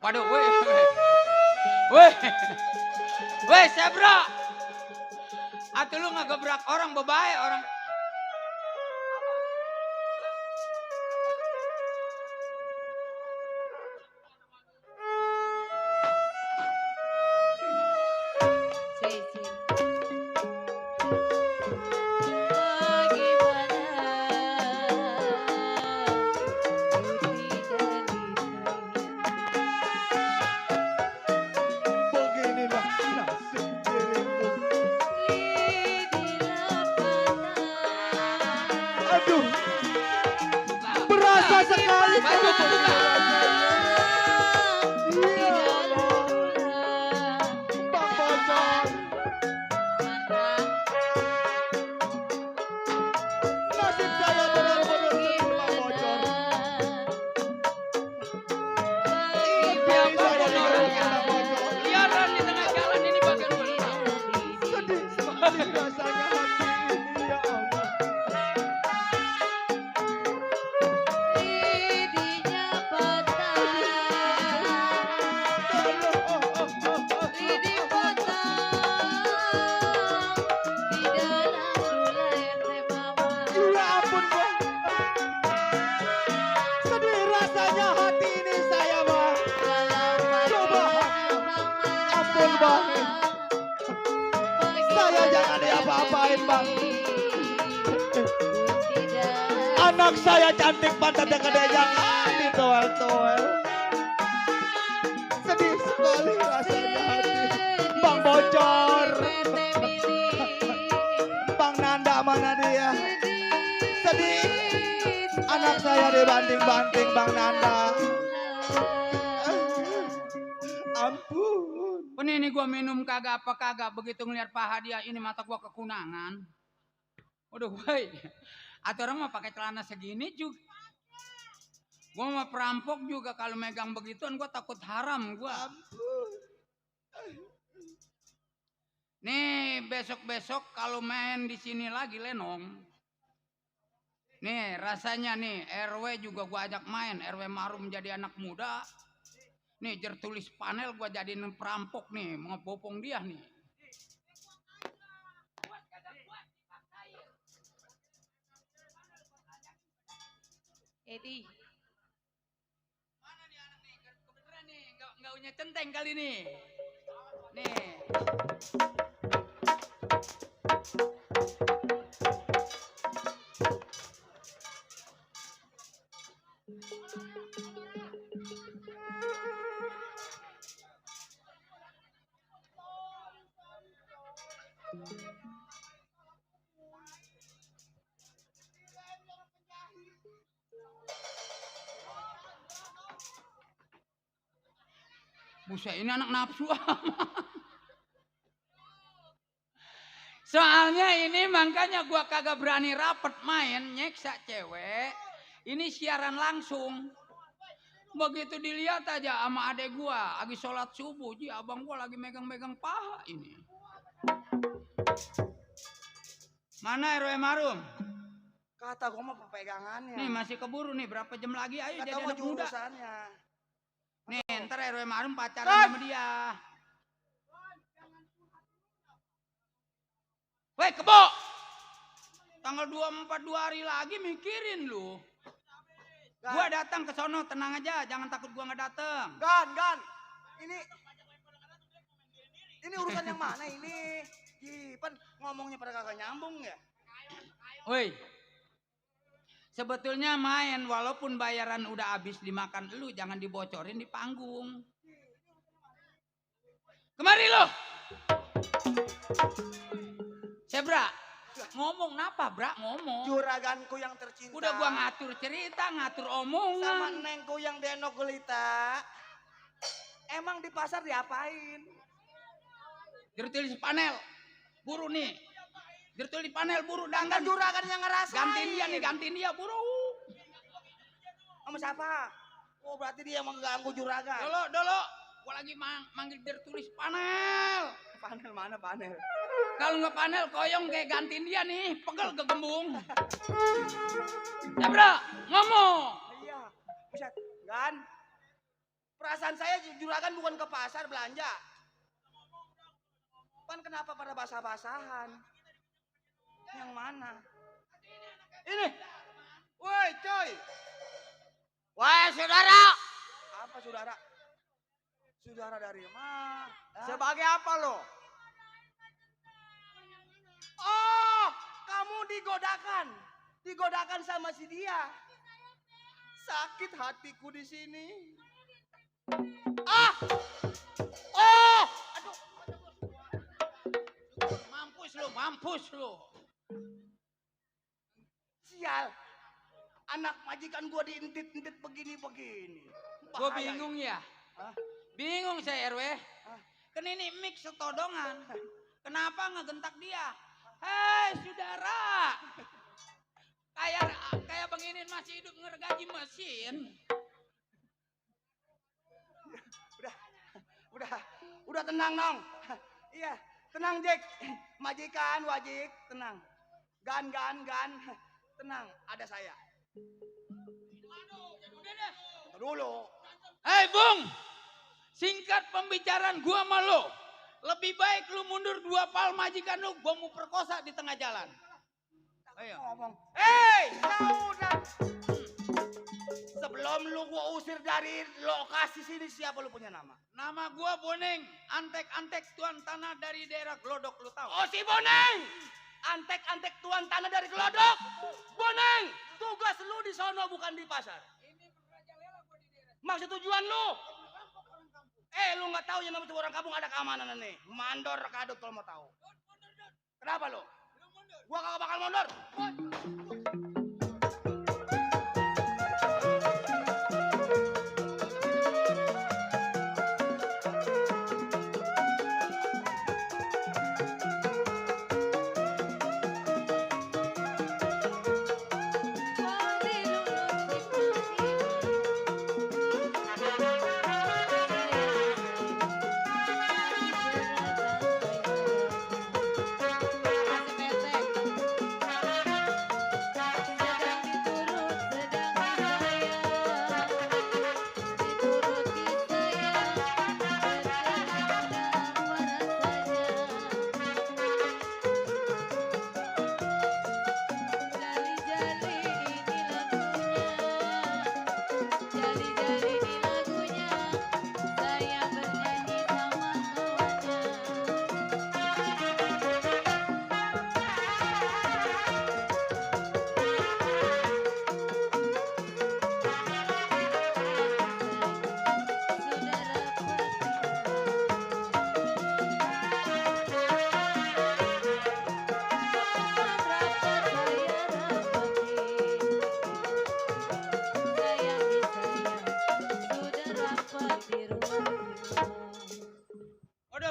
Waduh, weh, Sebra. Atuh lu ngegebrak orang bebae orang. Beginilah nasib diriku. Aduh, berasa sekali. Baju terbuka. Iya Allah, Bang Bocor. Nasib saya benar-benar sedih, Bang Bocor. Biar Sedih saya Bang dengarnya, Bang Bocor. Liaran di tengah jalan ini bagian gua. Sedih sekali rasanya hati ini, ya Allah. Ya ampun, Bang. Sedih rasanya hati ini saya, Bang. Coba, ampun, Bang. Saya jangan diapa-apain, Bang. Anak saya cantik pantatnya gede, jangan ditoel-toel. Sedih sekali rasanya hati. Bang Bocor. Bang Nanda mana dia? Sedih. Anak saya dibanting-banting, Bang Nanda. Ampun. Ini gua minum kagak apa kagak begitu ngeliat Pak Hadiah ini mata gua kekunangan. Waduh, woi. Atau orang mah pakai celana segini juga. Gua mah perampok juga kalau megang begituan gua takut haram gua. Nih besok-besok kalau main di sini lagi Lenong. Nih rasanya nih RW juga gua ajak main, RW Marum jadi anak muda. Nih tertulis panel gua jadiin perampok nih, mau bopong dia nih. Edi, Mana nih anak nih? Kebeneran nih, nggak punya centeng kali nih. Nih. Buset, ini anak nafsu amat. Soalnya ini makanya gua kagak berani rapet main nyeksa cewek. Ini siaran langsung. Begitu dilihat aja sama adek gua lagi sholat subuh, ji abang gua lagi megang-megang paha ini. Mana RW Marum? Kata gua mah pegangannya. Nih masih keburu nih, berapa jam lagi? Ayo Kata jadi gua anak muda. jurusannya. Nih ntar RW Marum pacaran sama dia. Weh kebo, tanggal 24 2 hari lagi mikirin lu. Gua datang ke sono, tenang aja, jangan takut gua nggak datang. Gan. Ini urusan yang mana ini? Jipan ngomongnya pada kagak nyambung ya? Woi, sebetulnya main walaupun bayaran udah habis dimakan lu, jangan dibocorin di panggung. Kemari lu. Sebra, ngomong napa, Bra? Ngomong. Juraganku yang tercinta. Udah gua ngatur cerita, ngatur sama omongan. nengku yang denok gelita. Emang di pasar diapain? Ditulis panel. Buru nih. Ditulis panel buru Kan dandan. juragan yang ngerasain. Gantiin dia buru. Sama siapa? Oh berarti dia yang mengganggu juragan. Dolo. Gua lagi manggil tertulis panel. Panel mana panel? Kalau nggak panel koyong kayak gantiin dia nih, pegel kegembung. Ya bro, ngomong. Iya, buset. Gan, perasaan saya juragan bukan ke pasar belanja. Pan kenapa pada basah-basahan? Yang mana? Ini. Woi, coy. Wah, saudara. Apa saudara? Saudara dari mana? Sebagai apa lo? Oh, kamu digodakan. Digodakan sama si dia. Sakit hatiku di sini. Ah! Oh! Aduh. Mampus lu. Sial. Anak majikan gua diintit-intit begini-begini. Gue Bahaya bingung ini. ya. Hah? Bingung saya RW. Hah? Kan ini mix setodongan. Kenapa ngegentak dia? Hei saudara. Kayak begini masih hidup ngergaji mesin. Udah tenang nong. Iya, tenang Jack. Majikan, wajik, tenang. Gan. Tenang, ada saya. Tunggu dulu. Hei Bung, singkat pembicaraan gua sama lo. Lebih baik lu mundur 2 pal majikan lu, gua mau perkosa di tengah jalan. Ayo. Ngomong. Hei, saudara. Sebelum lu gua usir dari lokasi sini, siapa lu punya nama? Nama gua Boneng, antek-antek tuan tanah dari daerah Glodok, lu tahu? Oh si Boneng. Antek-antek tuan tanah dari Glodok. Boneng, tugas lu di sono bukan di pasar. Maksud tujuan lu? Lu nggak tahu yang namanya orang kampung ada keamanan nih. Mandor kadut kalau mau tahu. Kenapa lu? Gua kagak bakal mondor.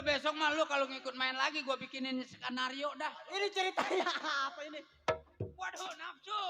Besok mah lu kalau ngikut main lagi gua bikinin skenario dah. Ini ceritanya apa ini? Waduh, nafsu.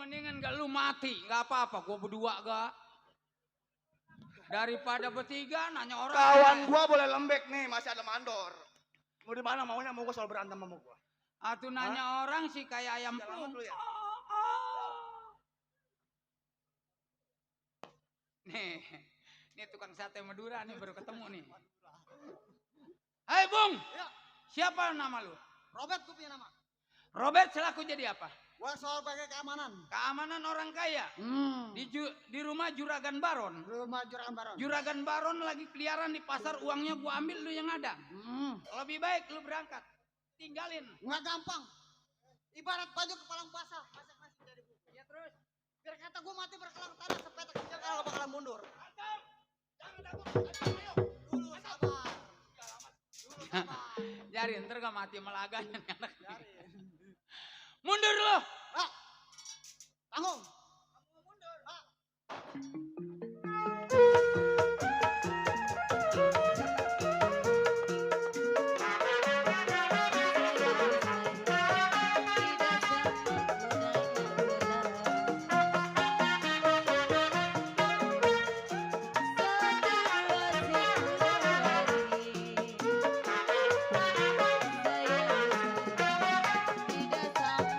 mendingan gak lu mati, gak apa-apa, gua berdua gak. Daripada bertiga nanya orang. Kawan gua boleh lembek nih, masih ada mandor. Mau di mana maunya, mau gua soal berantem sama gua. Atuh nanya orang sih kayak ayam Selamat pelung. dulu ya. Nih tukang sate Madura nih baru ketemu nih. Hai Bung, siapa nama lu? Robert gua punya nama. Robert selaku jadi apa? Gua soal pakai keamanan. Keamanan orang kaya. Di rumah Juragan Baron. Rumah Juragan Baron. Juragan Baron lagi keliaran di pasar, uangnya gua ambil, lu yang ada. Lebih baik lu berangkat. Tinggalin. Nggak gampang. Ibarat baju kepalang basah, masing-masing dari buku. Ya terus. Biar kata gua mati berkelang tanah, sepetak kencang nggak bakalan mundur. Dulu sabar. Jari ntar gak mati melaganya nih anak. Mundur lo. Tanggung. Tidak sama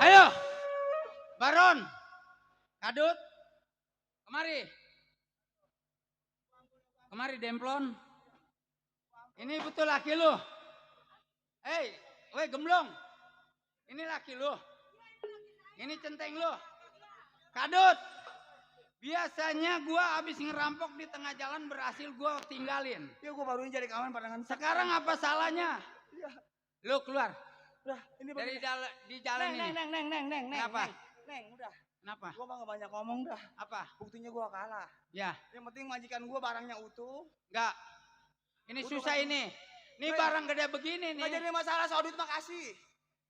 Ayo, Baron, Kadut, kemari. Kemari Demplon. Ini betul laki lu. Hei, woi gemblong. Ini laki lu. Ini centeng lu. Kadut. Biasanya gua habis ngerampok di tengah jalan berhasil gua tinggalin. Ya gua baru ini jadi kawan pandangan. Sekarang apa salahnya? Iya. Lu keluar Udah, ini dari di jalan ini. Neng. Kenapa? Neng, udah. Kenapa? Gua mah gak banyak ngomong dah. Apa? Buktinya gua kalah. Ya, Yang penting majikan gua barangnya utuh. enggak. Ini Udah, susah kan? ini. Ini Nggak, barang gede begini nih. Nggak jadi masalah soal duit makasih.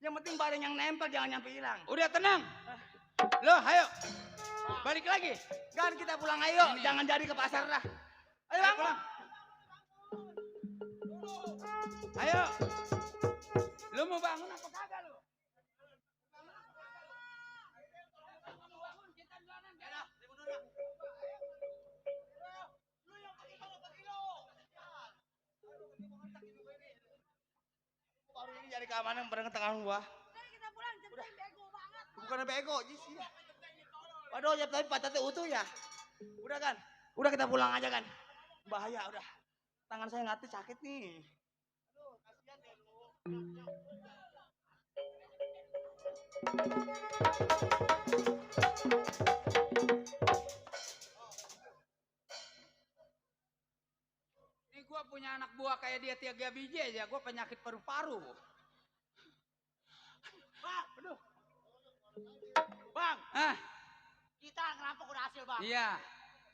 Yang penting barang yang nempel jangan nyampe hilang. Udah tenang. Loh, ayo. Balik lagi. Kan kita pulang ayo, Ini. jangan jadi ke pasar dah. Ayo Ayo bang. pulang. Ayo. Lu mau bangun apa kagak lu? Baru ini jadi keamanan barang tangan gua. Kita pulang, cepet bego banget. Bukan bego, Jis. Ya. Waduh, ya tapi patatnya utuh ya. Udah kan? Udah kita pulang aja kan? Bahaya udah. Tangan saya ngati sakit nih. Aduh, kasihan deh lu. Ini gua punya anak buah kayak dia 3 biji aja, gua penyakit paru-paru. Bang, aduh. Bang, Ah, kita ngerampok udah hasil bang. iya.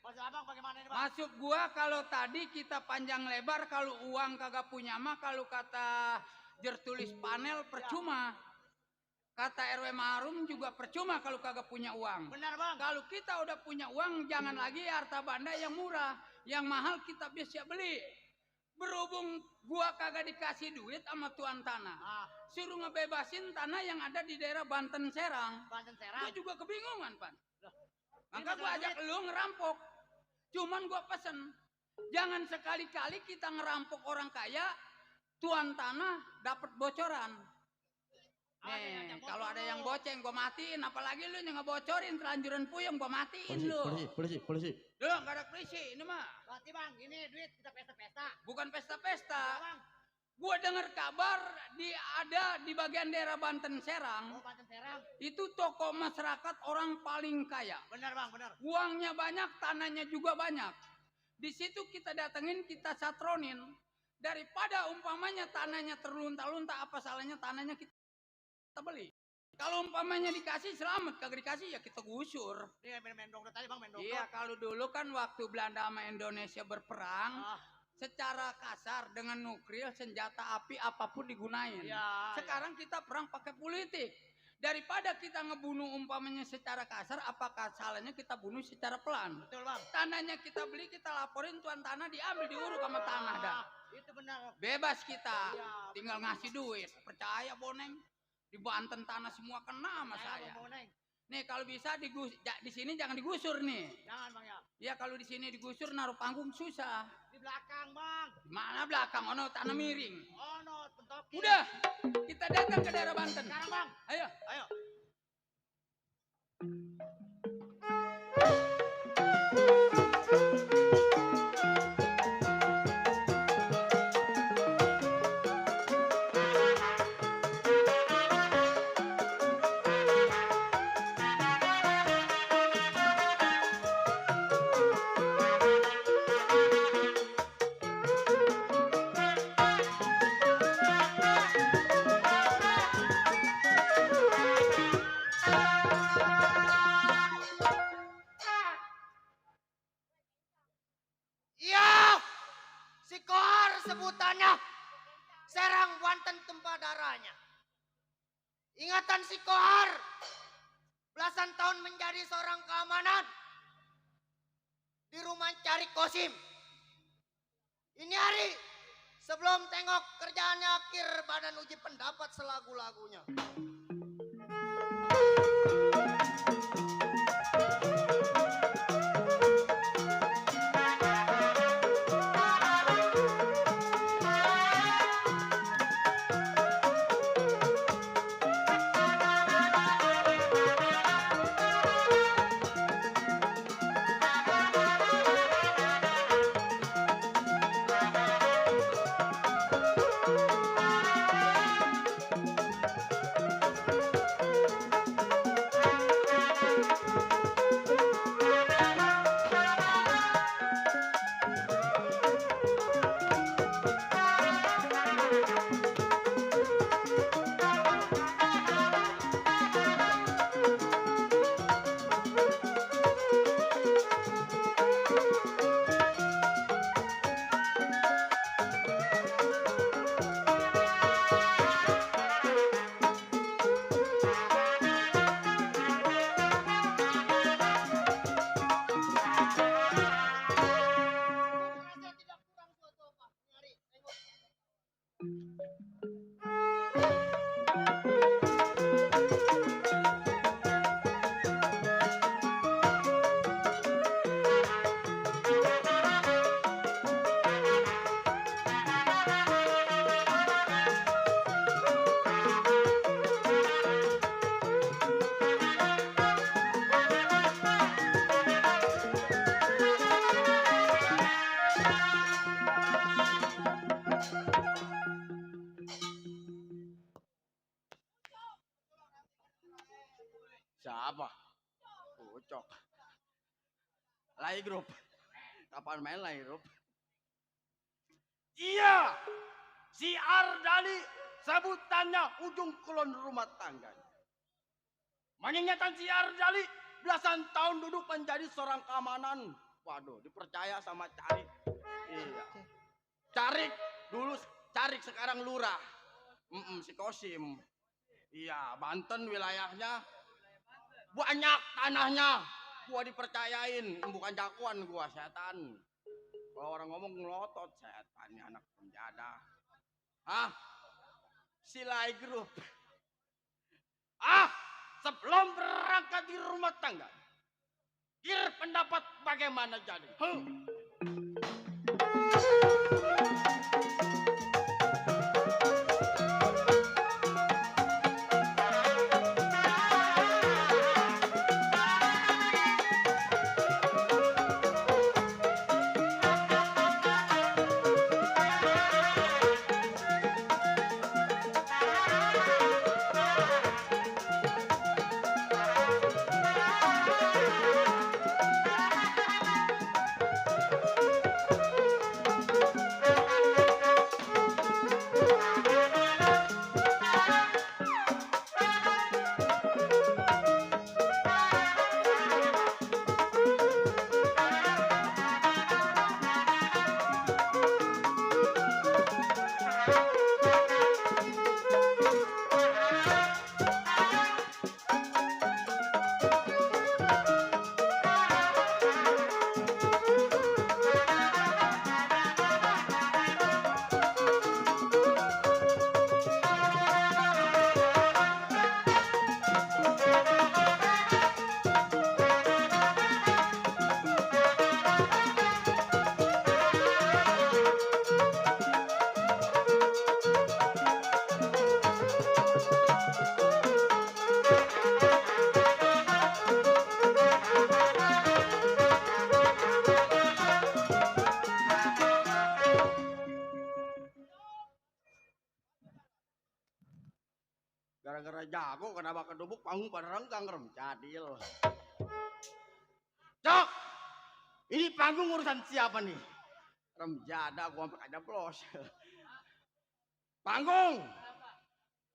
Maksud abang bagaimana ini bang? Masuk gua kalau tadi kita panjang lebar, kalau uang kagak punya mah, kalau kata jertulis panel percuma. Kata RW Marum juga percuma kalau kagak punya uang. Benar bang. Kalau kita udah punya uang, jangan lagi harta benda yang murah. Yang mahal kita bisa beli. Berhubung gua kagak dikasih duit sama tuan tanah. Ah, Suruh ngebebasin tanah yang ada di daerah Banten Serang. Banten Gua Serang. juga kebingungan, Pan. Maka ini gua masalah ajak lu ngerampok. Cuman gua pesen, jangan sekali-kali kita ngerampok orang kaya, tuan tanah dapat bocoran. Nih, kalau ada yang boceng gua matiin, apalagi lu yang ngebocorin telanjuran puyeng gua matiin lu. Polisi. Lu enggak ada polisi, ini mah Berarti bang, ini duit kita pesta-pesta. bukan pesta-pesta. Bang, Gua dengar kabar ada di bagian daerah Banten Serang, oh Banten Serang. itu toko masyarakat orang paling kaya. Benar bang, benar. Uangnya banyak, tanahnya juga banyak. Di situ kita datengin, kita satronin. Daripada umpamanya tanahnya terlunta-lunta, apa salahnya tanahnya kita beli. Kalau umpamanya dikasih selamat, kagak dikasih ya kita gusur. Dia main dongdot tadi bang, main dongdot. Iya, kalau dulu kan waktu Belanda sama Indonesia berperang, Ah, secara kasar dengan nuklir, senjata api apapun digunain. iya. Sekarang kita perang pakai politik. Daripada kita ngebunuh umpamanya secara kasar, apakah salahnya kita bunuh secara pelan? Betul bang. Tanahnya kita beli, kita laporin tuan tanah diambil, diuruk sama tanah dah. Itu benar. Bebas kita, Iya, tinggal ngasih duit. Percaya Boneng, di Banten tanah semua kena sama saya. Bang Boneng. Nih kalau bisa di sini jangan digusur nih. Jangan bang ya. Ya kalau di sini digusur naruh panggung susah. Di belakang bang. Di mana belakang? Ono tanah miring. Oh no, bentuk Udah, kita datang ke daerah Banten. Sekarang bang. Ayo. Ayo. Iya, si Kohar sebutannya. Serang Banten tempat darahnya. Ingatan si Kohar, belasan tahun menjadi seorang keamanan di rumah Cari Kosim. Ini hari sebelum tengok kerjaannya akhir badan uji pendapat selagu-lagunya. Siapa? Ucok. Lai grup. Kapan main Lai grup? Iya. Si Ardali sebutannya ujung kulon rumah tangganya. Mengingatkan si Ardali belasan tahun duduk menjadi seorang keamanan. Waduh, dipercaya sama Carik. Iya. Carik dulu Carik sekarang lurah. Si Kosim. Iya, Banten wilayahnya banyak tanahnya. Gua dipercayain, bukan jagoan gua, setan. Kalau orang ngomong ngelotot, setannya anak penjada. Hah? Si Lai Grup. Sebelum berangkat di rumah tangga, kira pendapat bagaimana jadi? Gara-gara jago kenapa kedubuk panggung pada renggang rem cadil. Cok, ini panggung urusan siapa nih? Rem jada gua sampai kajaplos. Panggung,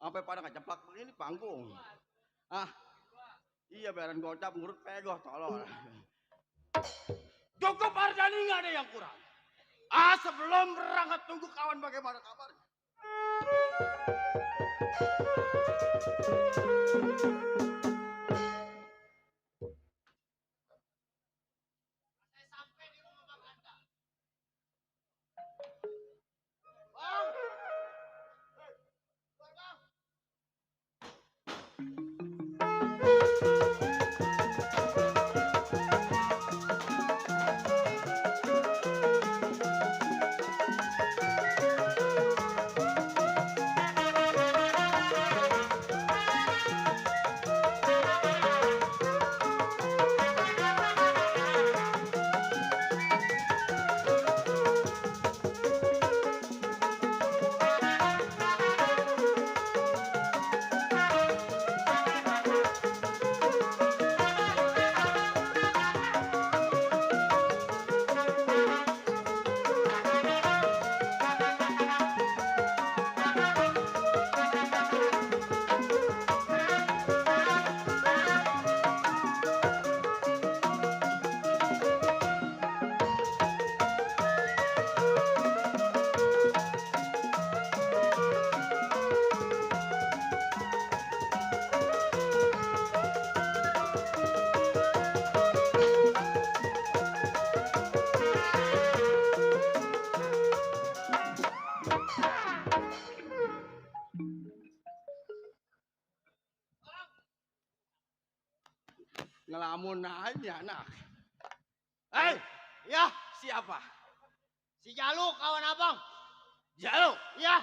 sampai pada kejeplak begini panggung. Ah, iya bayaran gocap ngurut pegoh tolol. Cukup Ardani nggak ada yang kurang. Ah, sebelum berangkat tunggu kawan bagaimana kabarnya. Ngelamun aja anak. Hei, ya siapa? Si Jaluk kawan abang. Jaluk? Ya.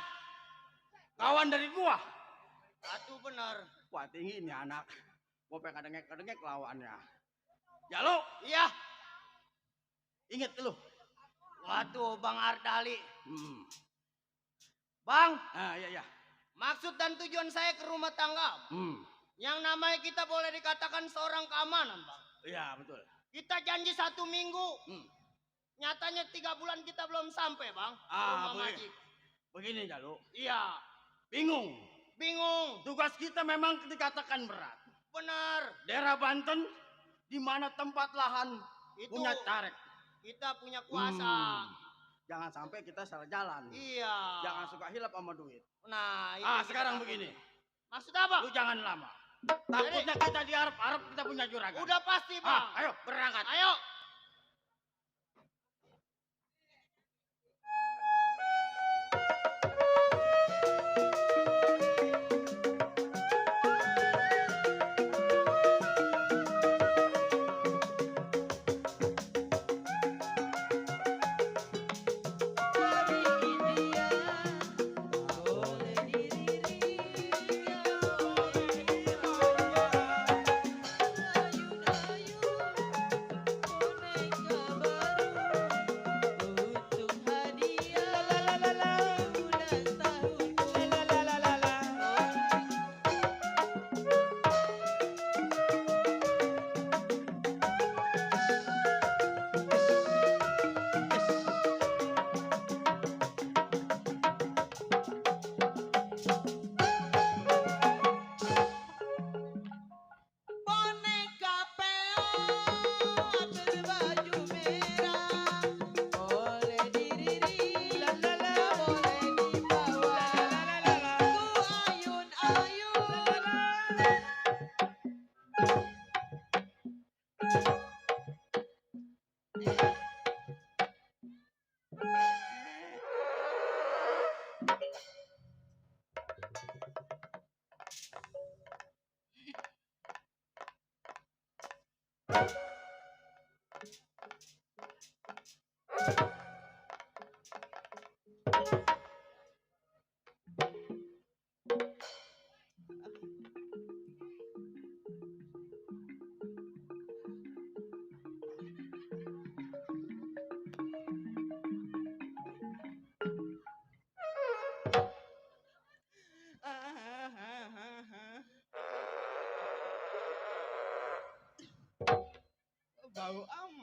Kawan dari gua. Satu bener. Wah tinggi ini anak. Gua pengen kadengek lawannya. Jaluk? Iya. Ingat lu. Waduh Bang Ardali. Bang. Ah iya. Maksud dan tujuan saya ke rumah tangga. Yang namanya kita boleh dikatakan seorang keamanan, Bang. Iya, betul. Kita janji 1 minggu. Nyatanya 3 bulan kita belum sampai, Bang. Ah, begini, Jalu. Iya. Bingung. Tugas kita memang dikatakan berat. Benar. Daerah Banten, di mana tempat lahan itu punya tarik. Kita punya kuasa. Jangan sampai kita salah jalan. Iya. Jangan suka hilap sama duit. Nah, sekarang begini. Maksud apa? Lu jangan lama. Takutnya kita diarep-arep kita punya juragan. Udah pasti, Bang. Ayo berangkat. Ayo.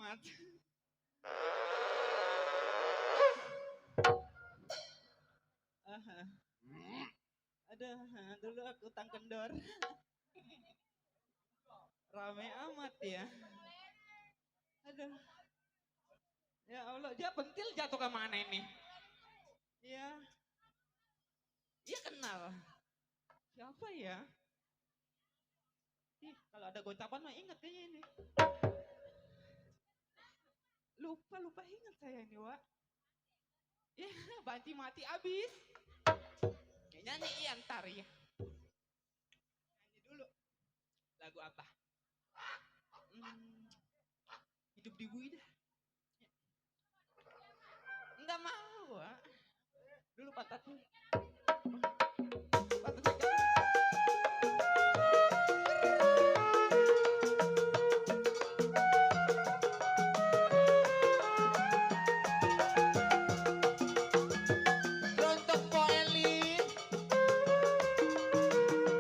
amat. Aduh, dulu aku utang kendor. Rame amat ya. Aduh. Ya Allah, dia pentil jatuh ke mana ini? Iya. Iya kenal. Siapa ya? Ih, kalau ada gocapan mah inget kayaknya ini. Lupa inget saya ini, Wak. Ya, banci mati abis. Nyanyi Ian tar ya. Nyanyi dulu. Lagu apa? Hidup di bui dah. Enggak mau, Wak. Dulu pantatnya. Pantatnya jatuh. Untuk Po Eli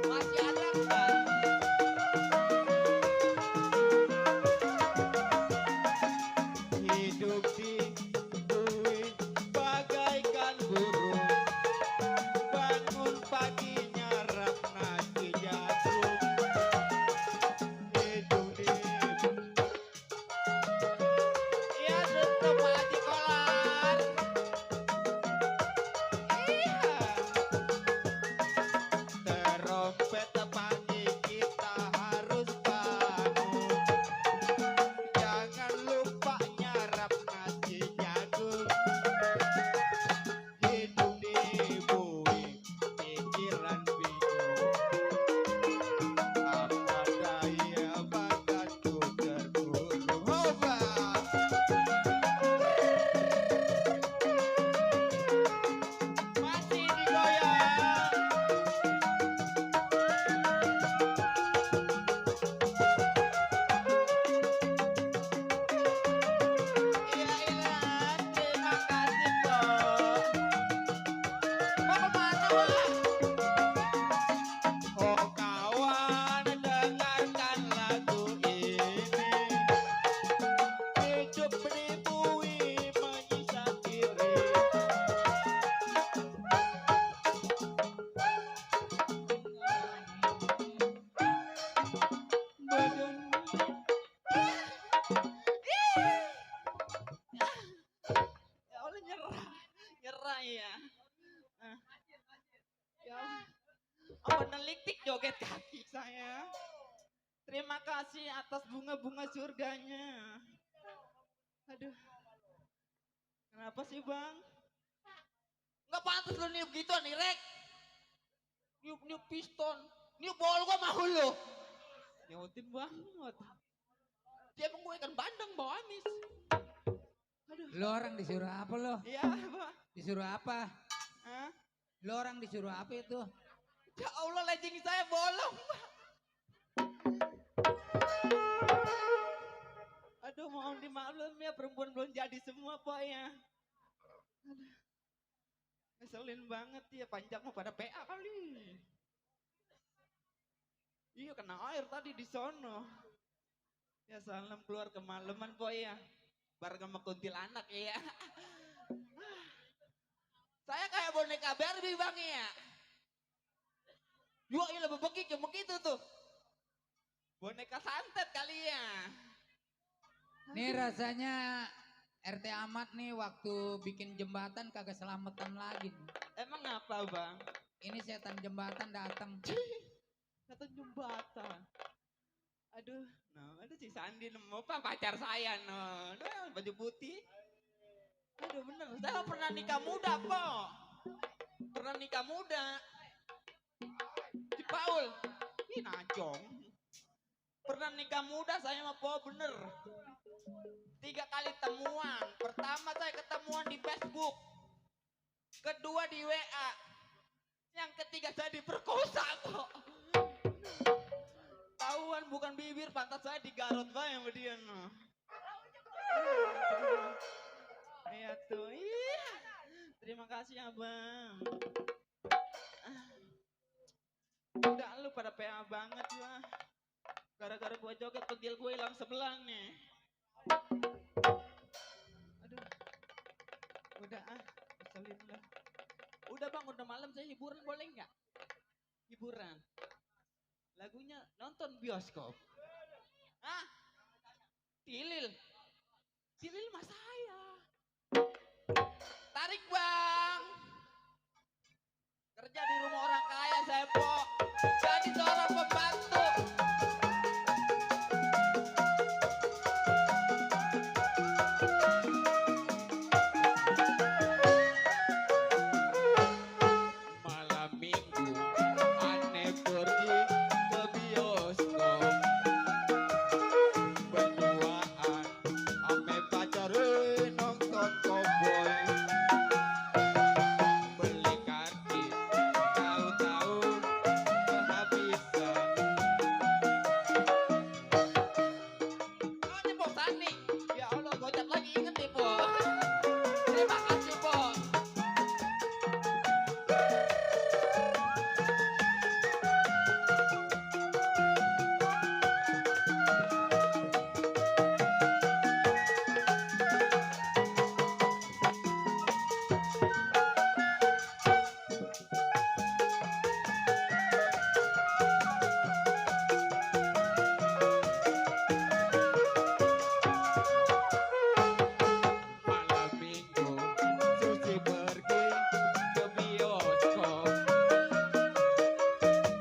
masih ada enggak? Hidup di bumi bagaikan burung, bangun pagi nyarap nasi jagung. Hidup di iya untuk Pak Haji Kolan. Iya. Terompet pagi kita harus bangun. Jangan lupa nyarap nasi jagung. Hidup di bumi pikiran bingung. Apa daya bakatku terkurung. Hoba. Masih digoyang. Iya Ilan, terima kasih Po. Mau kemana Wak? Oh kawan dengarkan lagu ini. Hidup di bumi menyiksa diri. Badan ya Allah nyerah ya. Ya apa neliktik joget kaki saya. Terima kasih atas bunga-bunga surganya. Aduh. Kenapa sih Bang? Nggak pantas lu niup gitu nih Rek. Niup piston. Niup bol gua mau lu. Nyautin banget. Dia emang gue ikan bandeng bawa amis. Aduh. Lo orang disuruh apa lo? Iya Pak. Disuruh apa? Hah? Lo orang disuruh apa itu? Ya Allah legging saya bolong. Aduh mohon dimaklum ya perempuan belum jadi semua Pak ya. Aduh. Ngeselin banget ya panjang mah pada PA kali. Iya kena air tadi di sono. Ya salam keluar kemalaman Pak ya. Bareng sama kuntilanak ya. Saya kayak boneka Barbie Bang ya. Yuk iya lebih begitu tuh. Boneka santet kali ya. Nih rasanya RT Ahmad nih waktu bikin jembatan kagak selamatan lagi. Emang apa Bang? Ini setan jembatan datang. Kata jembatan. Aduh, ada si Sandi nemu apa pacar saya baju putih. Aduh bener, saya pernah nikah muda kok. Pernah nikah muda. Si Paul, ini najong. Pernah nikah muda saya sama Po bener. 3 kali temuan. Pertama saya ketemuan di Facebook. Kedua di WA. Yang ketiga saya diperkosa kok. Tahuan bukan bibir, pantat saya digarot banget sama dia no. Iya tuh, iya. Terima kasih Abang. Udah lu pada PA banget lah. Gara-gara gua joget pentil gue hilang sebelah nih. Aduh, udah ah, keselin lah. Udah bang, udah malam saya hiburan boleh nggak? Hiburan. Lagunya nonton bioskop. Hah? Tilil. Tilil mas saya. Tarik bang. Kerja di rumah orang kaya saya po. Jadi seorang pembantu. Malam minggu aneh pergi ke bioskop. Berduaan ame pacaran nonton cowboy. Beli karcis tahu-tahu kehabisan. Oh ini Pok Sani. Ya Allah gocap lagi inget nih Pok. Terima kasih Pok. Malam minggu Susi pergi ke bioskop.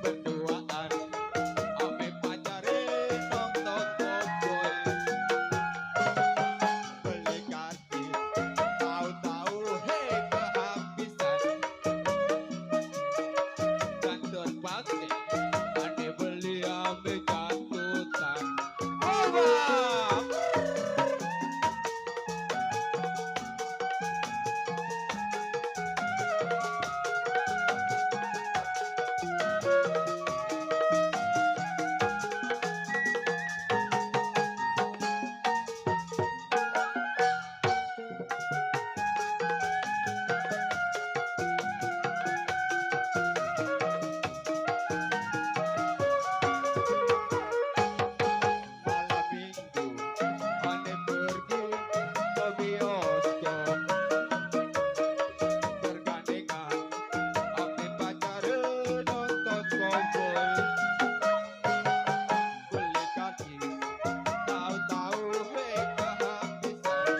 Berduaan ame pacaran nonton cowboy. Beli karcis tahu-tahu hei kehabisan. Kantor pasti aneh beli ame katutan. Oh bang. Malam minggu aneh pergi ke bioskop. Bergandengan ame pacaran nonton cowboy. Beli karcis tahu-tahu hei kehabisan.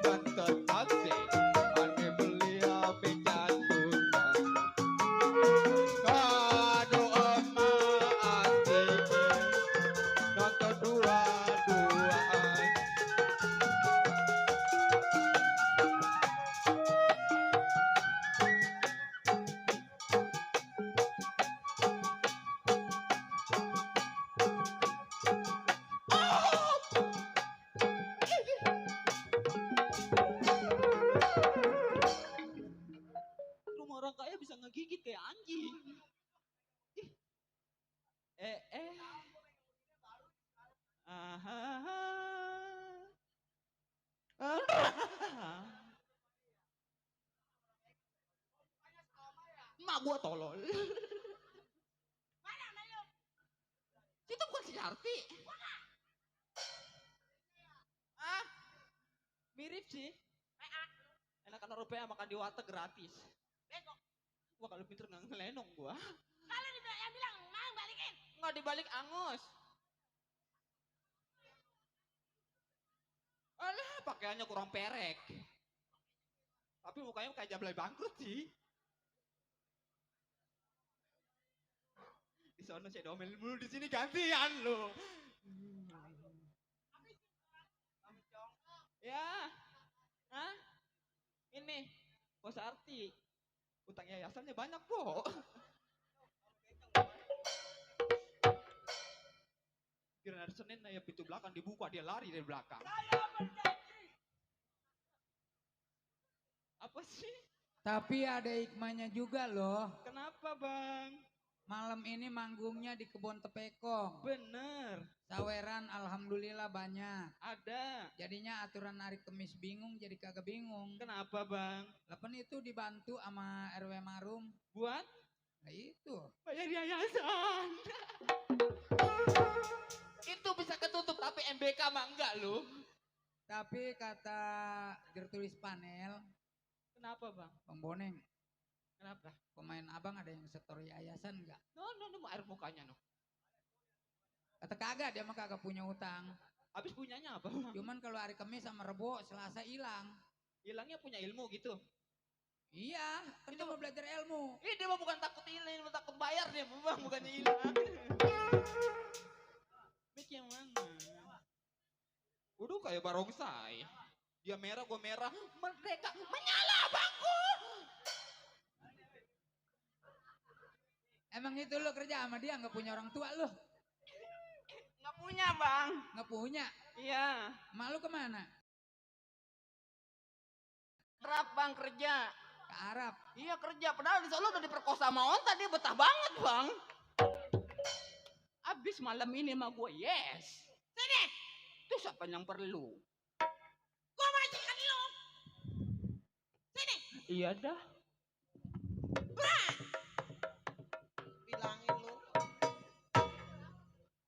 Kantor taksi aneh beli ame jatutan. Aduh emak asiknya nonton dua-duaan. Rumah orang kaya bisa ngegigit kayak anjing. Ih. Aha. Mak gua tolol. Itu bukan si Arti. Ah, mirip sih. Enakan Eropa makan di warteg gratis. Gua kalau pinter nggak ngelenong gua. Kalau yang bilang, mau balikin. Nggak dibalik angus. Alah, pakaiannya kurang perek. Tapi mukanya kayak Jablay bangkrut sih. Di sana saya domelin mulu, di sini gantian lo. Ya, hah? Ini, Bos Arti. Utang yayasannya banyak, Po. Kira hari Senin ya pintu belakang dibuka, dia lari dari belakang. Apa sih? Tapi ada hikmahnya juga loh. Kenapa bang? Malam ini manggungnya di Kebon Tepekong. Bener. Saweran alhamdulillah banyak. Ada. Jadinya aturan hari Kemis bingung jadi kagak bingung. Kenapa bang? Lepen itu dibantu sama RW Marum. Buat? Nah itu. Bayar yayasan. Itu bisa ketutup tapi MBK mah enggak lu. Tapi kata tertulis panel, Kenapa bang? Bang Boneng, Kenapa? pemain abang ada yang setor yayasan nggak? No, air mukanya no. Kata kagak, dia mah kagak punya utang. Habis punyanya apa bang? Cuman kalau hari Kamis sama Rebo, Selasa hilang. Hilangnya punya ilmu gitu. Iya, kan dia mau belajar ilmu. Ini dia mah bukan takut hilang, takut bayar dia bang, bukannya hilang. Mik yang mana? Udah kayak barongsai. Dia merah, gua merah. Merdeka, menyala bangku. Emang itu lo kerja sama dia nggak punya orang tua lo? Nggak punya bang. Nggak punya. Iya. Malu kemana? Arab bang kerja. Ke Arab. Iya kerja, padahal di sana udah diperkosa sama onta, dia betah banget bang. Abis malam ini mah gue yes. Sini. Itu siapa yang perlu? Gue majikan lu. Sini. Iya dah. Bilangin lu.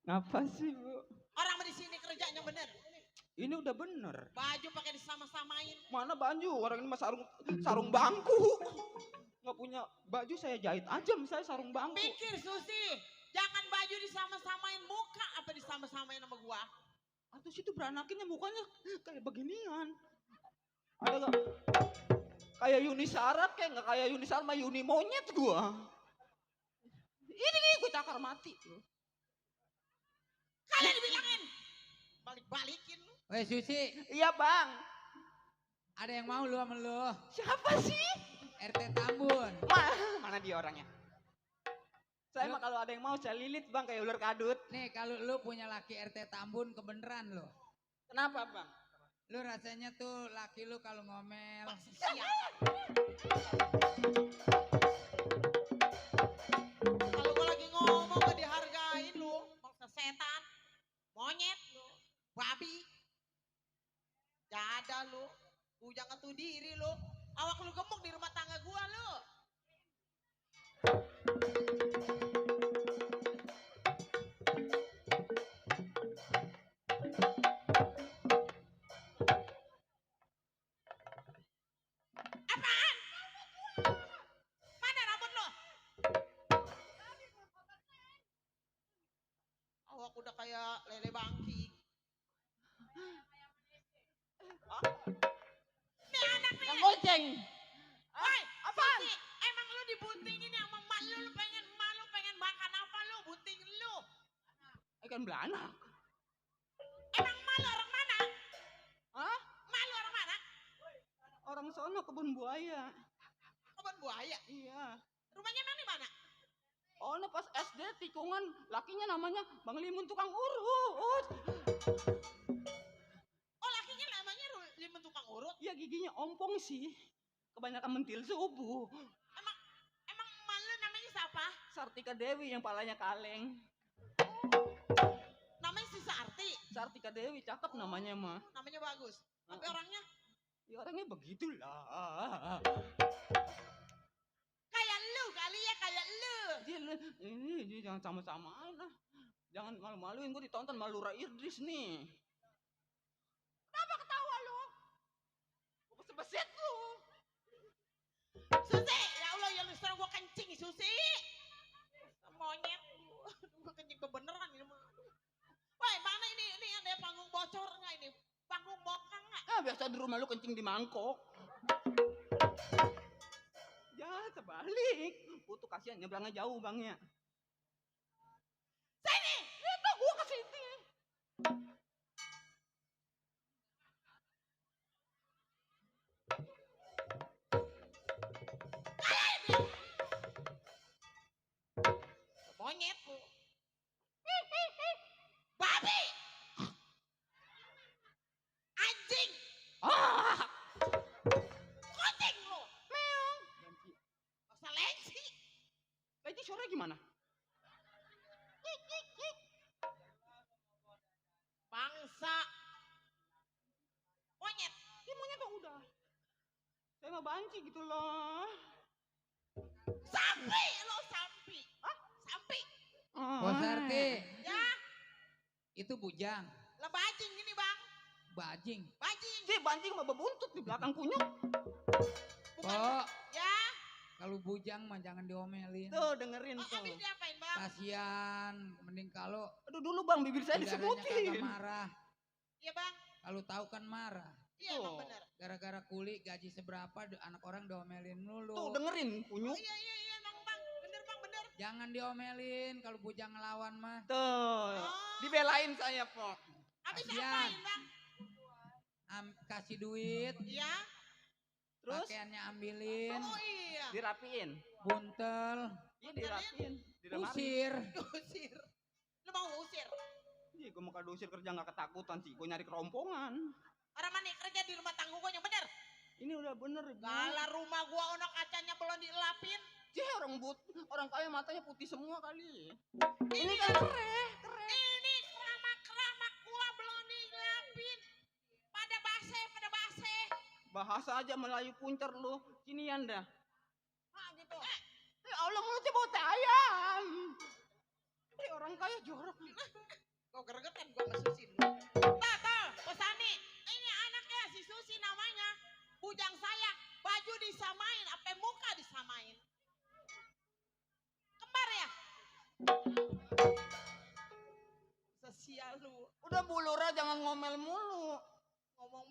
Ngapa sih bu? Orang di sini kerjanya bener. Ini udah bener. Baju pakai disama-samain. Mana baju? Orang ini mah sarung bangku. Nggak punya baju saya jahit aja misalnya sarung bangku. Pikir Susi, jangan baju disama-samain muka apa disama-samain sama gua. Atau situ beranakinnya mukanya kayak beginian. Ada nggak? Kayak Yuni Sara kayak nggak kayak Yuni Sara mah Yuni monyet gua. Ini gue cakar mati loh. Kalian dibilangin. Balik-balikin lu. Weh Susi, Iya bang. ada yang mau lu sama lu? Siapa sih? RT Tambun. Mana dia orangnya? Saya mah kalau ada yang mau saya lilit bang kayak ular kadut. Nih kalau lu punya laki RT Tambun kebeneran lo. Kenapa bang? Lu rasanya tuh laki lu kalau ngomel. Kalau gua lagi ngomong gak dihargain lu. Bangsa setan. Monyet lu. Babi. Jada lu. Bujang atu diri lu. Awak lu gemuk di rumah tangga gua lu. Apaan? Mana rambut lu? Awak udah kayak lele bangki. Ini anak nih. Yang goceng. Woi, Apaan? Susi, emang lu dibuntingin sama emak lu pengen makan apa lu? Bunting lu. Ikan belanak. Emang emak lu orang mana? Hah? Emak lu orang mana? Orang sono kebun buaya. Kebun buaya. Iya. Rumahnya emang di mana? Oh, nah pas SD tikungan lakinya namanya Bang Limun tukang urut. Oh, lakinya namanya Limun tukang urut. Ya giginya ompong sih. Kebanyakan mentil subuh. Emang emak lu namanya siapa? Sartika Dewi yang palanya kaleng. Namanya si Sarti. Sartika Dewi cakep namanya mah. Namanya bagus. Tapi orangnya Ya orangnya begitulah. kayak lu kali ya, kayak lu. Ini jangan sama-samain lah. Jangan malu-maluin gue ditonton malu Lura Idris nih. Kenapa ketawa lu? Gue beset lu. Susi, ya Allah ya lu sekarang gua kencing Susi. Monyet lu. Gua kencing beneran ini mah. Woi, mana ini ada panggung bocor enggak ini? Panggung bongkang enggak? Ah biasa di rumah lu kencing di mangkok. Ya terbalik. Putu kasihan nyebrangnya jauh bangnya. Sini. Itu gua ke sini. Monyet lu. Babi. Anjing. Ah. Kucing lu. Meong. Masa lensi. Lagi suara gimana? Bangsa. Monyet. Ya maunya tuh udah. Saya mah banci gitu loh. Sampi lu sampi. Hah? Sampi. Bos Sarti, Ya. Itu bujang, Lah bajing ini bang. bajing. Bajing. Si banting mah bebuntut di belakang punyuk. Kok Ya. kalau bujang mah jangan diomelin. Tuh dengerin Oh, tuh. habis diapain bang? Kasian, mending kalau Aduh dulu bang bibir saya saudaranya kagak disebutin. marah. Iya bang. Kalau tahu kan marah. Iya Tuh. emang bener. Gara-gara kuli gaji seberapa anak orang diomelin mulu. Tuh dengerin punyuk. Iya emang bang. Bener bang bener. Jangan diomelin kalau bujang ngelawan mah. Tuh. Dibelain saya Pok. Habis Kasian. apain bang? Kasih duit, Iya. Terus pakaiannya ambilin, Oh iya. dirapiin. buntel, Iya dirapiin. Dilemari. usir. Usir. Lu mau usir? Iya gue mau kado usir kerja gak ketakutan sih. Gue nyari kerompongan. Orang mana yang kerja di rumah tangguh gua yang bener? Ini udah bener. Bu. Kalau rumah gua ono kacanya belum dielapin. Cih orang kaya matanya putih semua kali. Ini kan keren. Ini keramak-keramak gua belum dielapin. Pada base. Bahasa aja Melayu puncer lu. Sinian dah. Ah gitu. Ya Allah mulutnya bau teh ayam. Ini orang kaya jorok. Kok gregetan gua sama Susi dulu. Tatal, Pesani. Ini anaknya si Susi namanya. Bujang saya, baju disamain, apa muka disamain. Kembar ya? Sesial lu. Udah bulura jangan ngomel mulu. Ngomong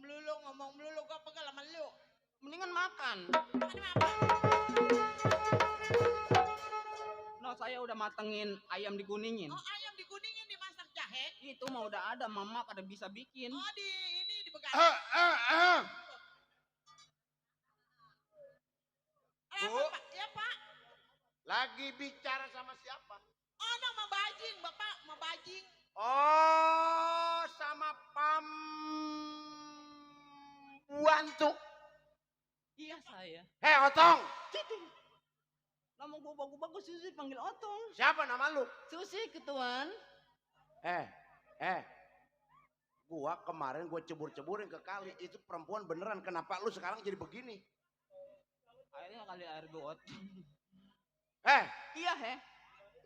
melulu, gua pegal sama lu. Mendingan makan. Makan apa? No, saya udah matengin ayam dikuningin. Oh ayam dikuningin dimasak jahe. Itu mah udah ada, mama pada bisa bikin. Oh ini dibegadang. Bu. Pak? Ya pak. Lagi bicara sama siapa? Oh nama bajing, bapak sama bajing. Oh, sama Wantu. Iya saya. Hei Otong, Nama gua bagus-bagus Susi panggil Otong. siapa nama lu? Susi ketuan. Gua kemarin gua cebur-ceburin ke kali. Itu perempuan beneran, kenapa lu sekarang jadi begini? Akhirnya kali air got. Iya Iya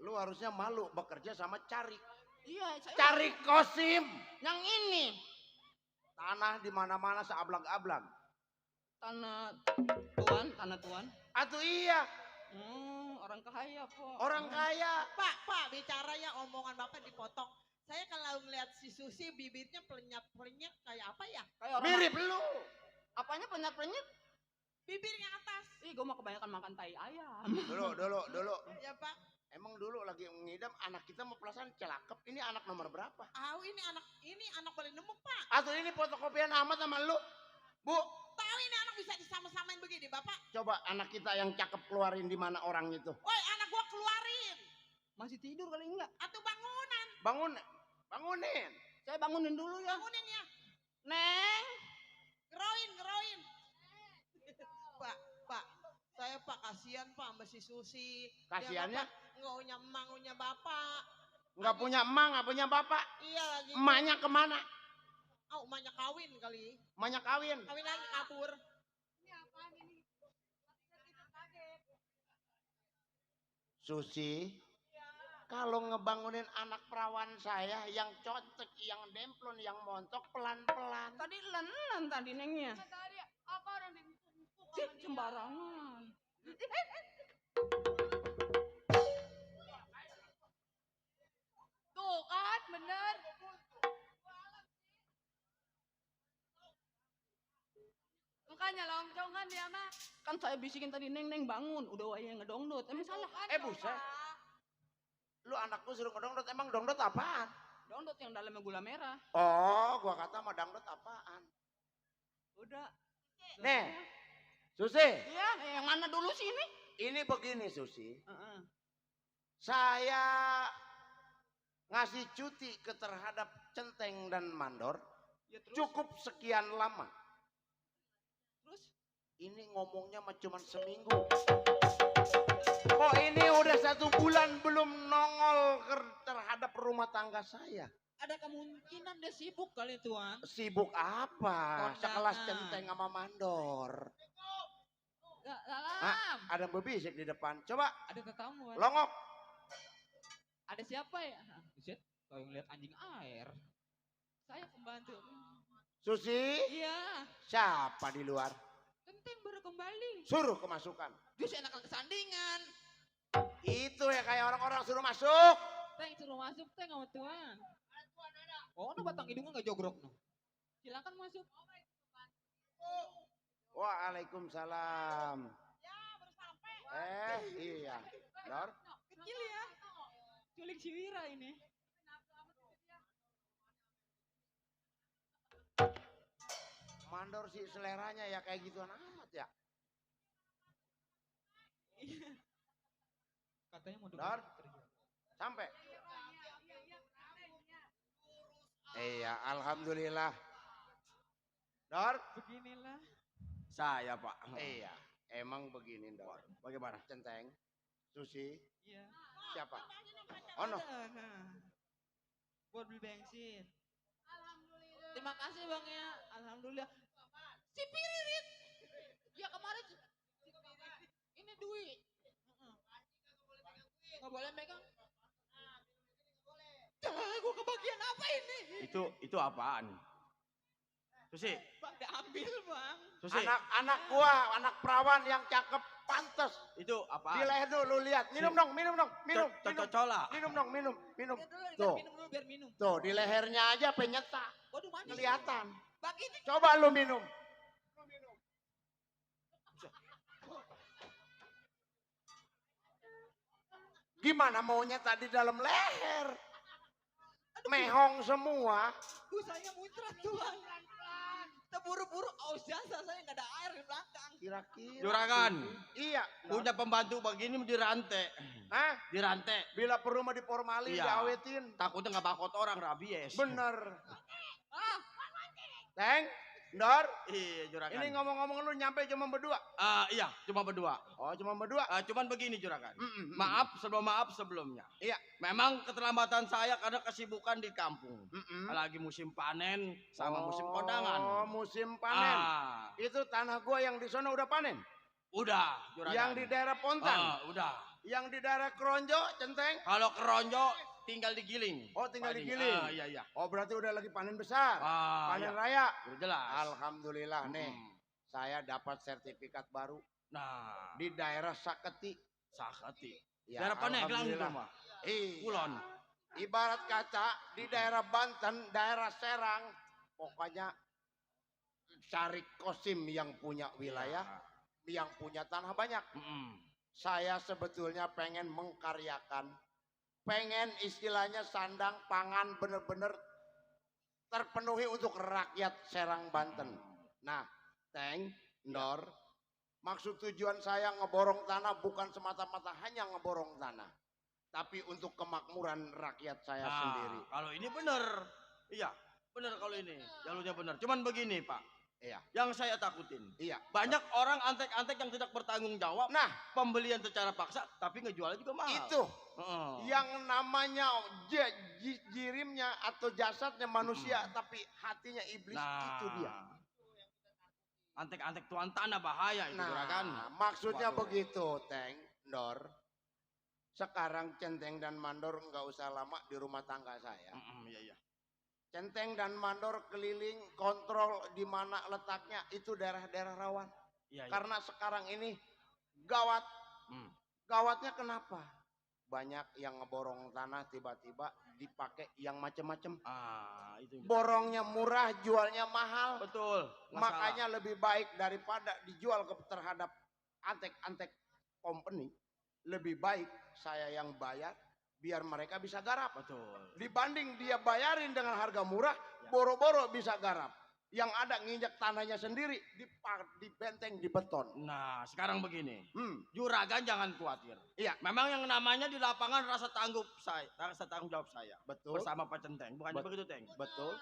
lu harusnya malu bekerja sama Carik. Iya saya. Carik Kosim. Yang ini. Tanah di mana-mana seablag-ablag. Tanah tuan. Atuh iya, Orang kaya po. orang kaya. Pak, bicara ya omongan bapak dipotong. Saya kalau ngeliat si Susi bibirnya pelenyap-pelenyap kayak apa ya? Kayak orang Mirip lu. Apanya penyet-penyet? Bibirnya atas. Ih, gue mau kebanyakan makan tai ayam. Dulu. Ya pak. Emang dulu lagi ngidam anak kita mau perasaan celakep. Ini anak nomor berapa? Ini anak paling nemu pak. Atau ini fotokopian amat sama lu? Bu, Tahu ini anak bisa disama-samain begini bapak? coba anak kita yang cakep keluarin di mana orang itu. Woi anak gua keluarin. Masih tidur kali enggak? Atau bangunan. Bangunin. Saya bangunin dulu ya. Bangunin ya. Neng. Geroin. Pak. Saya pak kasihan pak sama si Susi. Kasiannya? Nggak punya emang, punya bapak. Nggak punya emak, nggak punya bapak. Iya lagi. Emaknya kemana? Emaknya kawin kali. Emaknya kawin. Kawin lagi kabur. Susi, kalau ngebangunin anak perawan saya yang contek, yang demplon, yang montok pelan-pelan. Tadi lenan tadi nengnya. Tadi apa orang dipukul Cik, sembarangan. Tuh kan bener. Makanya longcong kan dia mah. Kan saya bisikin tadi neng bangun. Udah waya ngedongdot. Emang salah? Buset. Lu anakku suruh ngedongdot, emang dongdot apaan? Dongdot yang dalamnya gula merah. Oh, gua kata mau dangdut apaan? Udah. Nih, Susi, Iya, yang mana dulu sih ini? ini begini Susi. Heeh. Saya ngasih cuti terhadap Centeng dan Mandor Ya terus. cukup sekian lama. Terus? Ini ngomongnya mah cuma seminggu. Kok ini udah 1 bulan belum nongol terhadap rumah tangga saya? Ada kemungkinan dia sibuk kali tuan. Sibuk apa? Kondangan. Sekelas Centeng sama Mandor. Salam. Ada yang berbisik di depan. Coba Ada tetamu. longok. Ada siapa ya? Buset. Kau yang lihat anjing air. Saya pembantu. Susi, Iya, siapa di luar? Genteng baru kembali. Suruh kemasukan. Dia enakan kesandingan. Itu ya kayak orang-orang suruh masuk. Teng suruh masuk teng sama tuan. Oh, no batang hidungnya nggak jogrok no. Silakan masuk. Waalaikumsalam. Iya. Dor, Kecil ya. Culik si Wira ini. mandor sih seleranya ya kayak gituan amat ya. Katanya mau Dor, sampai. Iya, alhamdulillah. Dor, Beginilah. saya Pak. Iya, emang begini Dor. Bagaimana? Centeng, Susi, Iya. siapa? Oh no. Buat beli bensin. Terima kasih bang ya. Alhamdulillah. Si Piririt. Ya kemarin si Piririt. Ini duit. Nggak boleh megang. Gue kebagian apa ini? Itu apaan? Susi, Bang diambil bang. Susi. Anak gua, anak perawan yang cakep, pantes. Itu Di apaan? leher dulu, lu lihat. Minum dong, minum. Cocola. Minum dong, minum. Biar Tuh. minum dulu biar minum. Tuh, di lehernya aja penyetak. Waduh manis. Kelihatan. Bang ini. Coba lu minum. Gimana maunya tadi dalam leher? Mehong semua. Saya muncrat tuan. Terburu-buru aus jasa saya nggak ada air di belakang. Kira-kira. Juragan. Iya. Punya pembantu begini dirantai. Hah? Dirantai. Bila perlu mah diformalin, Iya. diawetin. Takutnya nggak bakot orang rabies. Bener. Ah, Teng, Dor, Iya juragan. ini ngomong-ngomong lu nyampe cuma berdua. Iya, cuma berdua. Oh, cuma berdua. Cuman begini juragan. Mm-mm. Maaf sebelumnya. Iya. Memang keterlambatan saya karena kesibukan di kampung. Mm-mm. Lagi musim panen sama musim Oh, kondangan. musim panen. Ah, Itu tanah gua yang di sana udah panen. udah juragan. Yang di daerah Pontang. Udah. Yang di daerah Kronjo, Centeng. Kalau keronjo tinggal digiling. Oh, tinggal Padinya. digiling. Iya. Oh, berarti udah lagi panen besar. Panen Iya. raya. Udah jelas. Alhamdulillah nih. Saya dapat sertifikat baru Nah, di daerah Saketi. sakati. Ya, Daerah Paneglang itu alhamdulillah. mah. Iya. Kulon. Ibarat kaca di daerah Banten, daerah Serang, pokoknya Syarif Kosim yang punya wilayah, yang punya tanah banyak. Saya sebetulnya pengen mengkaryakan, pengen istilahnya sandang pangan bener-bener terpenuhi untuk rakyat Serang Banten. Nah, Teng, Ndor, maksud tujuan saya ngeborong tanah bukan semata-mata hanya ngeborong tanah, tapi untuk kemakmuran rakyat saya sendiri. Kalau ini bener. Iya, bener kalau ini. Jalurnya bener. Cuman begini, Pak. Iya. Yang saya takutin. Iya. Banyak orang antek-antek yang tidak bertanggung jawab. Nah, Pembelian secara paksa, tapi ngejualnya juga mahal. itu Heeh. yang namanya jirimnya atau jasadnya manusia, tapi hatinya iblis, itu dia. Antek-antek tuan tanah bahaya itu juragan. Maksudnya Waduh. begitu, Teng, Ndor. Sekarang Centeng dan Mandor nggak usah lama di rumah tangga saya. Iya. Centeng dan Mandor keliling kontrol di mana letaknya, itu daerah-daerah rawan. Iya. Karena sekarang ini gawat. Gawatnya kenapa? Banyak yang ngeborong tanah tiba-tiba dipakai yang macem-macem. Itu. Borongnya murah, jualnya mahal. Betul. Makanya lebih baik daripada dijual terhadap antek-antek company. Lebih baik saya yang bayar biar mereka bisa garap. Betul. Dibanding dia bayarin dengan harga murah, boro-boro bisa garap. Yang ada nginjak tanahnya sendiri, di benteng, di beton. Nah, sekarang begini. Juragan Jangan khawatir. Iya. Memang yang namanya di lapangan rasa tanggung jawab saya. Betul. Bersama Pak Centeng. Bukannya begitu, Teng? Betul.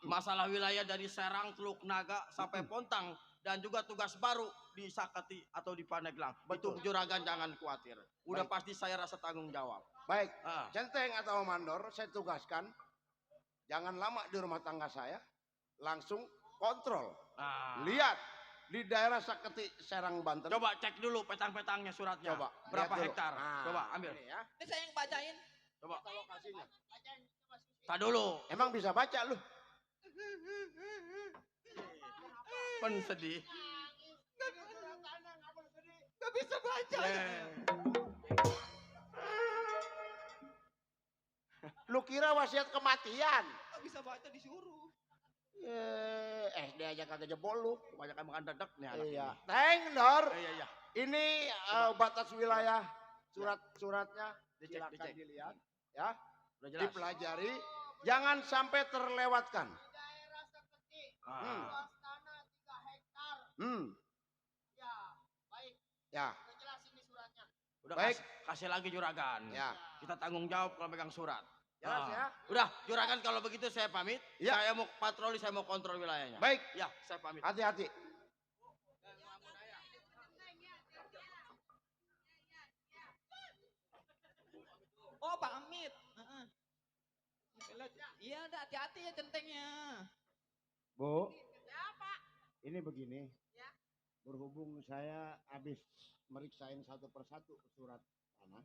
Masalah wilayah dari Serang, Teluk Naga sampai Pontang dan juga tugas baru di Sakati atau di Paneglang. Betul. Itu juragan jangan khawatir. Udah Baik. pasti saya rasa tanggung jawab. Baik, Ah. Centeng atau Mandor, saya tugaskan jangan lama di rumah tangga saya, langsung kontrol. Lihat di daerah Saketi Serang Banten. Coba cek dulu petang-petangnya suratnya. Coba, Berapa lihat dulu. hektar? Nah, Coba ambil. ini ya. ini saya yang bacain. Coba. Lokasinya. Tak dulu. Emang bisa baca lu? Pen sedih. Gak bisa baca. Lu kira wasiat kematian? Gak bisa baca disuruh. SD aja kagak jebol lu. Kebanyakan makan dedek nih anak Iya. ini. Teng, Dor. Iya. Ini batas wilayah surat-suratnya Dicek, silakan dicek. dilihat ya, Udah jelas. dipelajari, jangan sampai terlewatkan. Ah. Ya, Udah Baik. kasih lagi juragan. ya. Kita tanggung jawab kalau pegang surat. Jelas ya? Udah, juragan kalau begitu saya pamit. Ya. Saya mau patroli, saya mau kontrol wilayahnya. Baik, Ya, saya pamit. hati-hati. Oh pamit. Heeh. Iya udah hati-hati ya centengnya. Bu, ini begini. Berhubung saya habis meriksain satu persatu surat tanah,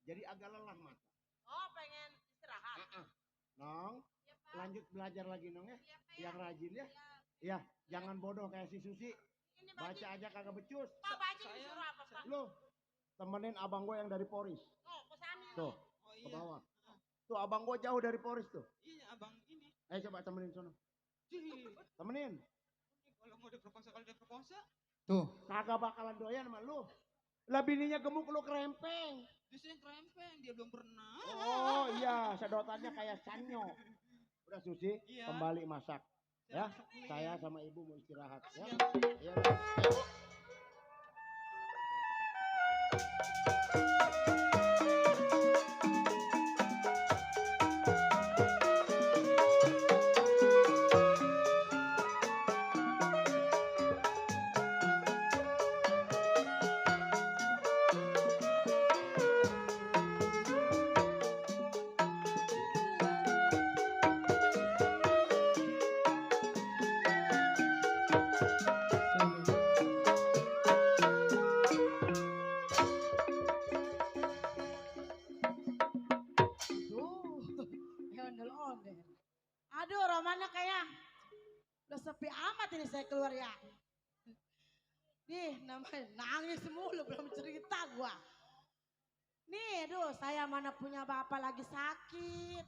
jadi agak lelah mata. Oh, pengen istirahat. Nong, lanjut belajar lagi Nong ya, yang rajin ya. Ya, jangan bodoh kayak si Susi. Baca aja kagak becus. Pak Baji disuruh apa, Pak? Lu temenin abang gue yang dari Poris. Oh, kesana. Tuh, Oh ke iya. bawah. Tuh abang gue jauh dari Poris tuh. Iya abang ini. Ayo coba temenin sono. Cih. Temenin. Kalau mau diperkosa kalau diperkosa. Tuh, Kagak bakalan doyan sama lu. Lah bininya gemuk lu kerempeng. Justru yang kerempeng dia belum pernah. Oh iya, sedotannya kayak sanyo. Udah Susi, Iya. kembali masak. Ya, Masak dulu saya ya. sama ibu mau istirahat ya. Iya. Iya, Bang. Ayo, Bu. Ondel-ondel. Aduh, romannya kayak udah sepi amat ini saya keluar ya. Nih, namanya nangis mulu belum cerita gua. Nih, aduh, saya mana punya bapak lagi sakit.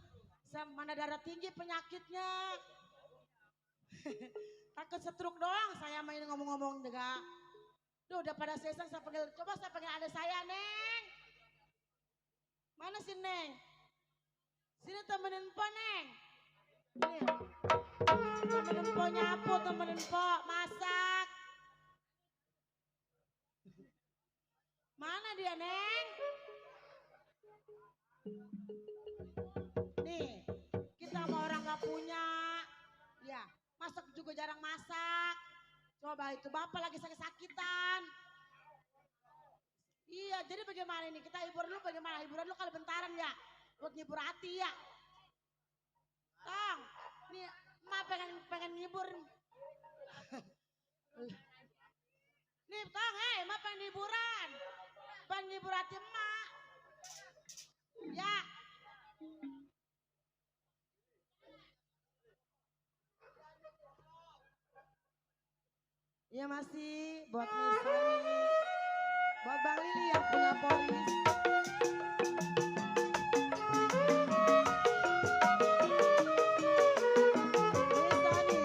Saya mana darah tinggi penyakitnya. Takut stroke doang saya main ngomong-ngomong juga. Duh, udah pada sesang saya panggil, coba saya panggil adik saya, Neng. Mana sih, Neng? Sini temenin Po, Neng. Nih. Temenin Po nyapu, temenin Po masak. Mana dia, Neng? Nih, kita sama orang gak punya. Ya, masak juga jarang masak. Coba itu bapak lagi sakit-sakitan. Iya, jadi bagaimana ini? Kita hibur dulu bagaimana? Hiburan dulu kalau bentaran ya. Buat ngibur hati ya. Tong, nih emak pengen ngibur. Nih Tong, emak pengen hiburan. Pengen ngibur hati emak. Ya. Iya masih buat Misani, buat Bang Lili yang punya Polis. Misani.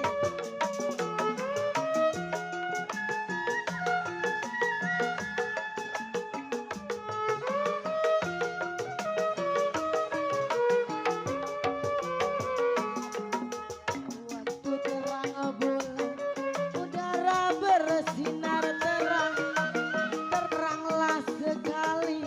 Waktu terang bulan, udara bersinar terang, teranglah sekali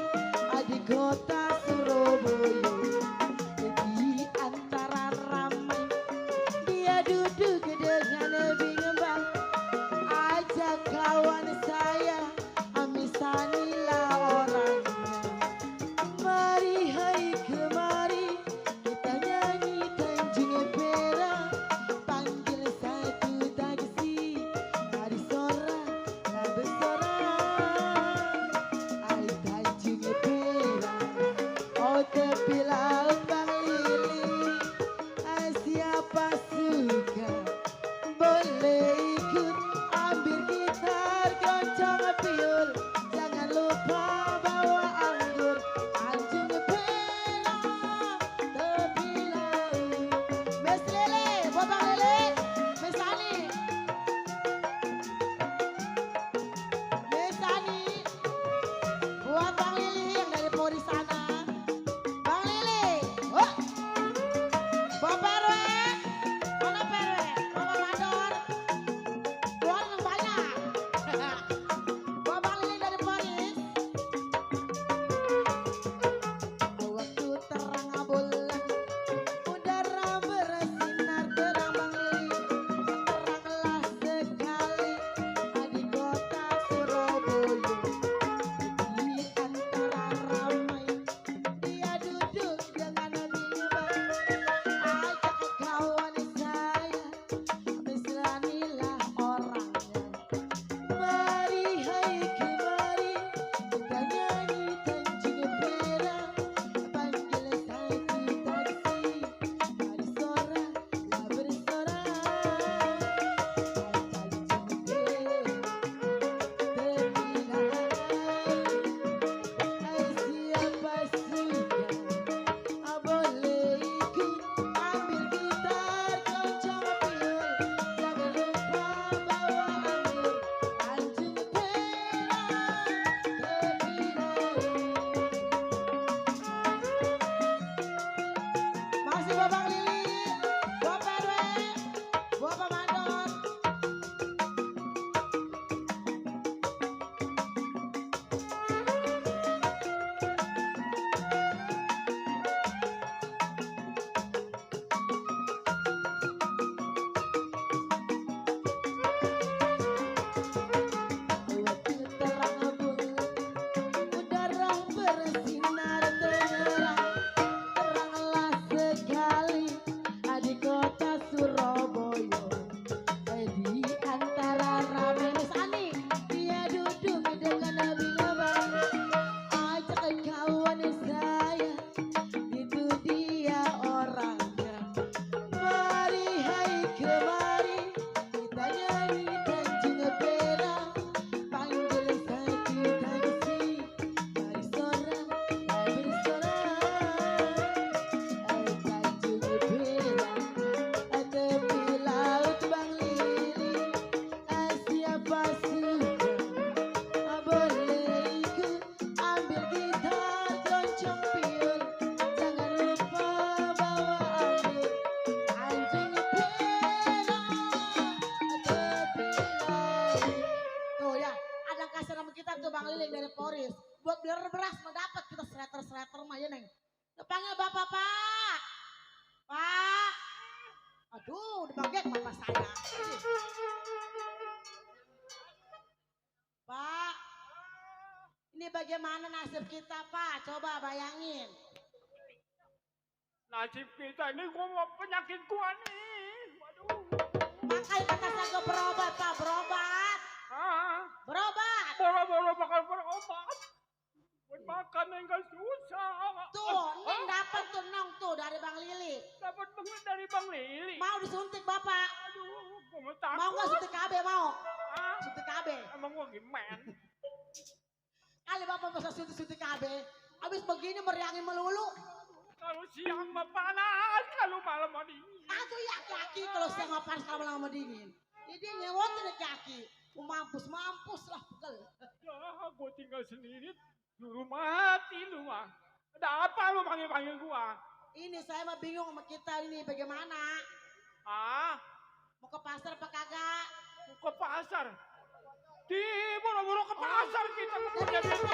Poris. Buat biar beras mendapat kita sreter mah ya Neng. Panggil bapak Pak. Pak. Aduh, dipanggil bapak saya. Pak. Ini bagaimana nasib kita Pak? Coba bayangin. Nasib kita ini gua penyakit gua nih. Waduh. Makanya kata saya berobat Pak, berobat. Ah, Berobat. boro-boro bakal berobat. Buat makan enggak susah. Tuh, Neng dapat tuh Nong tuh dari Bang Lili. Dapat duit dari Bang Lili. Mau disuntik Bapak? Aduh, gua mau takut. Mau nggak suntik KB mau? Ah, Suntik KB. emang gua gimana? Kali Bapak bisa suntik KB. Abis begini meriangin melulu. Kalau siang mah panas, kalau malam mah dingin. Aduh ya kaki kalau siang apa kalau lama dingin. Jadi nyewotin deh kaki. Mampus lah pegel. Ya, gua tinggal sendiri. Di rumah mati lu mah. Ada apa lu panggil-panggil gua? Ini saya mah bingung sama kita ini bagaimana. Ah, Mau ke pasar apa kagak? mau ke pasar. Di boro-boro ke pasar kita punya duit.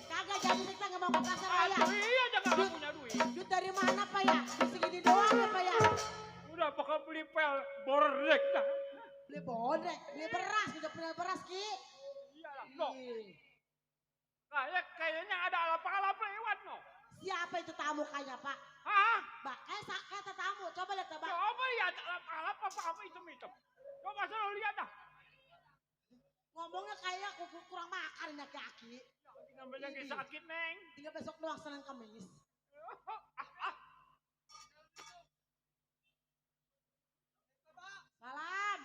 Kagak jadi kita nggak mau ke pasar ya. Aduh, iya jangan nggak punya duit. Duit dari mana Pak ya? Segini doang ya Pak ya? Udah bakal beli pel bordek dah. Beli bodek, beli beras, udah punya beras Ki. Iyalah, no. Ih, Kayaknya ada alap-alap lewat no. siapa itu tamu kayaknya Pak? Hah? Mbak, kayak tamu, coba lihat Pak. Coba lihat alap-alap apa hitam-hitam. Coba selalu lihat dah. Ngomongnya kayak aku kurang makan ya kaki. Tinggal lagi sakit neng. Tinggal besok doang Senin Kamis. Salam.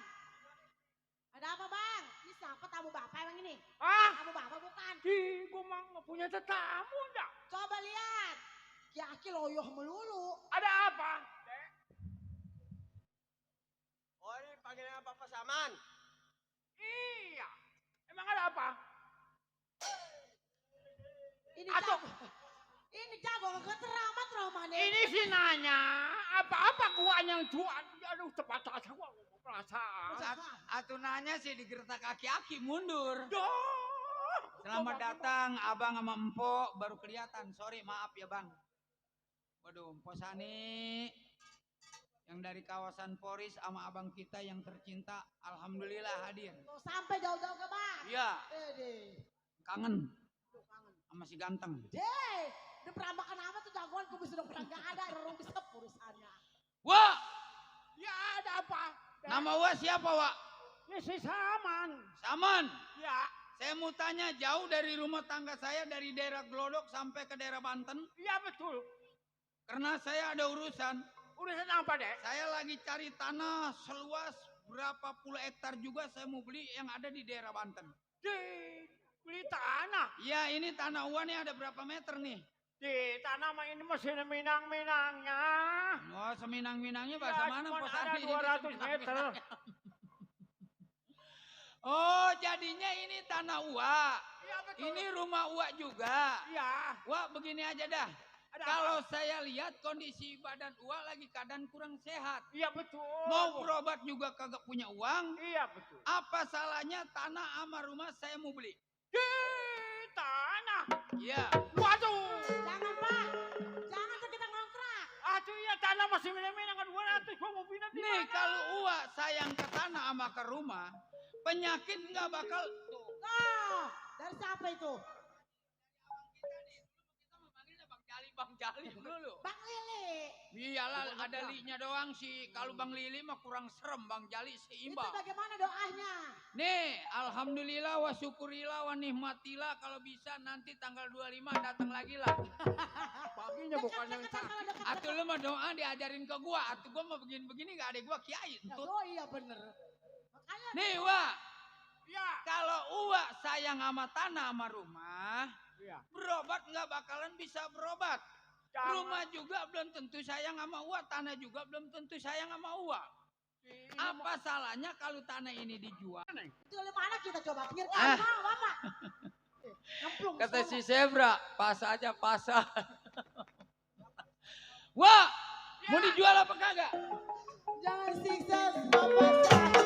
Ada apa Bang? Ini siapa tamu Bapak emang ini? Ah, Tamu Bapak bukan? di gua mah nggak punya tetamu dah. Coba lihat. Kaki loyoh melulu. Ada apa? Oh ini panggilan Bapak Saman. Iya. Emang ada apa? Ini Aduh. jago. Ini jago nggak teramat romanya. Ini sih nanya apa-apa gua yang cuan. Aduh cepat aja gua ngomong perasaan. Atuh nanya sih digertak aki-aki mundur. Duh. Selamat datang Abang sama Empok baru kelihatan. Sorry maaf ya Bang. Waduh Empok Sani yang dari kawasan Poris sama abang kita yang tercinta. Alhamdulillah hadir. Tuh, sampai jauh-jauh ke Bang. Iya Deh. kangen sama si ganteng. Deh. Udah perambakan apa tuh jagoan kubis udah pernah nggak ada orang bisa urusannya. Wah Ya ada apa? nama Wah siapa Wak? Ini si Saman. Saman. Ya. Saya mau tanya jauh dari rumah tangga saya dari daerah Glodok sampai ke daerah Banten. Iya betul. Karena saya ada urusan. Urusan apa deh? Saya lagi cari tanah seluas berapa puluh hektar juga saya mau beli yang ada di daerah Banten. Beli tanah. Iya ini tanah Wah nih ada berapa meter nih? Di tanah mah ini masih ada minang-minangnya. Oh seminang-minangnya bahasa Ya, mana cuman Pak ada Sandi? 200 meter. Oh jadinya ini tanah Wah. Iya betul. Ini rumah Wah juga. Iya. Wah begini aja dah. Ada Kalau apa? saya lihat kondisi badan Wah lagi keadaan kurang sehat. Iya betul. Mau berobat juga kagak punya uang. Iya betul. Apa salahnya tanah sama rumah saya mau beli? Di tanah. Iya. Waduh. Jangan Pak. Jangan tuh kita ngontrak. Aduh iya tanah masih minang-minang 200. Gua mau pindah di Nih mana? kalau Wah sayang ke tanah sama ke rumah, penyakit nggak bakal tuh. Oh, dari siapa itu? Kita memanggilnya Bang Jali dulu. Bang Lili. Iyalah ada linya doang sih. Kalau Bang Lili mah kurang serem, Bang Jali Itu seimbang. bagaimana doanya? Nih, alhamdulillah wa syukurillah wa nihmatillah kalau bisa nanti tanggal 25 datang lagi lah. Paginya bukan yang sakit. Atuh lu mah doa diajarin ke gua, atuh gua mah begini-begini gak ada gua kiai entut. Oh iya bener. Makanya Nih, Wah, Iya. kalau Uwa sayang sama tanah sama rumah, Iya. berobat nggak bakalan bisa berobat. Jangan. Rumah juga belum tentu sayang sama Uwa, tanah juga belum tentu sayang sama Uwa. Apa salahnya kalau tanah ini dijual? itu dari mana kita coba? Pinggir Ah. kali mau Bapak. Nyemplung Kata sono. si Zebra, pas aja pasar. Wah, mau dijual apa kagak? Jangan siksa Bapak saya.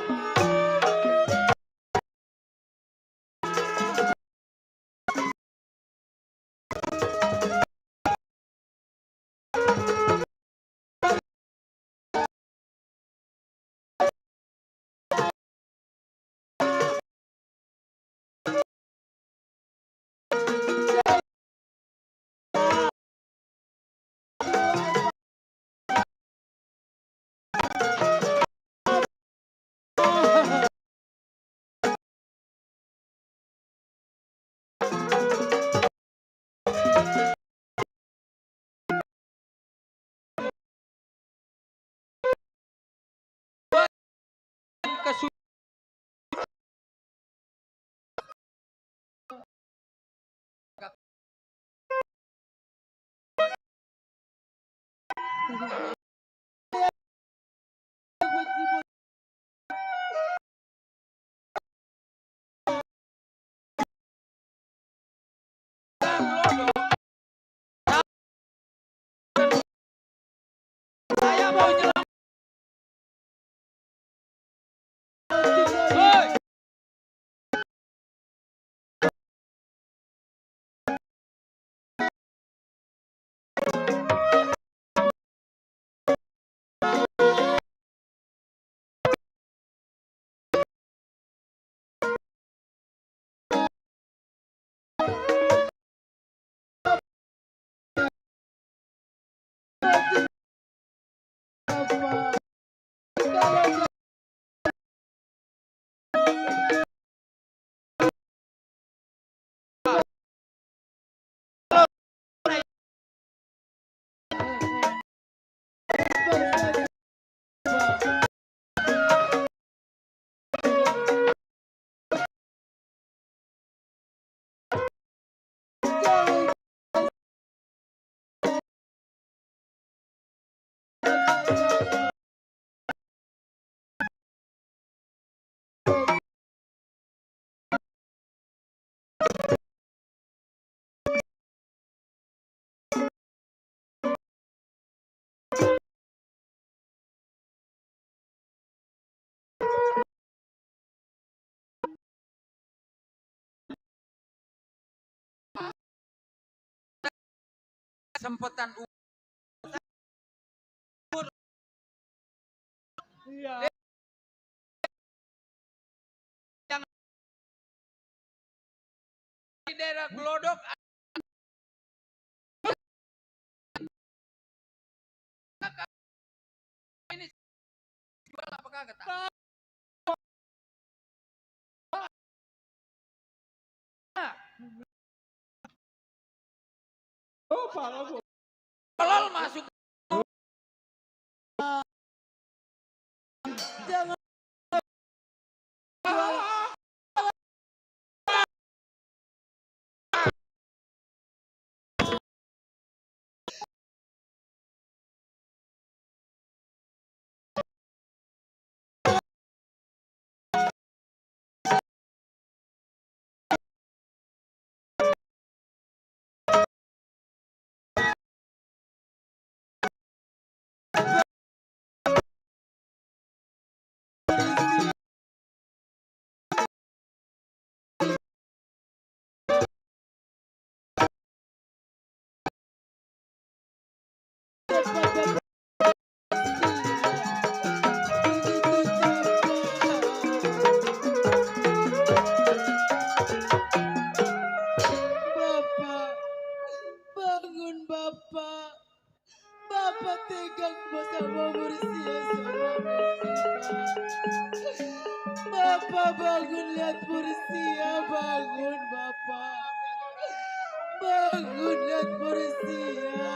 Saya mau jelas. Kesempatan Iya. di daerah Glodok ini jual apa kagak? Oh, parah bu. Tolol masuk. Jangan Bapak, bangun Bapak. Bapak tegang sama Mursia sama Mursia. Bapak bangun lihat Mursia, bangun Bapak. Bangun lihat Mursia.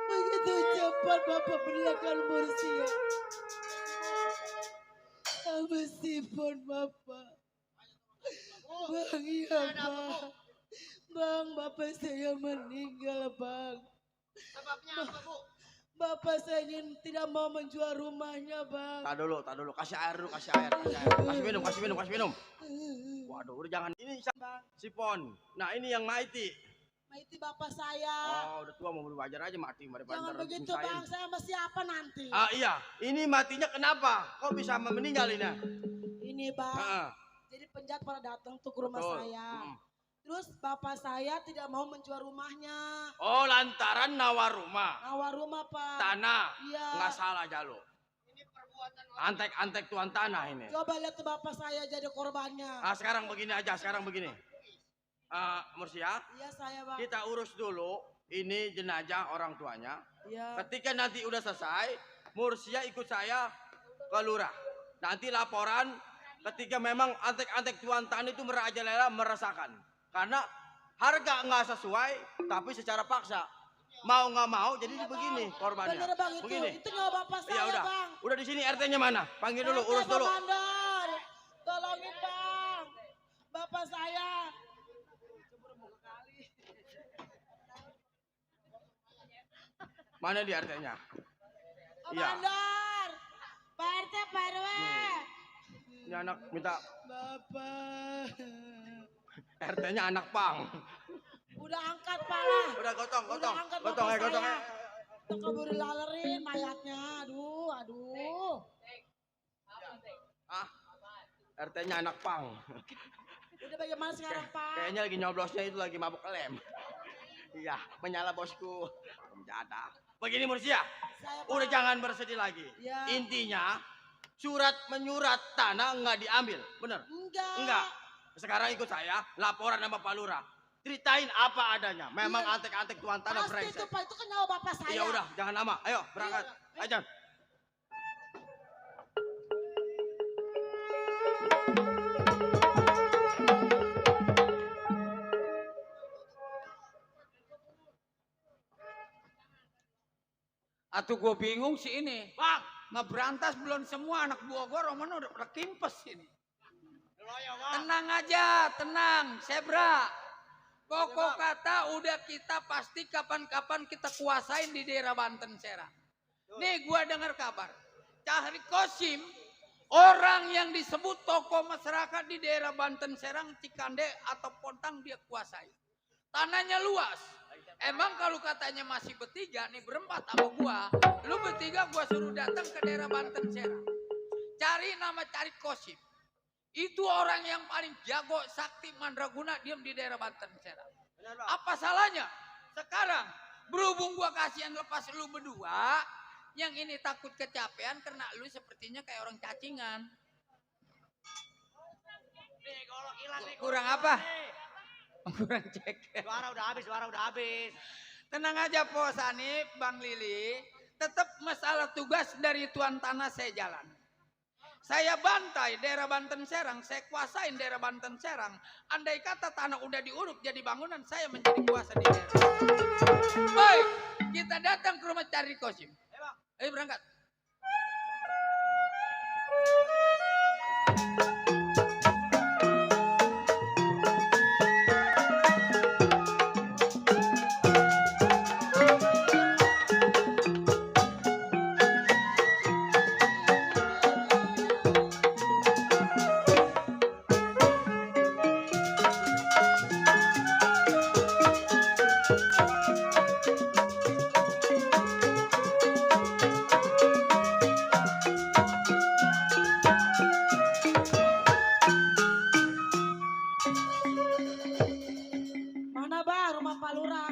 Begitu cepat Bapak meninggalkan Mursia. Meskipun Bapak. Bang, iya Bang. Bang, Bapak saya meninggal Bang. Sebabnya apa, Bu? Bapak saya ingin tidak mau menjual rumahnya Bang. Tak dulu. Kasih air dulu, kasih air. Kasih minum. Waduh, udah jangan. Ini si Pon. Nah, ini yang Maiti. Maiti Bapak saya. Oh, udah tua mau wajar aja mati. Jangan begitu Bang, saya sama siapa nanti? Ah iya, ini matinya kenapa? Kok bisa meninggal ini? Ini Bang, jadi penjahat pada datang tuh ke rumah saya. Terus bapak saya tidak mau menjual rumahnya. Oh, lantaran nawar rumah. Nawar rumah Pak. Tanah. Iya. Nggak salah Jalo. Ini perbuatan antek tuan tanah ini. Coba lihat tuh bapak saya jadi korbannya. Sekarang begini aja, Mursia. Iya saya Bang. Kita urus dulu ini jenazah orang tuanya. Iya. Ketika nanti udah selesai, Mursia ikut saya ke lurah. Nanti laporan ketika memang antek-antek tuan tanah itu merajalela meresahkan. Karena harga nggak sesuai, tapi secara paksa. Mau nggak mau, jadi begini korbannya. Bener Bang itu, begini. itu nyawa bapak saya Ya udah, Bang. udah di sini RT-nya mana? Panggil dulu, urus dulu. Komandan, tolongin Bang, bapak saya. Mana di RT-nya? Iya. Komandor, Pak RT, Pak RW. Ini anak minta Bapak. RT-nya anak pang. Udah angkat pala. Udah gotong. Udah angkat Gotong bapak ya, gotong ya. saya. Tuh keburu lalerin mayatnya. Aduh. RT-nya anak pang. Udah bagaimana sekarang, Pak? Kayaknya lagi nyoblosnya itu lagi mabuk lem. Iya, menyala bosku. Penjada. Begini Mursia, Saya, udah Pak. jangan bersedih lagi. Ya. Intinya, surat menyurat tanah nggak diambil, bener? Enggak. Sekarang ikut saya, laporan sama Pak Lurah. Ceritain apa adanya. Memang Iya. antek-antek tuan tanah Pasti brengsek. itu, Pak. Itu kan nyawa bapak saya. Iya udah, jangan lama. Ayo berangkat. Ayo. Atuh gue bingung sih ini. Bang, Ngeberantas belum semua anak buah gue Roman udah kimpes ini. Tenang aja, tenang, Sebra. Pokok kata udah kita pasti kapan-kapan kita kuasain di daerah Banten Serang. Nih gua dengar kabar. Cahri Kosim, orang yang disebut tokoh masyarakat di daerah Banten Serang, Cikande atau Pontang dia kuasai. Tanahnya luas. Emang kalau katanya masih bertiga nih berempat sama gua, lu bertiga gua suruh datang ke daerah Banten Serang. Cari nama Cahri Kosim. Itu orang yang paling jago, sakti, mandraguna, diam di daerah Banten Serang. Apa salahnya? Sekarang, berhubung gua kasihan lepas lu berdua, yang ini takut kecapean karena lu sepertinya kayak orang cacingan. Nih, golok hilang nih. Kurang apa? Kurang cek. Suara udah habis. Tenang aja Po Sanip, Bang Lili. Tetap masalah tugas dari tuan tanah saya jalan. Saya bantai daerah Banten Serang, saya kuasain daerah Banten Serang. Andai kata tanah udah diuruk jadi bangunan, saya menjadi kuasa di daerah. Baik, kita datang ke rumah Cahri Kosim. Ayo berangkat. Mana Bang rumah Pak Lurah?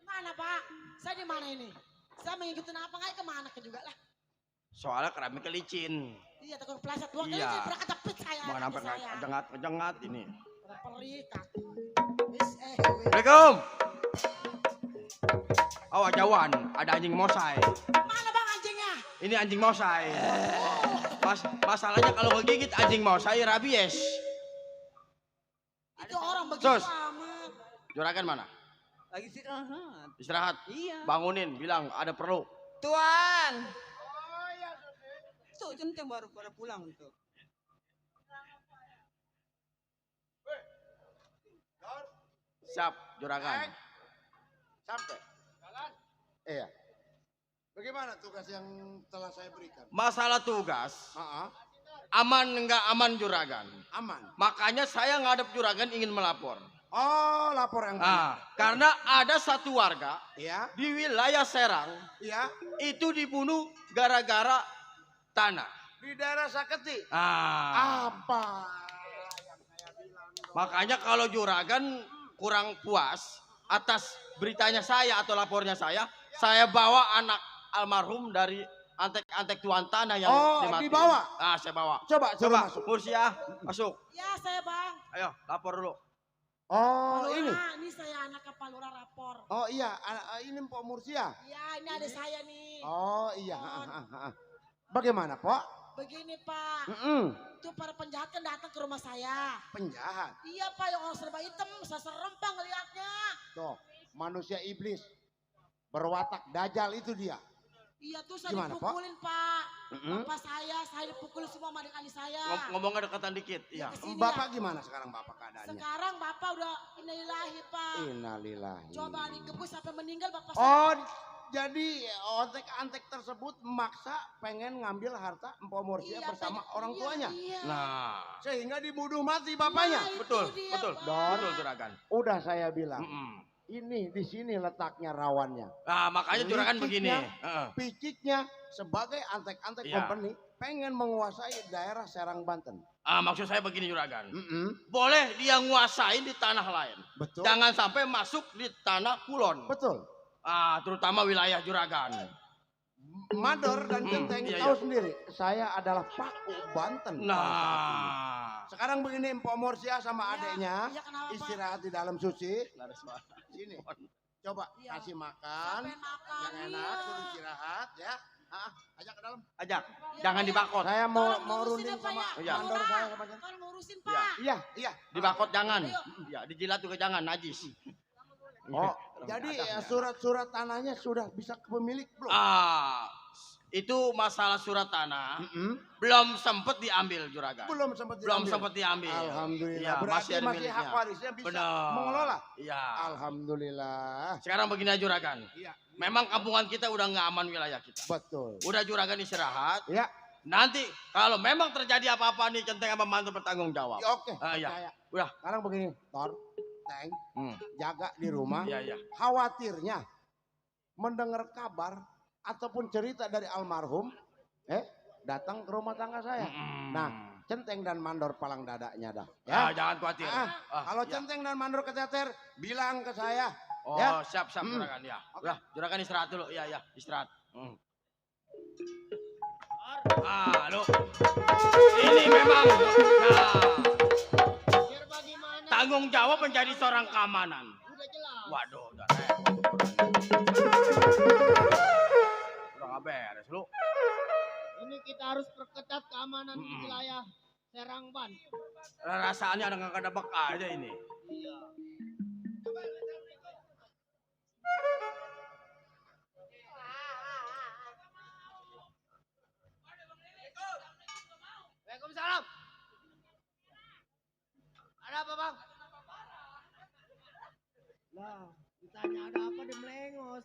Mana Pak? Saya di mana ini? Saya mengikutin apa nggak kemana ke juga lah. soalnya keramik kelicin. Iya takut kepleset 2 kali Iya. saya berangkat tepit saya. Mau sampai saya. kejengat ini. Perih kaki. Wis Assalamualaikum. Awas jauhan, ada anjing mosai. Mana Bang anjingnya? Ini anjing mosai. Masalahnya kalau ngegigit anjing mosai rabies. Itu orang begitu Sus. amat. Juragan mana? Lagi istirahat. Istirahat. Iya. Bangunin, bilang ada perlu. Tuan. Tuh, centeng baru pada pulang tuh. Siap, juragan. Sampai. Iya. Bagaimana tugas yang telah saya berikan? Masalah tugas, Aa, aman nggak aman juragan. aman. Makanya saya ngadep juragan ingin melapor. Oh, lapor yang benar. Karena ada satu warga Iya, di wilayah Serang iya. itu dibunuh gara-gara tanah. Di daerah Saketi. Apa? Makanya kalau juragan kurang puas atas beritanya saya atau lapornya saya bawa anak almarhum dari antek-antek tuan tanah yang dimatiin. dibawa? Saya bawa. Coba masuk. Mursia, masuk. Ya saya Bang. Ayo, lapor dulu. Oh, Pak ini. Lurah, ini saya anak Pak Lurah rapor. Oh iya, ini Pak Mursia. Iya ini ada saya nih. Oh iya. Bagaimana, Pak? Begini Pak, itu para penjahat kan datang ke rumah saya. Penjahat. Iya Pak, yang orang serba hitam, saya serem Pak ngeliatnya. Tuh, manusia iblis. Berwatak dajal itu dia. Iya tuh saya Gimana, Pak? dipukulin Pak. Bapak saya dipukul semua sama adik-adik saya. Ngomongnya dekatan dikit. Iya. Kesini Bapak ya. gimana sekarang Bapak keadaannya? Sekarang Bapak udah innalillahi Pak. Innalillahi. Coba digebus sampai meninggal Bapak Oh, saya. jadi ontek-antek tersebut memaksa pengen ngambil harta Mpok Mursia Iya, bersama pengen- orang iya, tuanya. iya. Nah, Sehingga dibunuh mati bapaknya. Nah, itu betul, dia, betul. Pak. Betul Juragan. Udah saya bilang, Mm-mm. ini di sini letaknya rawannya. Nah, makanya Juragan begini. Liciknya, Piciknya sebagai antek-antek Iya. company pengen menguasai daerah Serang Banten. Maksud saya begini Juragan. Mm-mm. Boleh dia nguasain di tanah lain. Betul. Jangan sampai masuk di tanah Kulon. Betul. Terutama wilayah Juragan. Mador dan Centeng iya, tahu iya. sendiri, saya adalah Paku Banten. pada saat ini. Nah, Sekarang begini Mpok Mursia sama Iya, adeknya iya, kenapa, Pak? istirahat di dalam suci. Sini. Coba Iya. kasih makan. Sampai makan, Yang iya. enak, suruh istirahat ya. Ajak ke dalam. ajak. Iya, Jangan Pak, ya. dibakot. Saya mau Tolong ngurusin runding ya, Pak, sama ya. Iya. mandor Pak, saya sama Jan. tolong ngurusin Iya. Pak. Iya. Dibakot jangan. Ayo. Ya, dijilat juga jangan, najis. Oh, jadi surat-surat tanahnya sudah bisa ke pemilik belum? Itu masalah surat tanah Mm-mm. belum sempet diambil Juragan. Belum sempat Belum diambil. sempat diambil. Alhamdulillah. Iya, Berarti ada masih hak miliknya. warisnya bisa Benar. mengelola. Iya. Alhamdulillah. Sekarang begini aja Juragan. Iya. Memang kampungan kita udah nggak aman wilayah kita. Betul. Udah Juragan istirahat. Ya. Nanti kalau memang terjadi apa-apa nih Centeng sama mantu bertanggung jawab. Ya, oke. Iya. Percaya. Udah. Sekarang begini, Tor, Teng, Hmm. jaga di rumah. Iya, iya. Khawatirnya mendengar kabar ataupun cerita dari almarhum, datang ke rumah tangga saya. Nah, Centeng dan Mandor palang dadanya dah. Ya, jangan khawatir. Kalau iya. Centeng dan Mandor keteter, bilang ke saya. Oh, ya. siap Juragan ya. Udah, Juragan istirahat dulu. Iya, istirahat. Lu. Ini memang tanggung jawab menjadi seorang keamanan. Waduh, udah repot. Udah gak beres lu. Ini kita harus perketat keamanan di wilayah Serang Banten. Rasanya ada nggak ada aja ini. Iya. Waalaikumsalam. Ada apa bang? Lah, ditanya ada apa di melengos.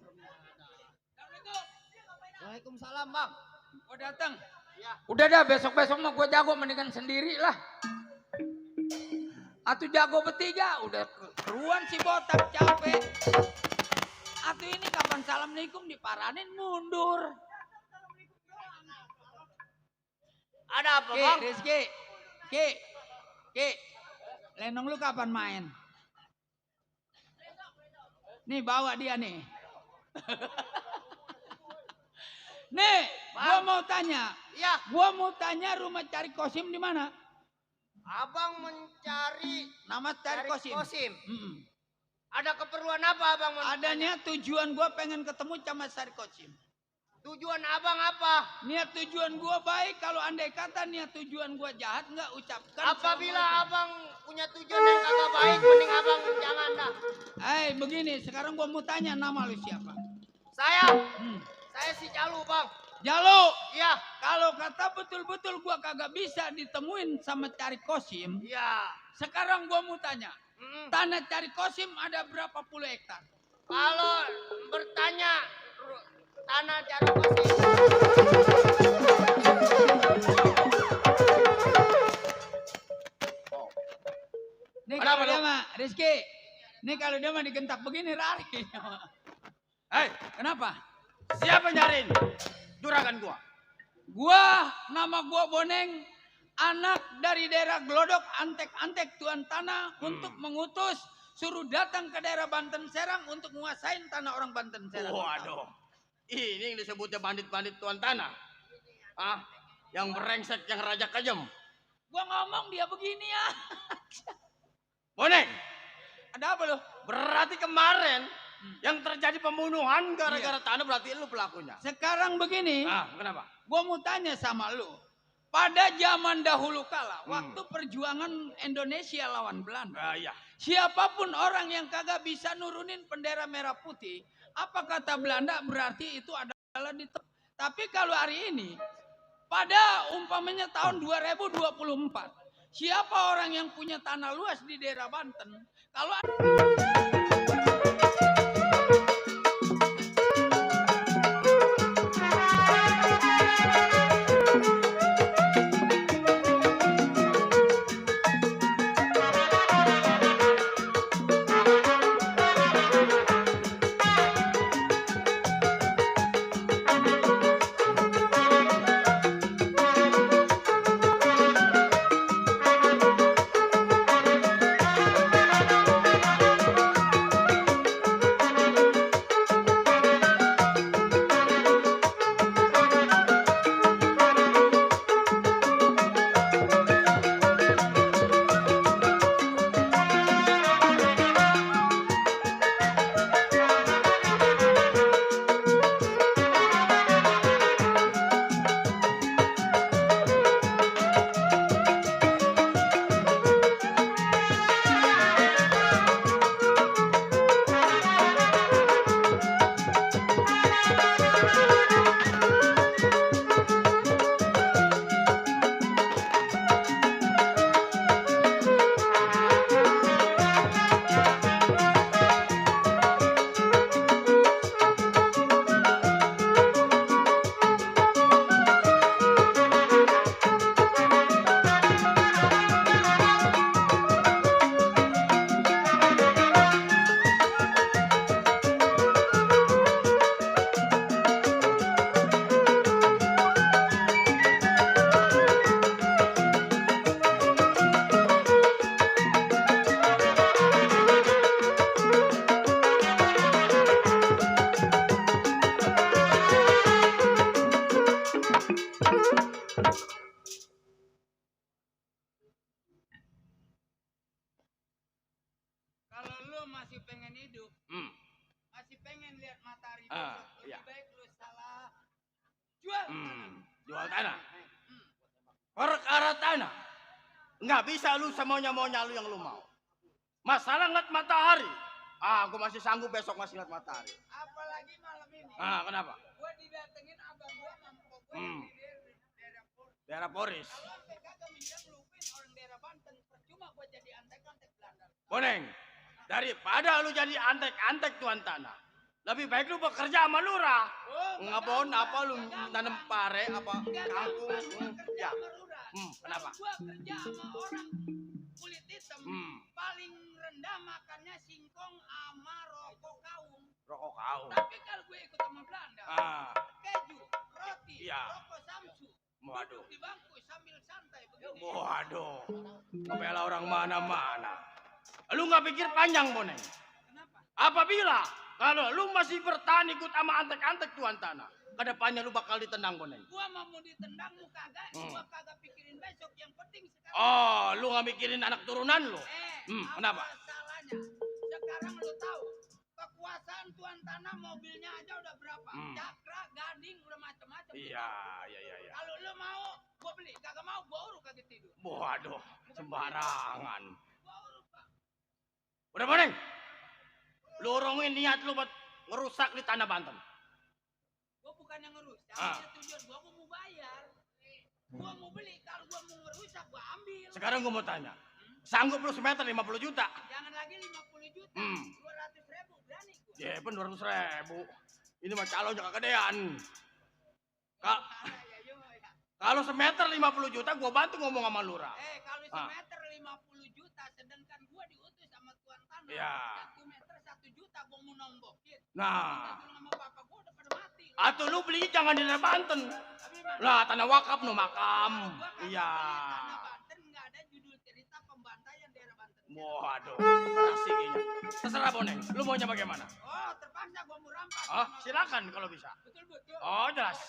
Waalaikumsalam bang. Oh datang. Udah dah besok-besok mah gue jago mendingan sendiri lah. Atuh jago bertiga udah keruan si botak capek. Atuh ini kapan assalamualaikum diparanin mundur. Ada apa Ki, bang? Rizky. Ki. Lenong lu kapan main? Nih bawa dia nih. Nih, gua mau tanya. Iya. Gua mau tanya rumah cari kosim di mana? Abang mencari Nama cari kosim. Mm-mm. Ada keperluan apa abang? Adanya tujuan gua pengen ketemu sama Sari Kosim. Tujuan abang apa? Niat tujuan gua baik, kalau andai kata niat tujuan gua jahat nggak ucapkan. Apabila abang punya tujuan yang kagak baik, mending abang jangan dah. Begini, sekarang gua mau tanya nama lu siapa? Saya si Jalu bang. Jalu. Iya. Kalau kata betul-betul gua kagak bisa ditemuin sama Cari Kosim. Iya. Sekarang gua mau tanya, tanah Cari Kosim ada berapa puluh hektar? Kalau bertanya tanah Cari Kosim. Nih Ada kalau apa, dia Lu? mah, Rizky. Nih kalau dia mah digentak begini lari. Hei, Kenapa? siapa nyariin? Juragan gua. Nama gua Boneng, anak dari daerah Glodok, antek-antek tuan tanah untuk mengutus suruh datang ke daerah Banten Serang untuk menguasain tanah orang Banten Serang. Waduh. Ini yang disebutnya bandit-bandit tuan tanah. Yang berengsek, yang raja kejem. Gua ngomong dia begini ya. Boneng, Ada apa lo? berarti kemarin yang terjadi pembunuhan gara-gara tanah berarti lu pelakunya. Sekarang begini. Kenapa? Gua mau tanya sama lu. Pada zaman dahulu kala, waktu perjuangan Indonesia lawan Belanda. Iya. Siapapun orang yang kagak bisa nurunin bendera merah putih, apa kata Belanda berarti itu adalah Tapi kalau hari ini, pada umpamanya tahun 2024, siapa orang yang punya tanah luas di daerah Banten? Kalau lu masih pengen hidup, masih pengen lihat matahari besok, lebih baik lu salah jual tanah. Jual tanah. Perkara tanah. Nggak bisa lu semaunya-maunya lu yang lu mau. Masalah ngeliat matahari. Gue masih sanggup besok masih ngeliat matahari. Apalagi malam ini. Kenapa? Gua didatengin abang gua mampok gua di daerah Poris. Daerah Poris. Kalau sampai kagak minjem lupain orang daerah Banten, percuma gua jadi antek-antek Belanda. Boneng, daripada lu jadi antek-antek tuan tanah, lebih baik lu bekerja sama lurah. Ngapon apa lu nanam pare apa kangkung? Ya. Kenapa? Gua kerja sama orang kulit hitam, paling rendah makannya singkong sama rokok kaung. Rokok kaung. Tapi kalau gue ikut sama Belanda, keju, roti, rokok samsu, duduk di bangku sambil santai begini. Waduh, ngebela orang mana-mana. Lu nggak pikir panjang, Boneng? Kenapa? Apabila kalau lu masih bertahan ikut sama antek-antek tuan tanah, kedepannya lu bakal ditendang, Boneng. Gua mau ditendang lu kagak, gua kagak pikirin besok, yang penting sekarang. Oh, lu nggak mikirin anak turunan lu? Kenapa? Masalahnya, sekarang lu tahu kekuasaan tuan tanah mobilnya aja udah berapa? Cakra, Gading, udah macam-macam. Iya. Kalau lu mau, gua beli. Kagak mau, gua urus kagak tidur. Waduh, sembarangan. Udah, Boneng? Lu urungin niat lu buat ngerusak di tanah Banten. Gua bukan yang ngerusak, tujuan gua mau bayar. Gua mau beli, kalau gua mau ngerusak gua ambil. Sekarang gua mau tanya, sanggup lu semeter 50 juta? Jangan lagi 50 juta, 200.000 berani gua. Ya, pun 200.000. Ini mah calonnya kegedean. Kalau semeter 50 juta, gua bantu ngomong sama lurah. Kalau semeter 50 juta, sedangkan gua diutus sama tuan tanah. Iya. 1 meter 1 juta, gua mau nombokin. Nah. Sama bapak gua udah pada mati. Atau lu beli jangan di daerah Banten. Lah, tanah wakaf no makam. Iya. Tanah Banten nggak ada judul cerita pembantaian daerah Banten. Waduh, asiknya. Terserah, Boneng, lu maunya bagaimana? Oh, terpaksa gua mau rampas. Silakan kalau bisa. Betul. Oh, jelas.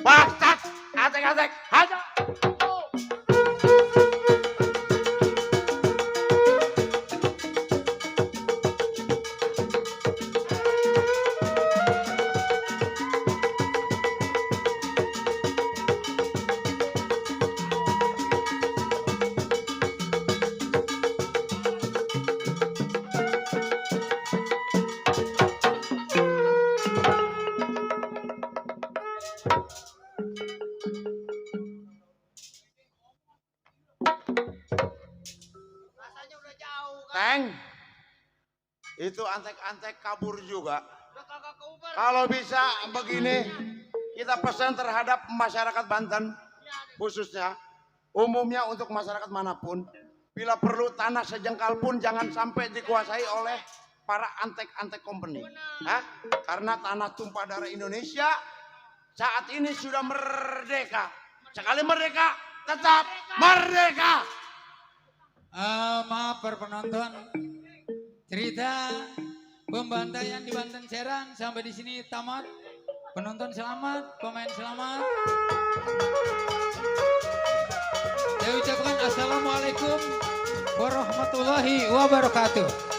Bangsat, antek-antek, hajar. Rasanya udah jauh kan. Teng, itu antek-antek kabur juga. Udah kagak keuber. Kalau bisa begini, kita pesan terhadap masyarakat Banten, khususnya, umumnya untuk masyarakat manapun, bila perlu tanah sejengkal pun jangan sampai dikuasai oleh para antek-antek company. Hah? Karena tanah tumpah darah Indonesia saat ini sudah merdeka. Sekali merdeka, tetap merdeka. Maaf para penonton, cerita pembantaian di Banten Serang sampai di sini tamat. Penonton selamat, pemain selamat. Saya ucapkan assalamualaikum warahmatullahi wabarakatuh.